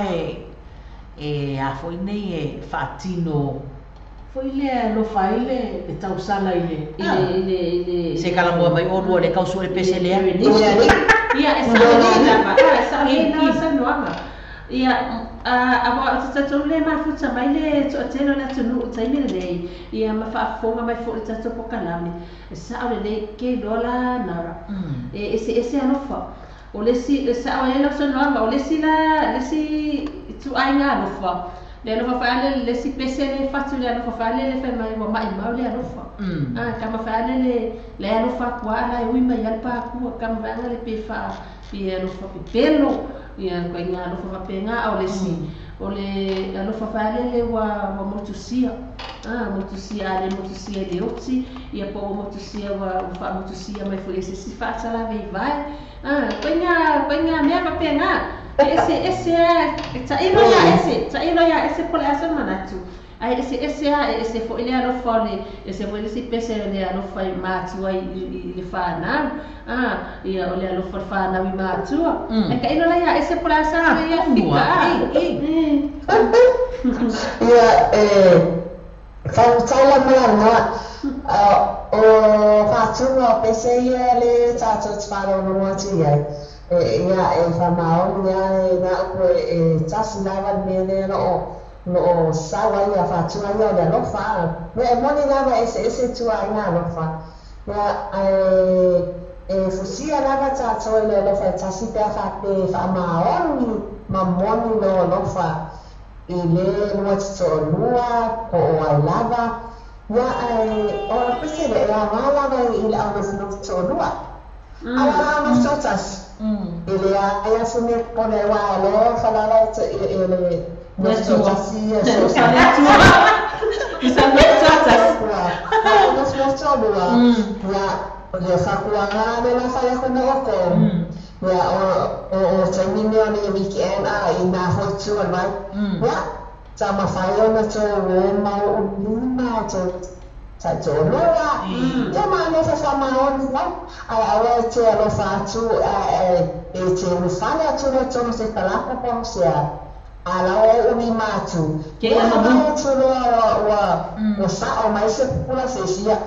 Speaker 2: e a foi nei e faatino foi lea e alofa ai le tausala i le
Speaker 3: I le
Speaker 2: Se kalamoa mai olua le kausu o le pese lea.
Speaker 3: Ia, e sa'o lelei lava, e sa'o lelei lava saunoaga. Ia, aua o te tatou le mafuta mai le toatele o le atunuu i taimi lenei, ia ma faafofoga mai foi i le tatou polokalame. E sa'o lelei, ke iloa la Nara. E eseese alofa. O le isi, e sa'o ai lau saunoaga, o le isi la, le isi ituaiga alofa, le alofa faale, le isi pese le fatu le alofa faale le fai mai ua maimau le alofa. Kama faale le alofa atu lava la e ui mai ai le pākua, kama faale le pe faa pe alofa pepelo, ia ituaiga alofa faapena, a o le isi, o le alofa faale ua motusia. Motusia a le motusia i le oti, ia po ua motusia ua faamotusia mai foi e se isi faatalave i vae. Ituaiga mea faapena. E eseese lava, e tailo ia ese, tailo ia ese po o le a sona manatu. Ae eseese lava, e ese foi le alofa o le, ese foi le isi pese o le alofa i matua i le fanau. Ia o le alofa o le fanau i matua. Ae tailo la ia ese po o le a sa ia fika.
Speaker 4: Ia, e fautala mai aloa, o faatuga o pese ia le tatou te faalogologo atu i ai. Ia, e faamaoni lava e na upu e tasi lava le mea lea o loo sau ai ia faatuga ia o le alofa. Mea e moni lava e eseese ituaiga alofa. Ia, ae e fusia lava tatou i le alofa e tasi pe a faapea e faamaoni ma moni lou alofa i le lua te toalua po o ai lava. Ia, ae o le pese le e aoga lava i le aunofonofo toalua. A o le aunofono toatasi, e leai lava se mea popole aua e alofa lava e le nofo toatasi ia so
Speaker 3: se toatasi.
Speaker 4: Nofonofo toalua, ia, o le fakuaga le la fai aku na outou. Ia, o taimi nei o le weekend a i nā foi tua mai. Ia, sa mafai ona tou o ma lima o tou taitoalua. Ia ma alofa faamaoni mai. Ae aua e te alofa atu e te ulufale atu loa i totonu o se kalaka po o se a. A lau e ulima atu. Ia vaai atu loa ua sa'o mai se pula se isi ia.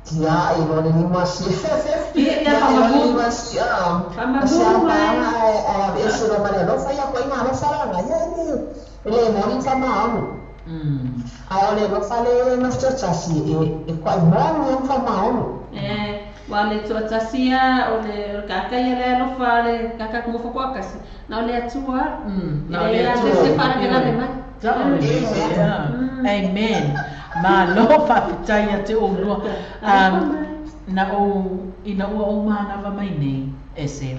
Speaker 4: Tia'i loa le lima sia.
Speaker 3: Ia
Speaker 4: Tia'i loa le
Speaker 3: faamamu.
Speaker 4: lima sia. Se
Speaker 3: Faamamu
Speaker 4: a
Speaker 3: mai.
Speaker 4: paga ae aveese loa ma le alofa ia ituaiga alofa laga. Ia e le moni ma faamaoni. Ae o le alofa le nofo toatasi e kua'i moni ai ma faamaoni.
Speaker 3: E, ua le toatasi ia o le kaka ia le alofa le kaka kumu fakoakasi. Na o le Atua.
Speaker 2: Na o
Speaker 3: E
Speaker 2: le
Speaker 3: le
Speaker 2: Atua.
Speaker 3: se faalavelave mai.
Speaker 2: Sa'o lelei. Amen. Malo faafetai ia te oulua. Na ou ina ua ou manava mai nei e se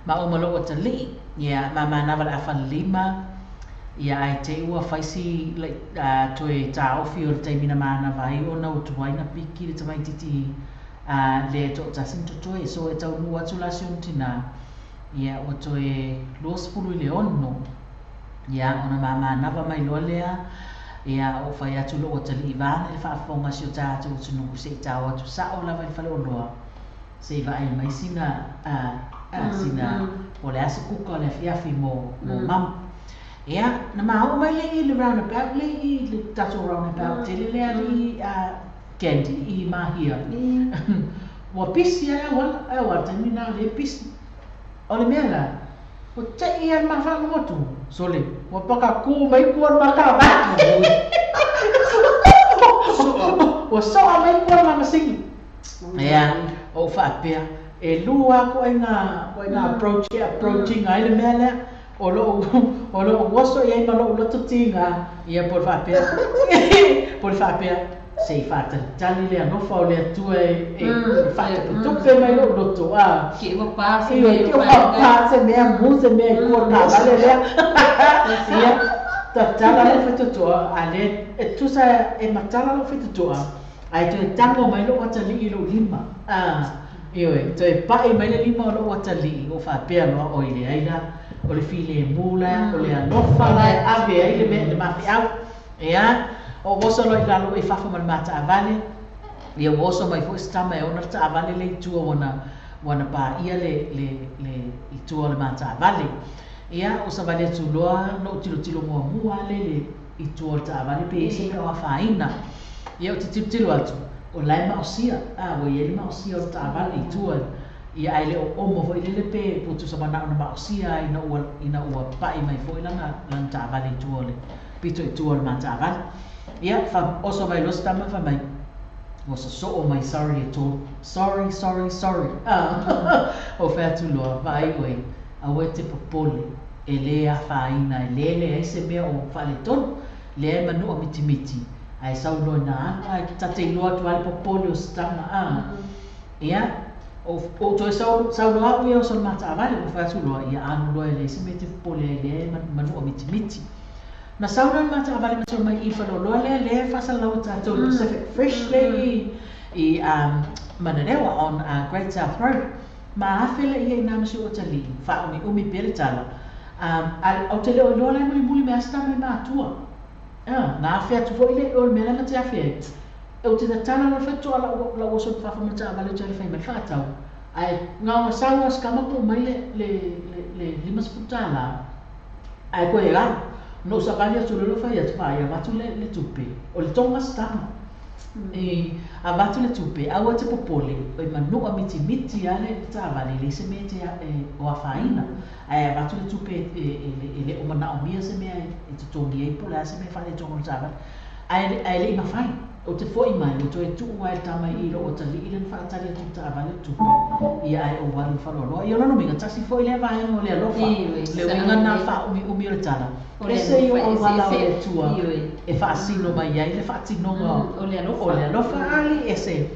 Speaker 2: ma ou ma lou atalii, ia ma manava le afalelima, ia ae te i ua fai si toe taofi o le taimi na manava ai ona ua tuai na piki le tamaitiiti le toatasi ma totoe. So e taunuu atu la si ona tinā. Ia ua toe 26. Ia ona mamanava mai loa lea. Ia o fai atu lou atalii vaeane le faafofoga a si o tatou atunuu se i tao atu sao lava i le faleoloa se i vaai mai sina sina po o le a se kuka o le afiafi mo mama. Ia na maua mai le i le roundabout le i le tatou roundabout tele lea le i Candy i Mahia. Ua pisi lava le auala, ae aua o le taimi lena o lea e pisi. O le mea la, ua tei lava le ma faalogo atu, sole, ua paka kū mai kua o le ma taavale. Ua soa mai kua o le ma masini. Ia, ou faapea, e lua lava koaiga approach e approach ina ai le mea lea, o lou oso i ai ma lou loto tiga, ia po o le faapea, po o le faapea, se i faatalitali le alofa o le Atua e faatupatupe mai lou loto, a.
Speaker 3: Ki ua pa se
Speaker 2: Ioe,
Speaker 3: mea
Speaker 2: ki ua pa se mea, mu se mea i kua o le taavale lea. Ia, tatala lou faitotoa, a lea e tusa e matala lou faitotoa, ae toe tago mai lou atalii i lou lima. A, ioe, toe pai mai le lima o lou atalii, ua faapea loa, oi leai la, o le filemu la, o le alofa la e ave ai le mea le mafiau. Ia, o oso loa i lalo i fafo ma le mataavale, ia ua oso mai foi se tama e ona le taavale le i tua ua na paia le i tua o le mataavale. Ia, o savali atu loa, na ou tilotilo muamua le le i tua o le taavale pe i ai se mea o afaina. Ia, ou te tilotilo atu, o la e maosia, a ua i ai le maosia o le taavale i tua. Ia ae le o omo foi lele pe ua tusa manao na maosia ai ina ua pai mai foi lana taavale i tua o le pito i tua o le mataavale. Ia, fa oso mai loa se tama fai mai, ua sosoo mai sorry e tolu. Sorry, sorry, sorry. Ah, o fai atu loa, vaai oe, aua e te popole, e lē afaina, e lē leai se mea o faaletonu. Lea e manua mitimiti, ae sau loa ina alu, ae ta te iloa atu lava le popole o se tama. Ah. Ia, o toe sau sau loa au ia oso le mataavale, ua fai atu loa, ia alu loa e leai se mea e te popole ai lea e manua mitimiti. Na sau loa le mataavale ma sau mai i faleoloa lea lea e faasalalau e tatou le Pacific Fresh le i Manurewa on Great South Road. Ma afe le ia i nā ma si ou atalii, faaumiumi pea le tala. Ou te le o iloa la e mulimuli mai a se tama i matua. Ah, na afe atu foi le o le mea la na te afe ai. Ou te tatala loa le faitotoa lau oso i fafo ma le taavale ou te alu e fai mai le faatau. Ae gaoga sau a se tama tuu mai le $50. Ae koe alu. Na ou savali atu loa fai atu vaai avatu le tupe. O le tonga se tama. E avatu le tupe, aua te popole, o i manua mitimiti lava le taavale, e leai se mea e te o afaina. Ae avatu le tupe e le o manaomia se mea e totogi ai po o le a se mea e faaletonu o le taavale. Ae le i mafai. Ou te foi mai, ua toe tuu ai le tama i lou atalii lea na faatali atu i le taavale le tupe. Ia ae ou alu i faleoloa. Ia o lona uiga, tasi foi lea vaega o le alofa. Le uiga na faaumiumi o le tala. Ese ia o auala o le Atua e faasino mai ai le faatinoga
Speaker 3: o le alofa.
Speaker 2: O le alofa ali ese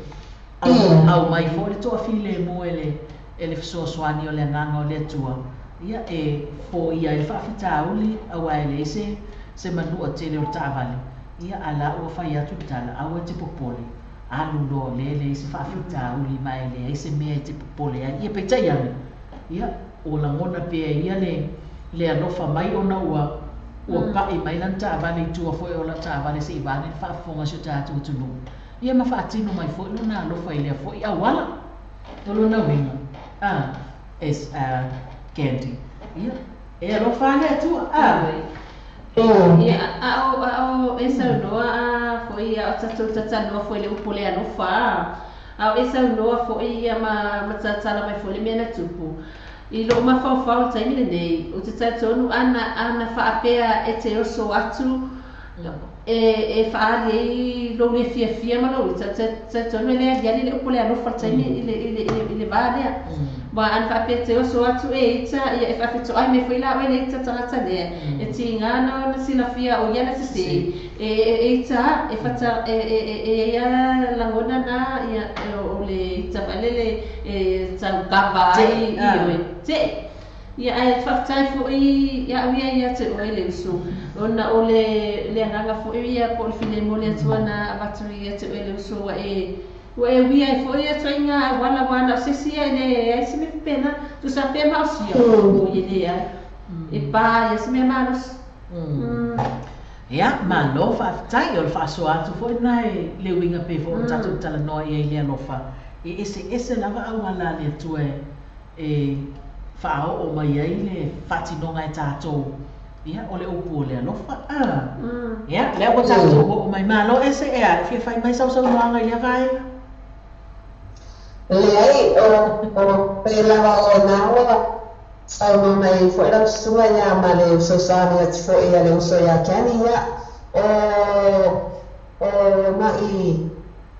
Speaker 2: au mai foi le toafilemu e le fesoasoani o le agaga o le Atua. Ia e foia ai le faafitauli aua e leai se manua tele o le taavale. Ia a la ua fai atu le tala, aua e te popole, alu loa lea e leai se faafitauli ma e leai se mea e te popole ai. Ia peitai ane, ia ua lagona pea ia le alofa mai ona ua pai mai lana taavale i tua foi o lau taavale se i vaeane le faafofoga a si o tatou atunuu. Ia ma faatino mai foi lona alofa i lea foi auala. O lona uiga, a, es Candy. Ia, e alofa le Atua. A.
Speaker 3: Ia, a o e saunoa a foi a o tatou tatanoa foi le upu le alofa a o e saunoa foi ia ma tatala mai foi le mea na tupu. I lou mafaufau i le taimi lenei, ou te talitonu ana faapea e te oso atu e faaali ai lou le fiafia ma lou ita, talitonu e le aliali le upu le alofa le taimi i le va lea. Ua ana faapea te oso atu e ita, ia e faafetoai mai foi la oe le ita tagata lea. E tiga na silafia o ia na sesē. E ita e fata e ia lagona na ia o le ita faelele e taukava ai i oe. Te. Ia ae faafetai foi ia au ia ia te oe le uso. Ona o le agaga foi ia po o le filemu o le Atua na avatu ia te oe le uso ua e Ua e uia ai foi ia ituaiga auala ua na o se isi ia e leai se mea faapena. Tusa pea maosia, oi e leai. E pa ia se mea malosi.
Speaker 2: Ia, malo faafetai, o le faasoa atu foi lena i le uiga pei foi ona tatou talanoa i ai i le alofa, e eseese lava auala a le Atua e faaoo mai ai le faatinoga e tatou, ia, o le upu o le alofa. Ia, lea ua tatou oo mai, malo ese ea, e fia fai mai sausaunoaga i lea vaega?
Speaker 4: Leai, o pei lava o na ua saunoa mai ai foi lau susuga ia ma le fesoasoani atu foi a le uso ia Kenny, ia, o ma'i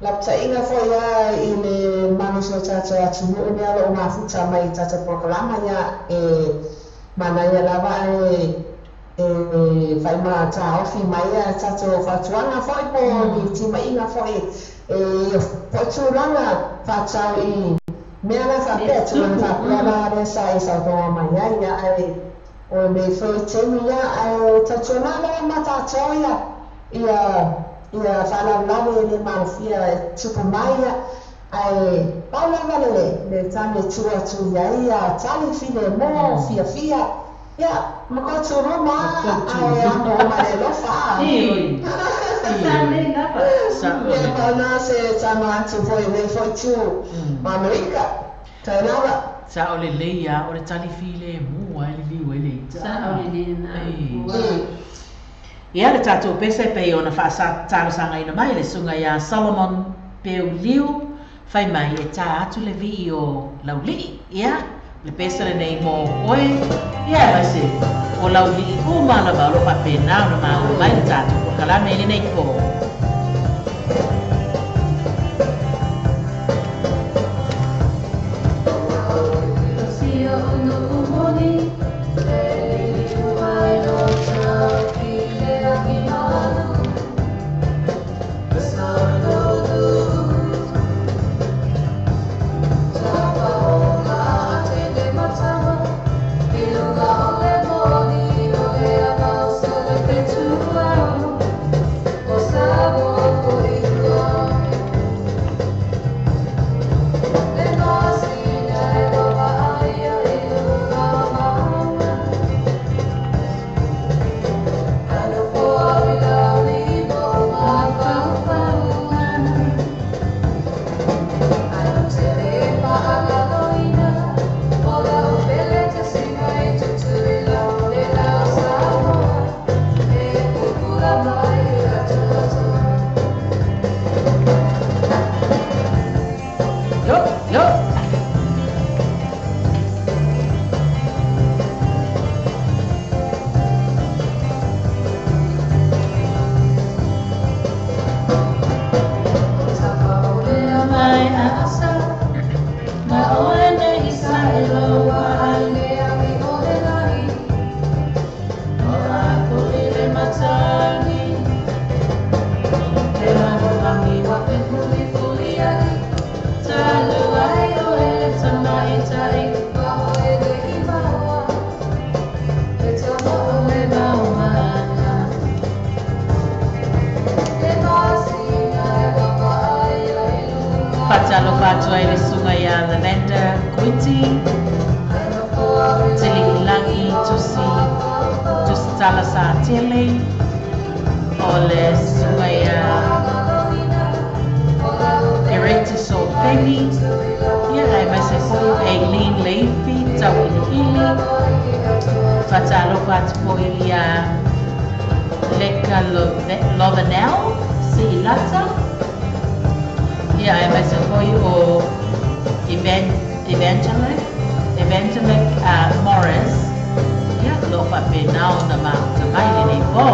Speaker 4: lapataiga foi ia i le malosi o tatou atunuu lea o lo o mafuta mai i tatou polokalama ia e manaia lava ae e fai ma taofi mai ia tatou fautuaga foi po o ni timaiga foi e ia foi tulaga faatatau i mea la faapea, tulaga faapea la lea sa e saunoa mai ai ia, ae o lenei foi taimi ia ae tautuana lava ma tatou ia ia faalavelave e le malofia e tupu mai ia, ae pau lava le tali e tuu atu i ai ia tali filemu fiafia ia ma koutou luma ae amo ma le alofa.
Speaker 3: Ioe. Sa lelei lava.
Speaker 4: Ia pau na se tama atu foi i lenei foi itu o Amerika. Tai lava.
Speaker 2: Sao lelei lava, o le tali filemu lava e liliu ai le ita.
Speaker 3: Sao lelei lena.
Speaker 2: Ia le tatou pese e pei ona faatalosagaina mai e le susuga ia Solomon Peuliu, fai mai e tā atu le vii o Laulii. Ia, le pese lenei mo oe, ia aemaise o Laulii uma lava o lo o faapena ona maua mai le tatou polokalame i lenei po. Yo, yo. Faatalofa atu ai le susuga ia Lavender Kuiti, Teliilagi Tusi Tusitala Satele, o le susuga ia Eretiso Peni, ia aemaise foi o Eileen Leifi Tauiliili. Faatalofa atu foi ia Leka Lovanel Siilata, ia aemaise foi o Evangelic Morris, ia o lo o faapena ona mafuta mai lenei po.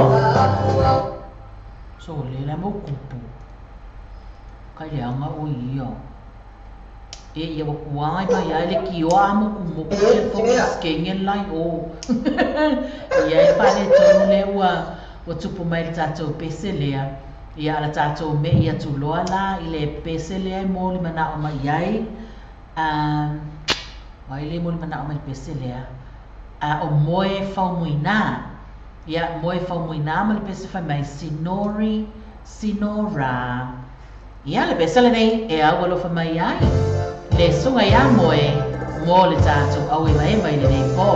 Speaker 2: So le la mo kupu. Kai leaga o ia. E ia ua kuaga i mai ai le kioa a mokumoku le foki skenge lai o. Ia e faaletonu le ua tupu mai le tatou pese lea. Ia ala tatou me'i atu loa la i le pese lea e mo le manao mai ai. Ai le mo le manao mai le pese lea. O moe faumuina. Ia moe faumuina ma le pese fai mai sinori sinora. Ia le pese lenei e au alofa mai ai le suga iā moe mo le tatou auemaema i lenei pō.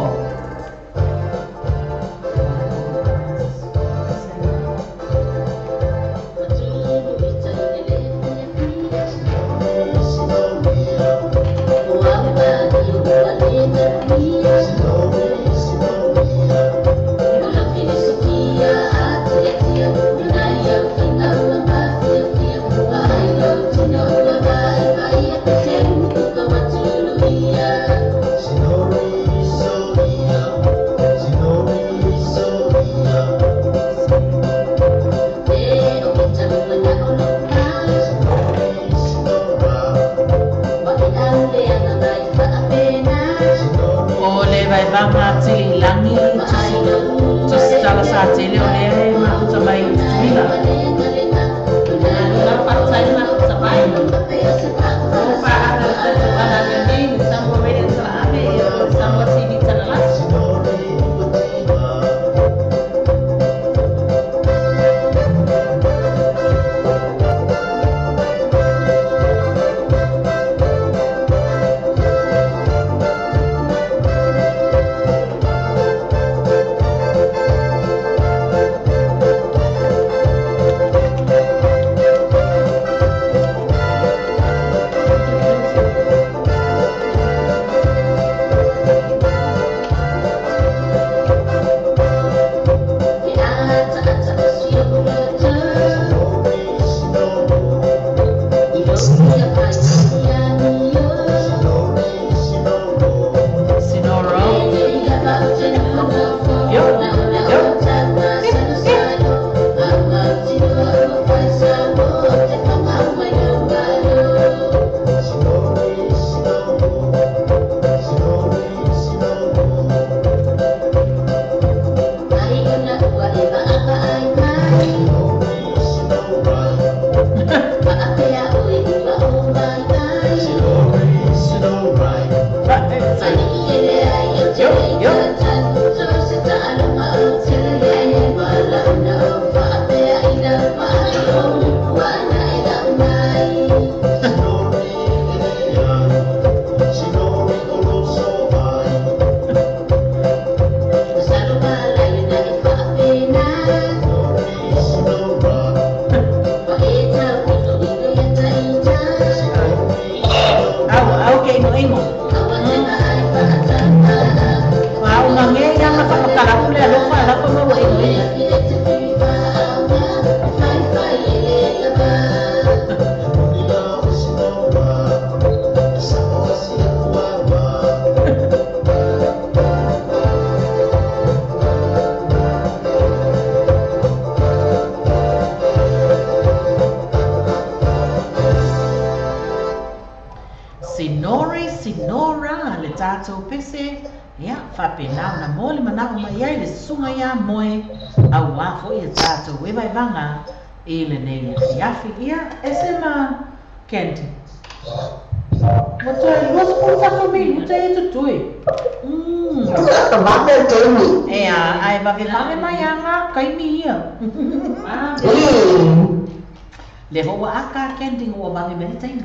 Speaker 2: Le hoa aka kending o vave mai taimi.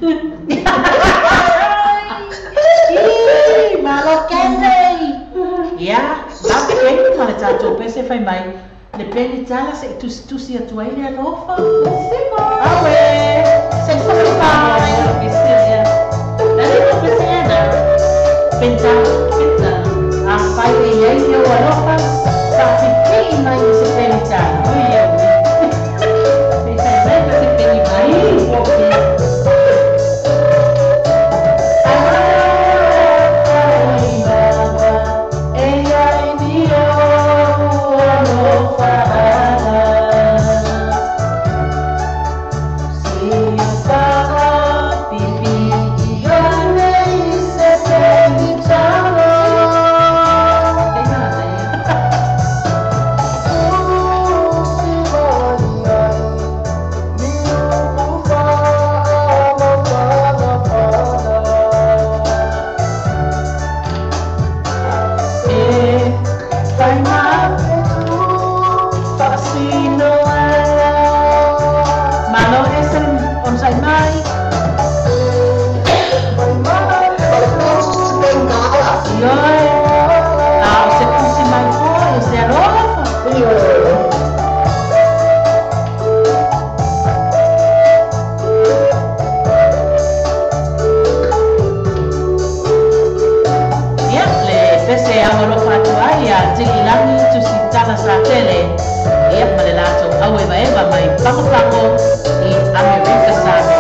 Speaker 2: Malo kendi. Ia, vave kendi ma le tatou pese fai mai. Le peni tala se tusi atu ai le alofa. Awe, se mai. Penta, penta. A fai e iai o alofa. Sa pipii mai se peni tala.
Speaker 4: Ioe.
Speaker 2: Ia, le pese aualofa atu ai ia Tililangi Tusitala Satele, ia ma le latou auevaeva mai Pagopago i Amerika Samoa.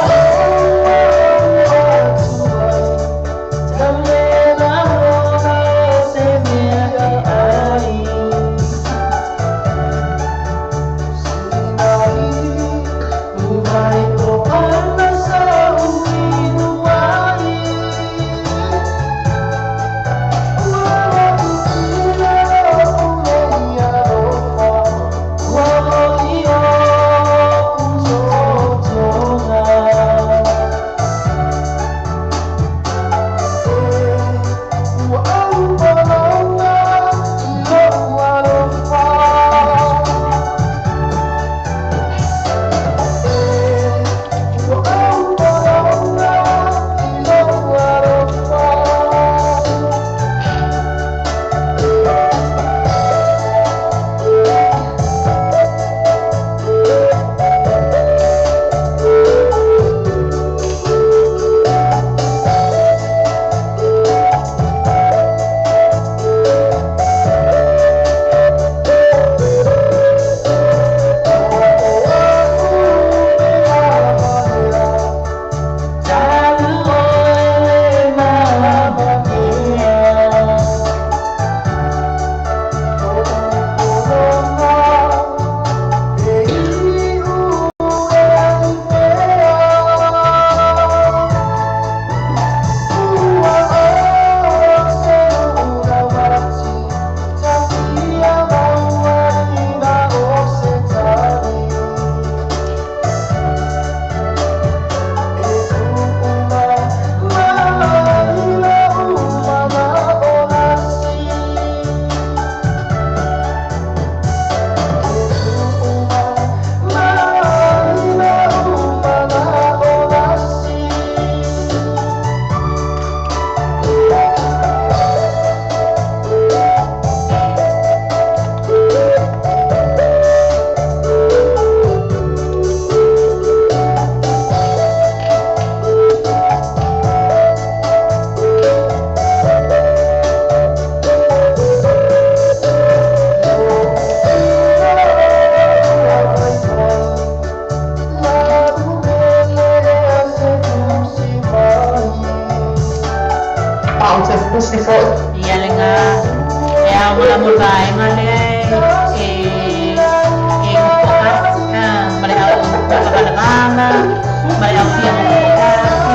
Speaker 2: Ia le ga e ao ma la mo le vaega lea e e poka ma le au pakavalagana ma le au fia mokokati.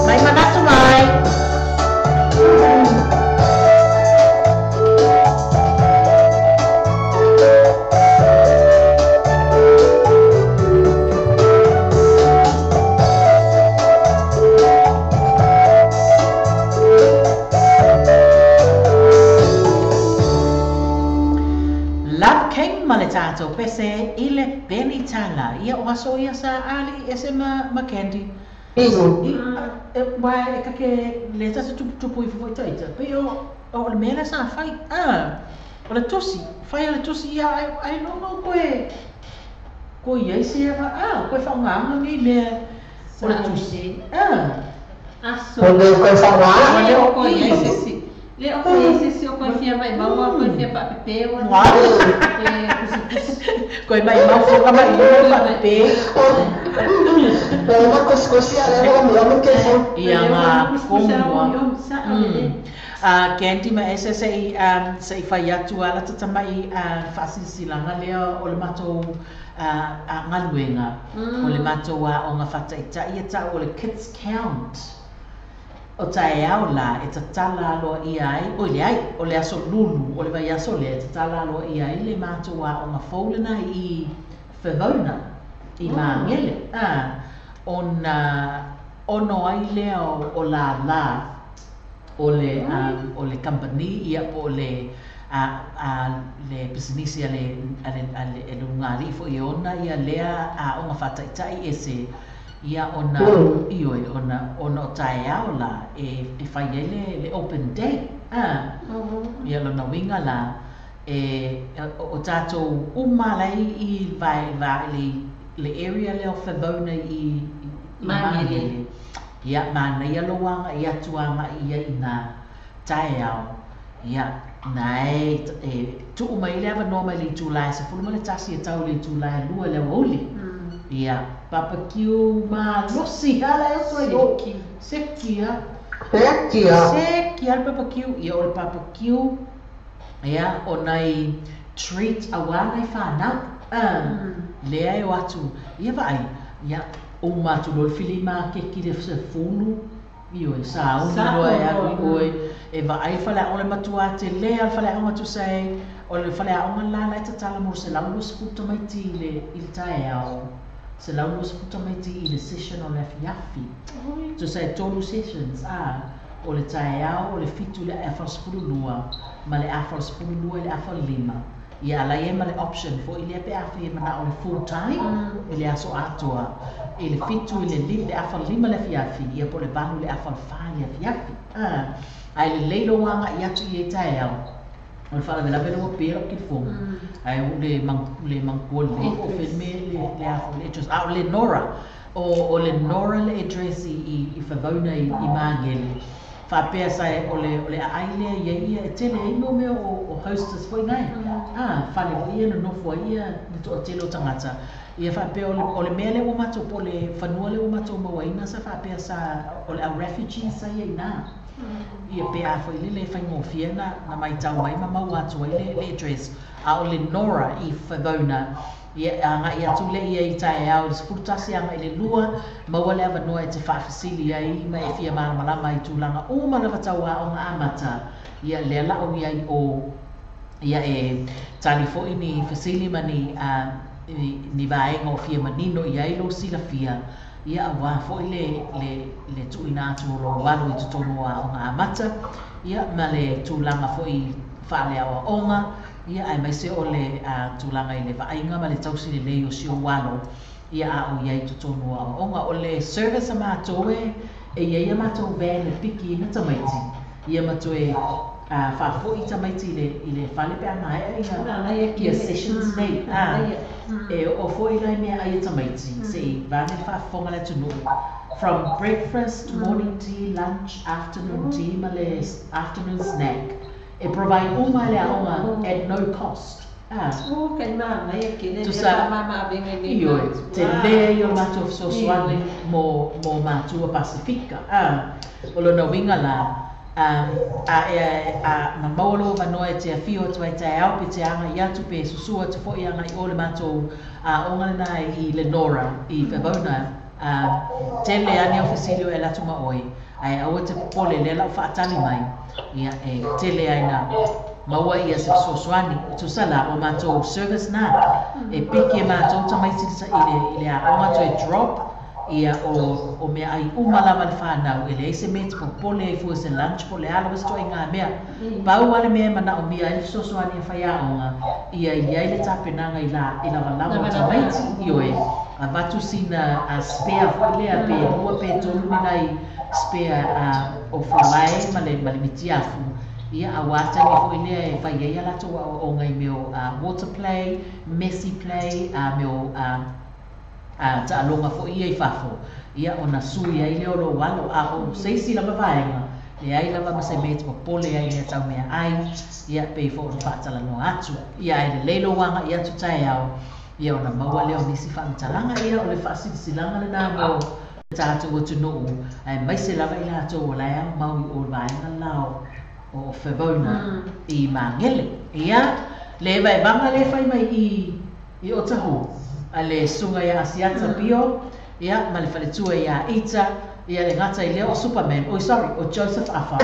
Speaker 2: Mai manatu mai. Love King ma le tatou pese i le Penitala. Ia o aso ia sa ali ese ma Candy. I wa e kake le tata tupu i fofo ita. Pe o le mea lea sa fai. O le tusi, fai o le tusi ia ai no no koe. Koe iai se ava koe whaongaanga nei mea o le tusi.
Speaker 3: Aso.
Speaker 4: O le koe whaongaanga.
Speaker 3: Le o koe iai sisi. Le o koe iai sisi o koe fia mai maua, koe fia paapepe o. Kusi kusi.
Speaker 2: Koe mai mau foka mai mau paapepe.
Speaker 4: Le ma kuskusi a le mo mo ke fo.
Speaker 2: Ia ngā komua. Candy ma ese se i whai atu ala tatamai whaasilisilanga lea o le matou a ngaluenga. O le matou a o ngā whataitai e tau o le Kids Count. O tae au la e tatala aloa ia ai, o le ai, o le aso lulu, o le vai aso lea e tatala aloa ia ai le matou a o ngā foulena i Favona. i Magele. Ona ono ai lea o lālā o le o le company ia po o le le pisinisi a le ulugalii foi e ona ia lea aoga faataitai ese ia ona ioe ona ona o taeao la e fai ai le open day. Ia lona uiga la e o tatou uma lai i vai vai le area lea o Fevauna i Magele. Ia manaia lou aga'i atu aga'i ai ina taeao. Ia na e tuu mai le avanoa mai le itulā e 11 e tau i le itulā e 2 i le aoauli. Ia barbecue malosi ala e oso ai o. Seki a.
Speaker 4: Seki a.
Speaker 2: Seki a le barbecue. Ia o le barbecue. Ia o nai treat auā nai whanau. Lea e o atu. Ia vaai. Ia uma atu loa le filima keki le sefulu. Ioe, sauni loa e alu i oe. E vaai le faleaoga le matua telē a le faleaoga tusa e o le faleaoga la la e tatala mo le 120 tamaiti i le i le taeao. 120 tamaiti i le session o le afiafi. Tusa e tolu sessions o le taeao o le 7 i le afa o le 12 ma le afa o le 12 i le afa o le 5. Ia ala i ai ma le option foi lea pe afai e manao le full time i le aso atoa i le 7 i le 5 le afa o le 5 le afiafi ia po o le 8 i le afa o le 4 le afiafi. Ae lelei lou aga'i atu i ai taeao o le faalavelave lea ua pea lau telefoni ae ua le le manatua lelei po o fea le mea le a foi le address. A o Lenora o Lenora le address i Fevauna i Magele. Faapea sa o le aai lea i ai ia e tele ai mo mea o hostess foi nai. Fale foi ia nonofo ai ia le toatele o tagata. Ia faapea o le mea lea ua matou po o le fanua lea ua matou mauaina sa faapea sa o le au refugees sa ia i ina. Ia pe a foi lele e faigofie na maitau ai ma maua atu ai le address. A o Lenora i Fevauna. Ia aga'i atu lea ia i taeao i le 11 aga'i le 2, maua le avanoa e te faafesili ai ma e fia malamalama i tulaga uma lava tau aoga amata. Ia lea la o ia i o ia e tali foi ni fesili ma ni ni vaega o fia manino i ai lou silafia. Ia auā foi le tuuina atu o lou alo i totonu o aoga amata. Ia ma le tulaga foi faaleaoaoga. Ia aemaise o le tulaga i le vaaiga ma le tausi lelei o si ou alo ia a o i ai i totonu o aoaoga. O le service a matou e i ai a matou van e piki ina tamaiti ia ma toe faafoi tamaiti i le fale pe a maea ia sessions nei. E oo foi la i meaai a tamaiti se'i vaeane le faafofoga a le atunuu from breakfast, morning tea, lunch, afternoon tea ma le afternoon snack. E provide uma le aoga at no cost. Tusa, ioe, telē ia o le matou fesoasoani mo matua Pasifika. O lona uiga la, a e a maua lou avanoa e te afio atu ai taeao pe te aga'i atu pe susu atu foi aga'i o le matou aoga lena i Lenora i Fevauna. Tele lava ni au fesili o e alu atu ma oe, ae aua e te popole lea la ua faatali mai. Ia e tele ai na maua ia se fesoasoani. Tusa la o matou service na e piki e matou tamaiti i le aoga toe drop ia o meaai uma lava le whanau. E leai se mea e te popole ai fua se lunch po o le a lava se ituaiga mea. Pau lava le mea e manaomia ai le fesoasoani a faiaoga ia i ai le tapenaga i lavalava o tamaiti. Ioe, avatu sina spare foi lea pe 2 pe 3 ni nai spare o fulae ma le mitiafu. Ia auā taimi foi lea e fai ai a latou aoaoga i mea o water play, messy play, mea o taaloga foi ia i fafo. Ia ona sui ai lea o lou alo a o se isi lava vaega leai lava ma se mea e te popole ai i mea tau meaai. Ia pei foi ona faatalanoa atu. Ia ae lelei lou aga'i atu taeao ia ona maua lea o nisi faamatalaga. Ia o le faasilasilaga lenā mo le tatou atunuu aemaise lava i latou o la e aumau i o le vaega la o Fevauna i Magele. Ia le evaevaga lea e fai mai i Otahuhu a le susuga ia Asiata Pio ia ma le faletua ia Ita ia le gata i lea o Superman oi sorry o Joseph Afa.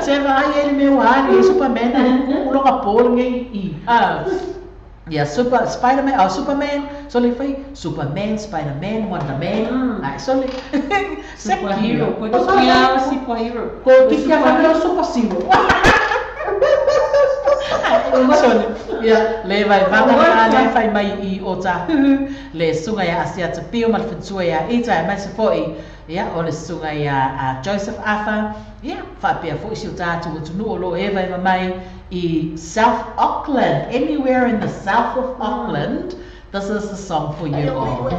Speaker 2: Se vaai ai le mea ua alu i ai Superman a uu loga po lenei i. Ia Super Spider-Man, oh Superman, sole fai Superman, Spider-Man, Wonder Man. Ai sole.
Speaker 3: Superhero, ko kia superhero.
Speaker 2: Ko kia fa super hero. Sole. Ia le vai vanga le fai mai i o Tāhuhu, le sunga ia Asia te pio ma le fetua ia Ita e mai se fo'i. Ia o le sunga ia Joseph Afa. Ia whaapea fo'i si o tātou atunuu o lo e vai mai i South Auckland. Anywhere in the south of Auckland, this is the song for you all.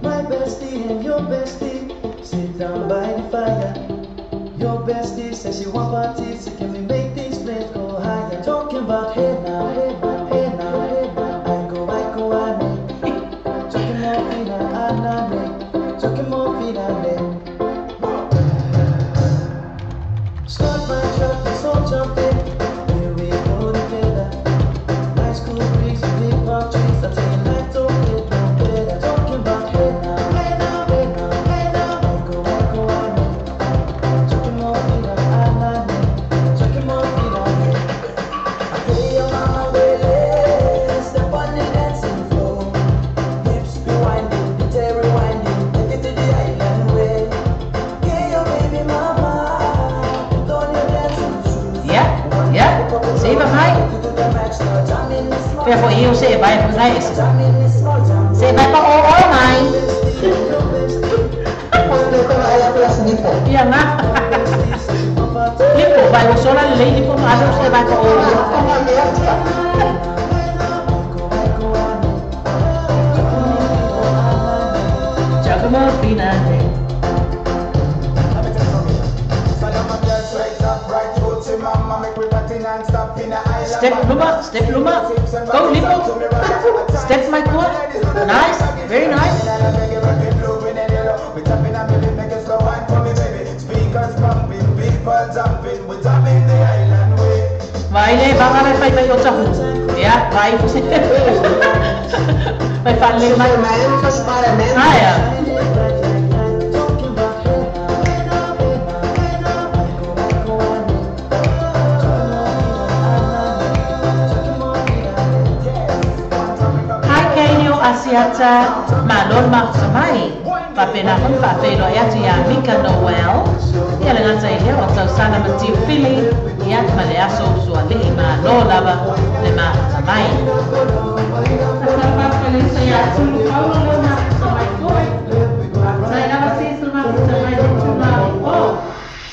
Speaker 5: My bestie and your bestie sit down by the fire. Your bestie says she want parties, so can we make these flames go higher? Talking about hey now, hey now, hey now, hey now. I go, I go, I me. Talking more fina, anane. Talking more fina, ne. Start my truck, let's all jump in. Here we go together. Nice cool breeze, big palm trees. I tell you life don't get no better. Talking about hey now, hey now, hey now, hey now. I go, I go, I me. Talking more fina, anane. Talking more fina, ne. I play your mama wele. Step on the dancing floor. Hips be winding, DJ rewinding. Take it to the island way. Get your baby mama. Put on your dancing shoes.
Speaker 2: Yeah, yeah. Se vai mai. Pea fo i o se vai fo sai. Se vai pa o o mai. Ia nga. Lipo vai o sola le lipo ma o se vai pa o. Giacomo Finale. Step luma, step luma. Go Lipo. Step my core. Nice, very nice. Vai le, vai vai vai vai o tahu. Ya, vai. Vai fa le mai
Speaker 4: Spider-Man.
Speaker 2: Ah ya. Hi Kenyo Asiata, malon mafuta mai. Papena hon papelo ia tu ia Mika Noel. Ia le ngata i lea o tausana matiu pili. Ia ma le aso usua li'i ma lo lava le mafuta mai.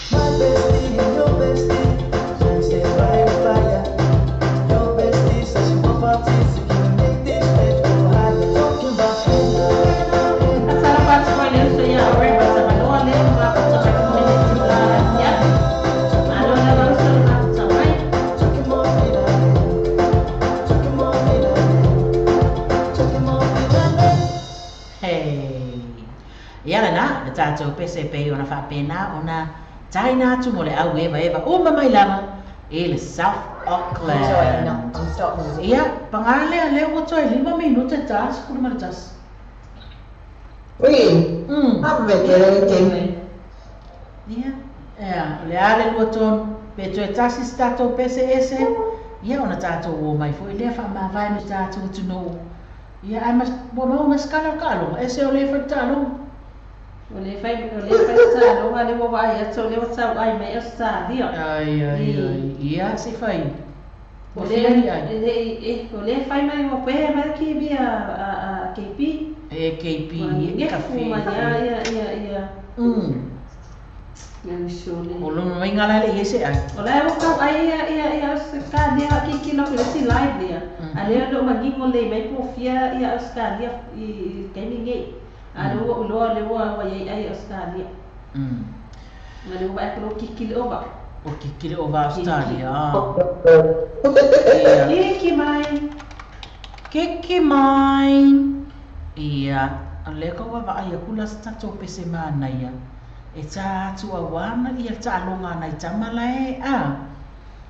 Speaker 5: My bestie and your bestie sit by the fire. Your bestie says she want parties, so can we make this flames go higher? Talking about hey now, hey now, hey now. Talking more fina, ne. Talking more fina, ne. Talking more fina, ne.
Speaker 2: Hey. Ia le na, le tātou pese pei ona whaapena, ona taina atu mo le au eva eva o mamai lava e le South Auckland.
Speaker 6: Stop music.
Speaker 2: Ia, pangale a leo toe 5 minute tas, kura ma le tas.
Speaker 4: Ui,
Speaker 2: Ia, ia, le ale lua tonu, pe toe tasi se tātou pese ese, ia ona tātou o mai foi lea whaamavae me tātou atunuu. Ia, ai mas, ua mau maskala o kaaloga, ese o le whai taaloga.
Speaker 3: O le fai taaloga le ua vaai atu o le ua tau ai mai Australia.
Speaker 2: Ai, ai, ai, ia, se fai.
Speaker 3: O le o le fai mai ua pea mai ki bia a KP.
Speaker 2: E KP,
Speaker 3: e
Speaker 2: kafe.
Speaker 3: Ia, ia, ia. Ia sole.
Speaker 2: O lona mai ngala le ese ai.
Speaker 3: O le ua tau ai ia ia ia Australia ki ki lo si live ia. A le lo mangingo le mai po fia ia Australia i kemi ngi. A le ua uloa le ua ia ai Australia. Ma le ua ai ko ki ki ova.
Speaker 2: O ki ki ova Australia.
Speaker 3: Kiki mai.
Speaker 2: Kiki mai. Ia, le ko wa ai kula sa to pese mana ia. E tā atu a wana ia tālonga nei tama lae a.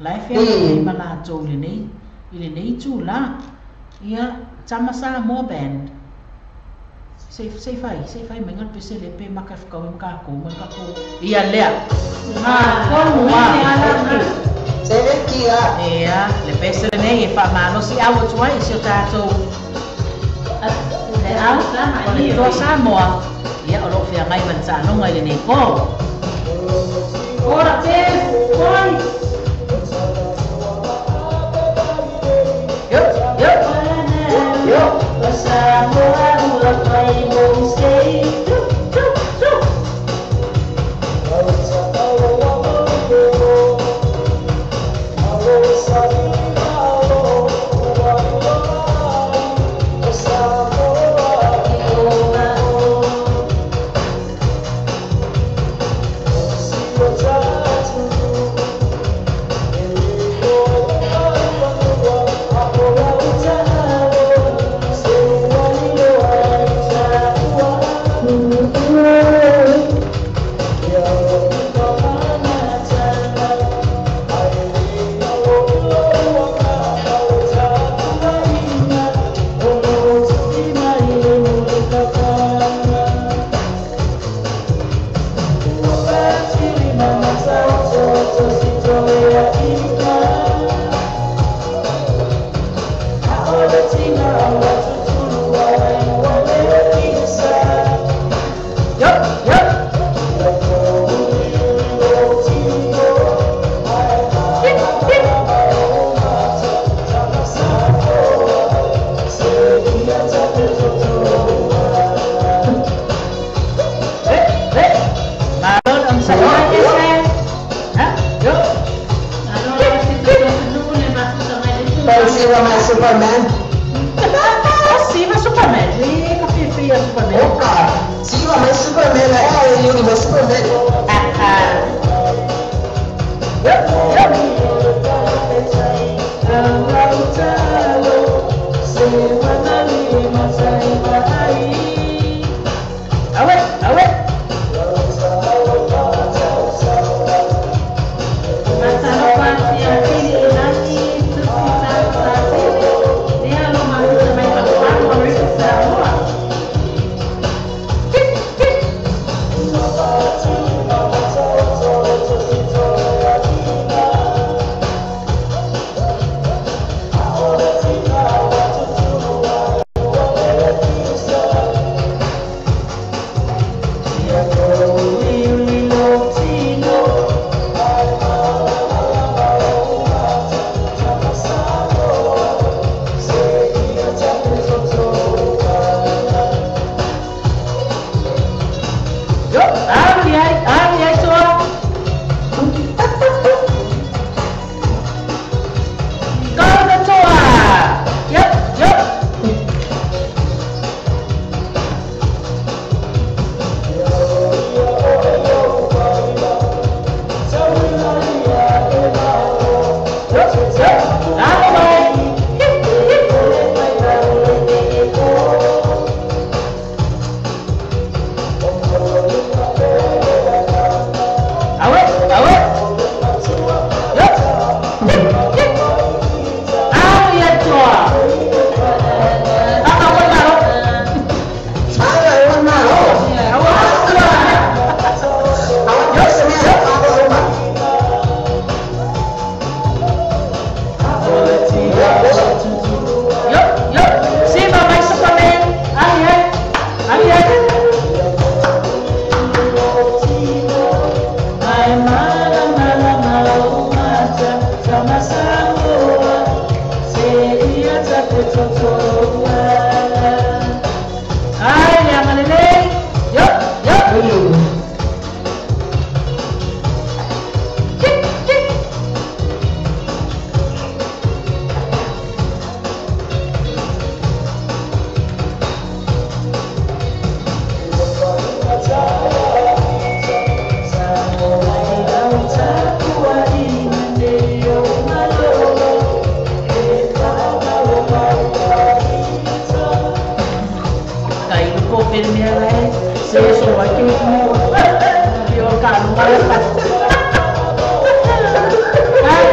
Speaker 2: Lae whea nei ma lātou i le nei tū la. Ia, tama Samoa Band. Se fai, se fai mai ngal pese le pe maka whakau e maka ko maka ko. Ia lea.
Speaker 3: Ma komu ala na.
Speaker 4: Se le kia.
Speaker 2: Ia, le pese le nei e whamalosi au atu ai si o tātou.
Speaker 3: Le au sa
Speaker 2: O le toa Samoa. Ia, o loo whia ngai ma le taaloga i lenei po.
Speaker 3: Ora pes, oi.
Speaker 2: Yo, yo.
Speaker 4: Yo.
Speaker 3: Samoa ua fai mo sei. Tu, tu, tu.
Speaker 2: Yo, yo. Hip, hip. Eh, eh. Malon ang sa Ha? Yo.
Speaker 3: Alo si tu le mafuta mai le tu.
Speaker 4: Poi si va mai Superman.
Speaker 2: Si va Superman. Le ka fifi a Superman.
Speaker 4: Opa! Si va mai Superman, è il mai Superman.
Speaker 2: Ah, ah. Yo, yo. Awe, awe. Hip, hip. Yo, ali ai, ali ai toa. Go the toa. Yep, yep. Yep, yep. Ali mai. Hip, hip. Awe, awe. Yep. Hip, hip. Ali ai toa. Ah, awe malo.
Speaker 4: Ah, è un malo.
Speaker 2: Awe toa.
Speaker 4: Ah, questo mi ha fatto Roma.
Speaker 2: Yo, yo. Siva mai Superman. Ali ai. Ali ai. Ai, amalele. Yo, yo. Hip, hip. Kai ko firme le se so wa ke mo. Yo ka no ma le pa. Ai.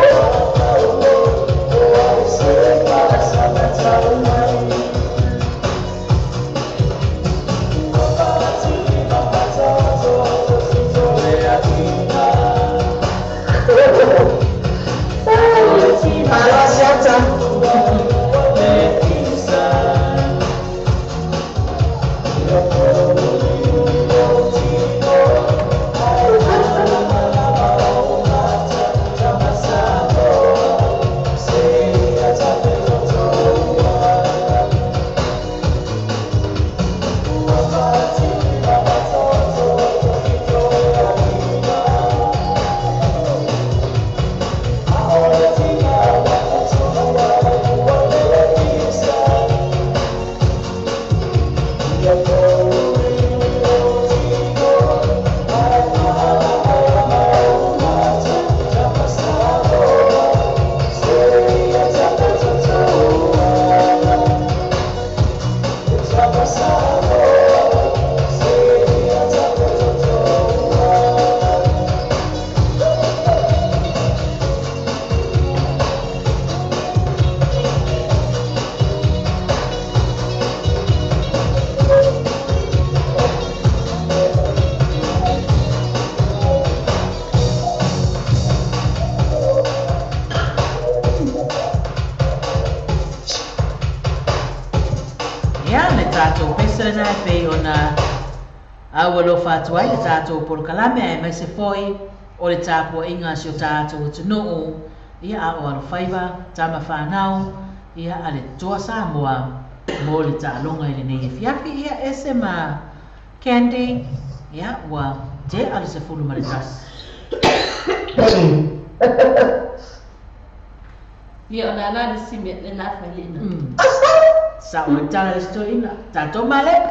Speaker 2: Tatou pese lena e pei ona aualofa atu ai le tatou polokalame aemaise foi o le tapuaʻiga a si o tatou atunuu ia a o alofaiva tama fanau ia a le Toa Samoa mo le taaloga i lenei afiafi ia ese ma Candy ia ua tea le 11.
Speaker 3: Ia o la le si mea le la fai lena.
Speaker 2: Sa o tala le stoina. Tatou malepe.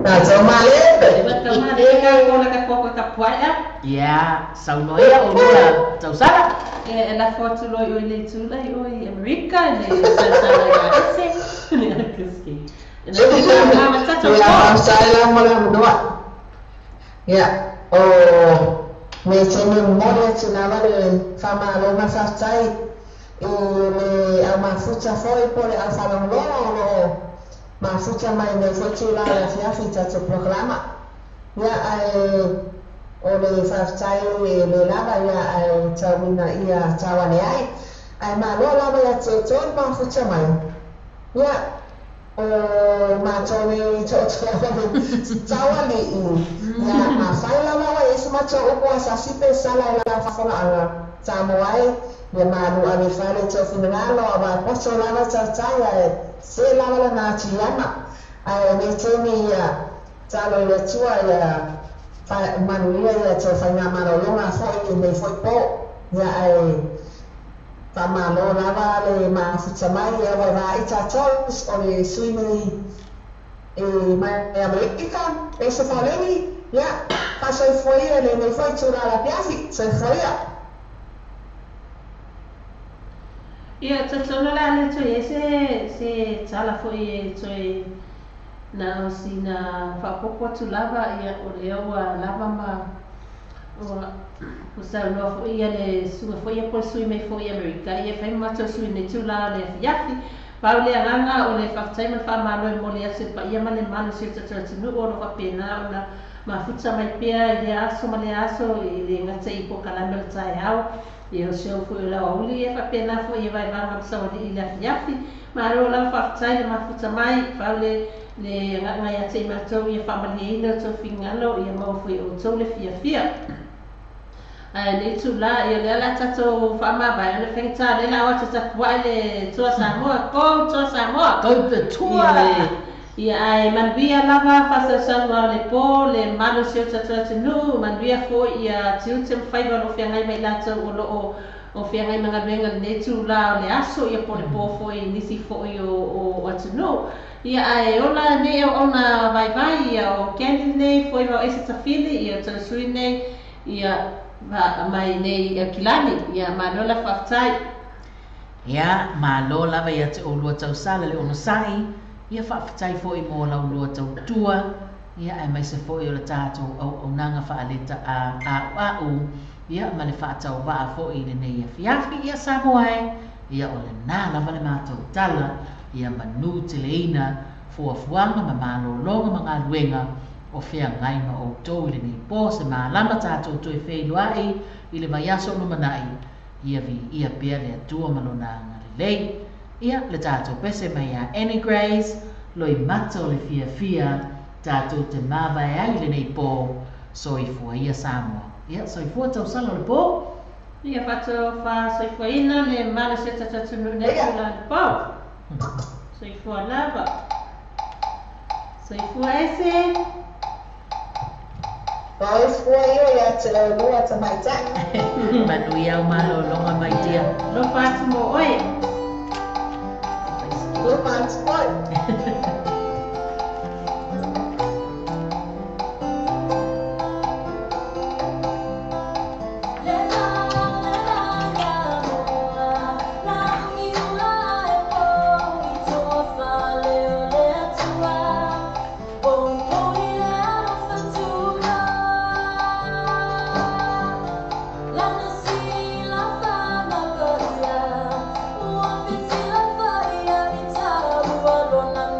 Speaker 4: Tatou malepe.
Speaker 3: Tatou malepe ka kola ka koko ka puaia.
Speaker 2: Ia, saunoa o lua tausala.
Speaker 3: E la fotu loi o le tula i o i Amerika le sasala ia ese. Le kiski.
Speaker 4: Ia, saila mo le manoa. Ia, o me tene mo le tuna le whamalo ma whaftai i le au mafuta foi po le au whalongolongo o loo mafuta mai nei foi tula le afiafi tatou polokalama. Ia, ae o le whaftai e le lava ia ae tauina ia tauane ai. Ae malo lava ia te tō mafuta mai. Ia, o mātou nei tauali'i. Ia, a whai lava wa esu matou upu a sasipe sala i la whafola anga tāmo ai. Ia malu ave whale tau whingalo a wā poto lava tautai ae se lava la ngā tiama. Ae nei tēmi ia talo i le tua ia manuia ia tau whainga marolonga foi nei foi pō. Ia ae whamalo lava le mafuta mai ia wai wā i tātou o le sui nei e mai Amerika e se whaleni. Ia, whasoifua ia le nei foi tūra la piafi, soifua ia.
Speaker 3: Ia, tatona la le toi e se tala foi e toi na o sina whapopo atu lava ia o le aua lava ma o saunoa foi ia le suga foi ia po sui mai foi Amerika ia whai matou sui nei tūla le afiafi. Pau le anganga o le whaftai ma whamalo e mole atu pa ia ma le malo si o tatou atunuu o lo whapena ona mafuta mai pea i le aso ma le aso i le ngata i polokalame o le taeao. Ia o seo foi o lau auli ia whapena foi ia vaivanga masawali i le afiafi. Malo lava whaftai le mafuta mai pau le ngai ate i matou ia whamalieina o tau fingalo ia mau foi o tau le fiafia. Nei tūla ia lea la tatou whaamavae ona whangita le la oa tatapuai le Toa Samoa. Go Toa Samoa!
Speaker 2: Go the Toa!
Speaker 3: Ia ae manuia lava whasausaunoa le pō le malo si o tatou atunuu manuia foi ia tiute mawhaiva o lo whiangai mai latou o loo o whiangai mangaluenga le tūla o le aso ia po le pō foi nisi foi o atunuu. Ia ae ola nei au ona vaivai ia o Candy nei foi vao ese tawhili ia tau sui nei ia mai nei Aukilani ia malo la whaftai.
Speaker 2: Ia malo lava ia te o lua tausala le onosai ia whaftai foi mo lau lua tautua ia ae maise foi o le tatou auaunaga faaleta a a'ua'u ia ma le faatauva'a foi lenei afiafi ia Samoa e ia o lenā lava le matou tala ia manu teleina fuafuaga ma malōlōga ma galuega o feagai ma outou i lenei pō se malama tatou toe feiloaʻi i le vaiaso o lumanaʻi ia viia pea le Atua ma lona agalelei. Ia le tatou pese mai ia Annie Grace loi mata o le fiafia tatou te mavae ai lenei pō soifua ia Samoa. Ia soifua tausala o le pō.
Speaker 3: Ia whatou whasoifuaina le malo se tatou atunuu nei tūla le pō. Soifua lava. Soifua ese.
Speaker 4: Soifua ia ia te lua tamaitai.
Speaker 2: Manuia o malōlōga mai tia.
Speaker 3: Lofa atu mo oe.
Speaker 4: Lofa atu oe.
Speaker 6: Lana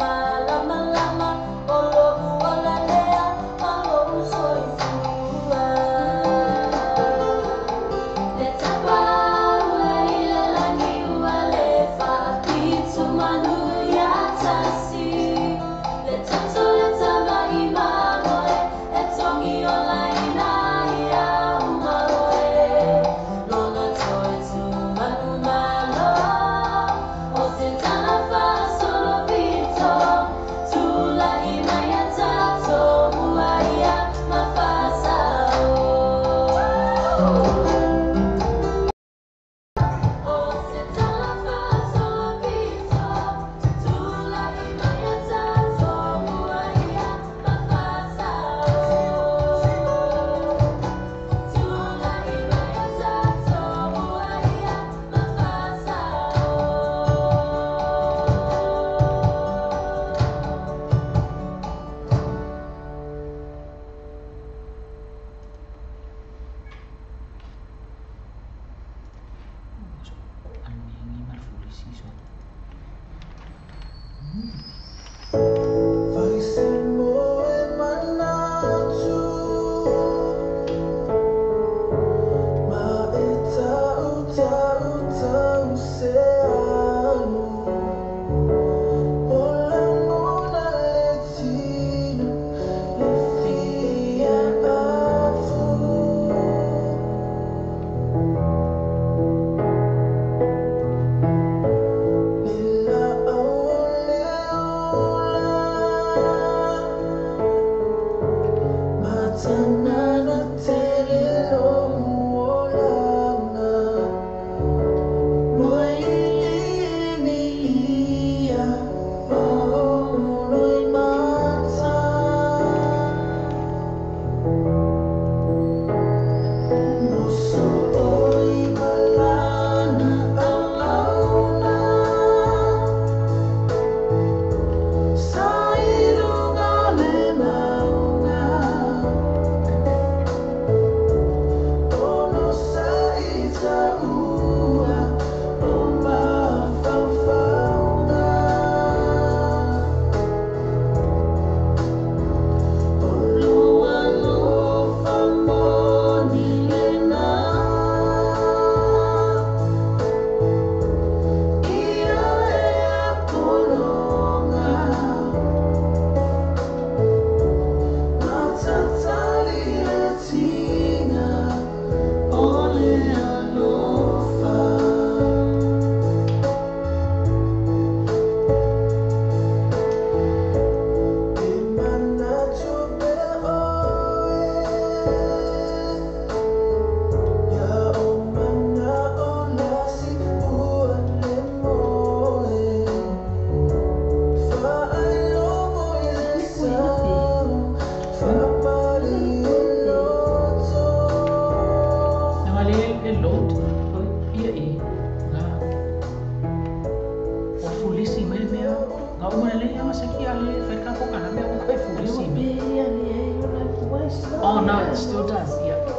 Speaker 2: Oh no, it still does, yeah.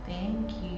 Speaker 2: Thank you.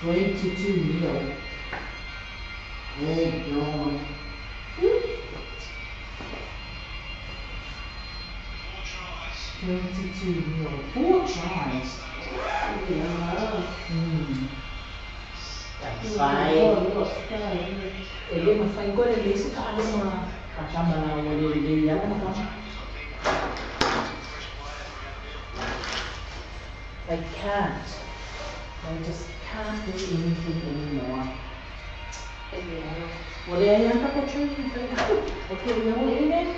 Speaker 2: $22 Hey, God. $22 4 tries.
Speaker 3: Yeah.
Speaker 2: Fai. Ele ma fai ancora lì si calma. Facciamo la They can't. They just can't do anything anymore. Well, yeah, I'm not training. Okay, we all in it.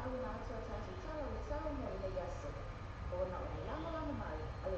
Speaker 6: auina atu a tatou tala o le tau mo lenei aso, ona o le lagolago mai a le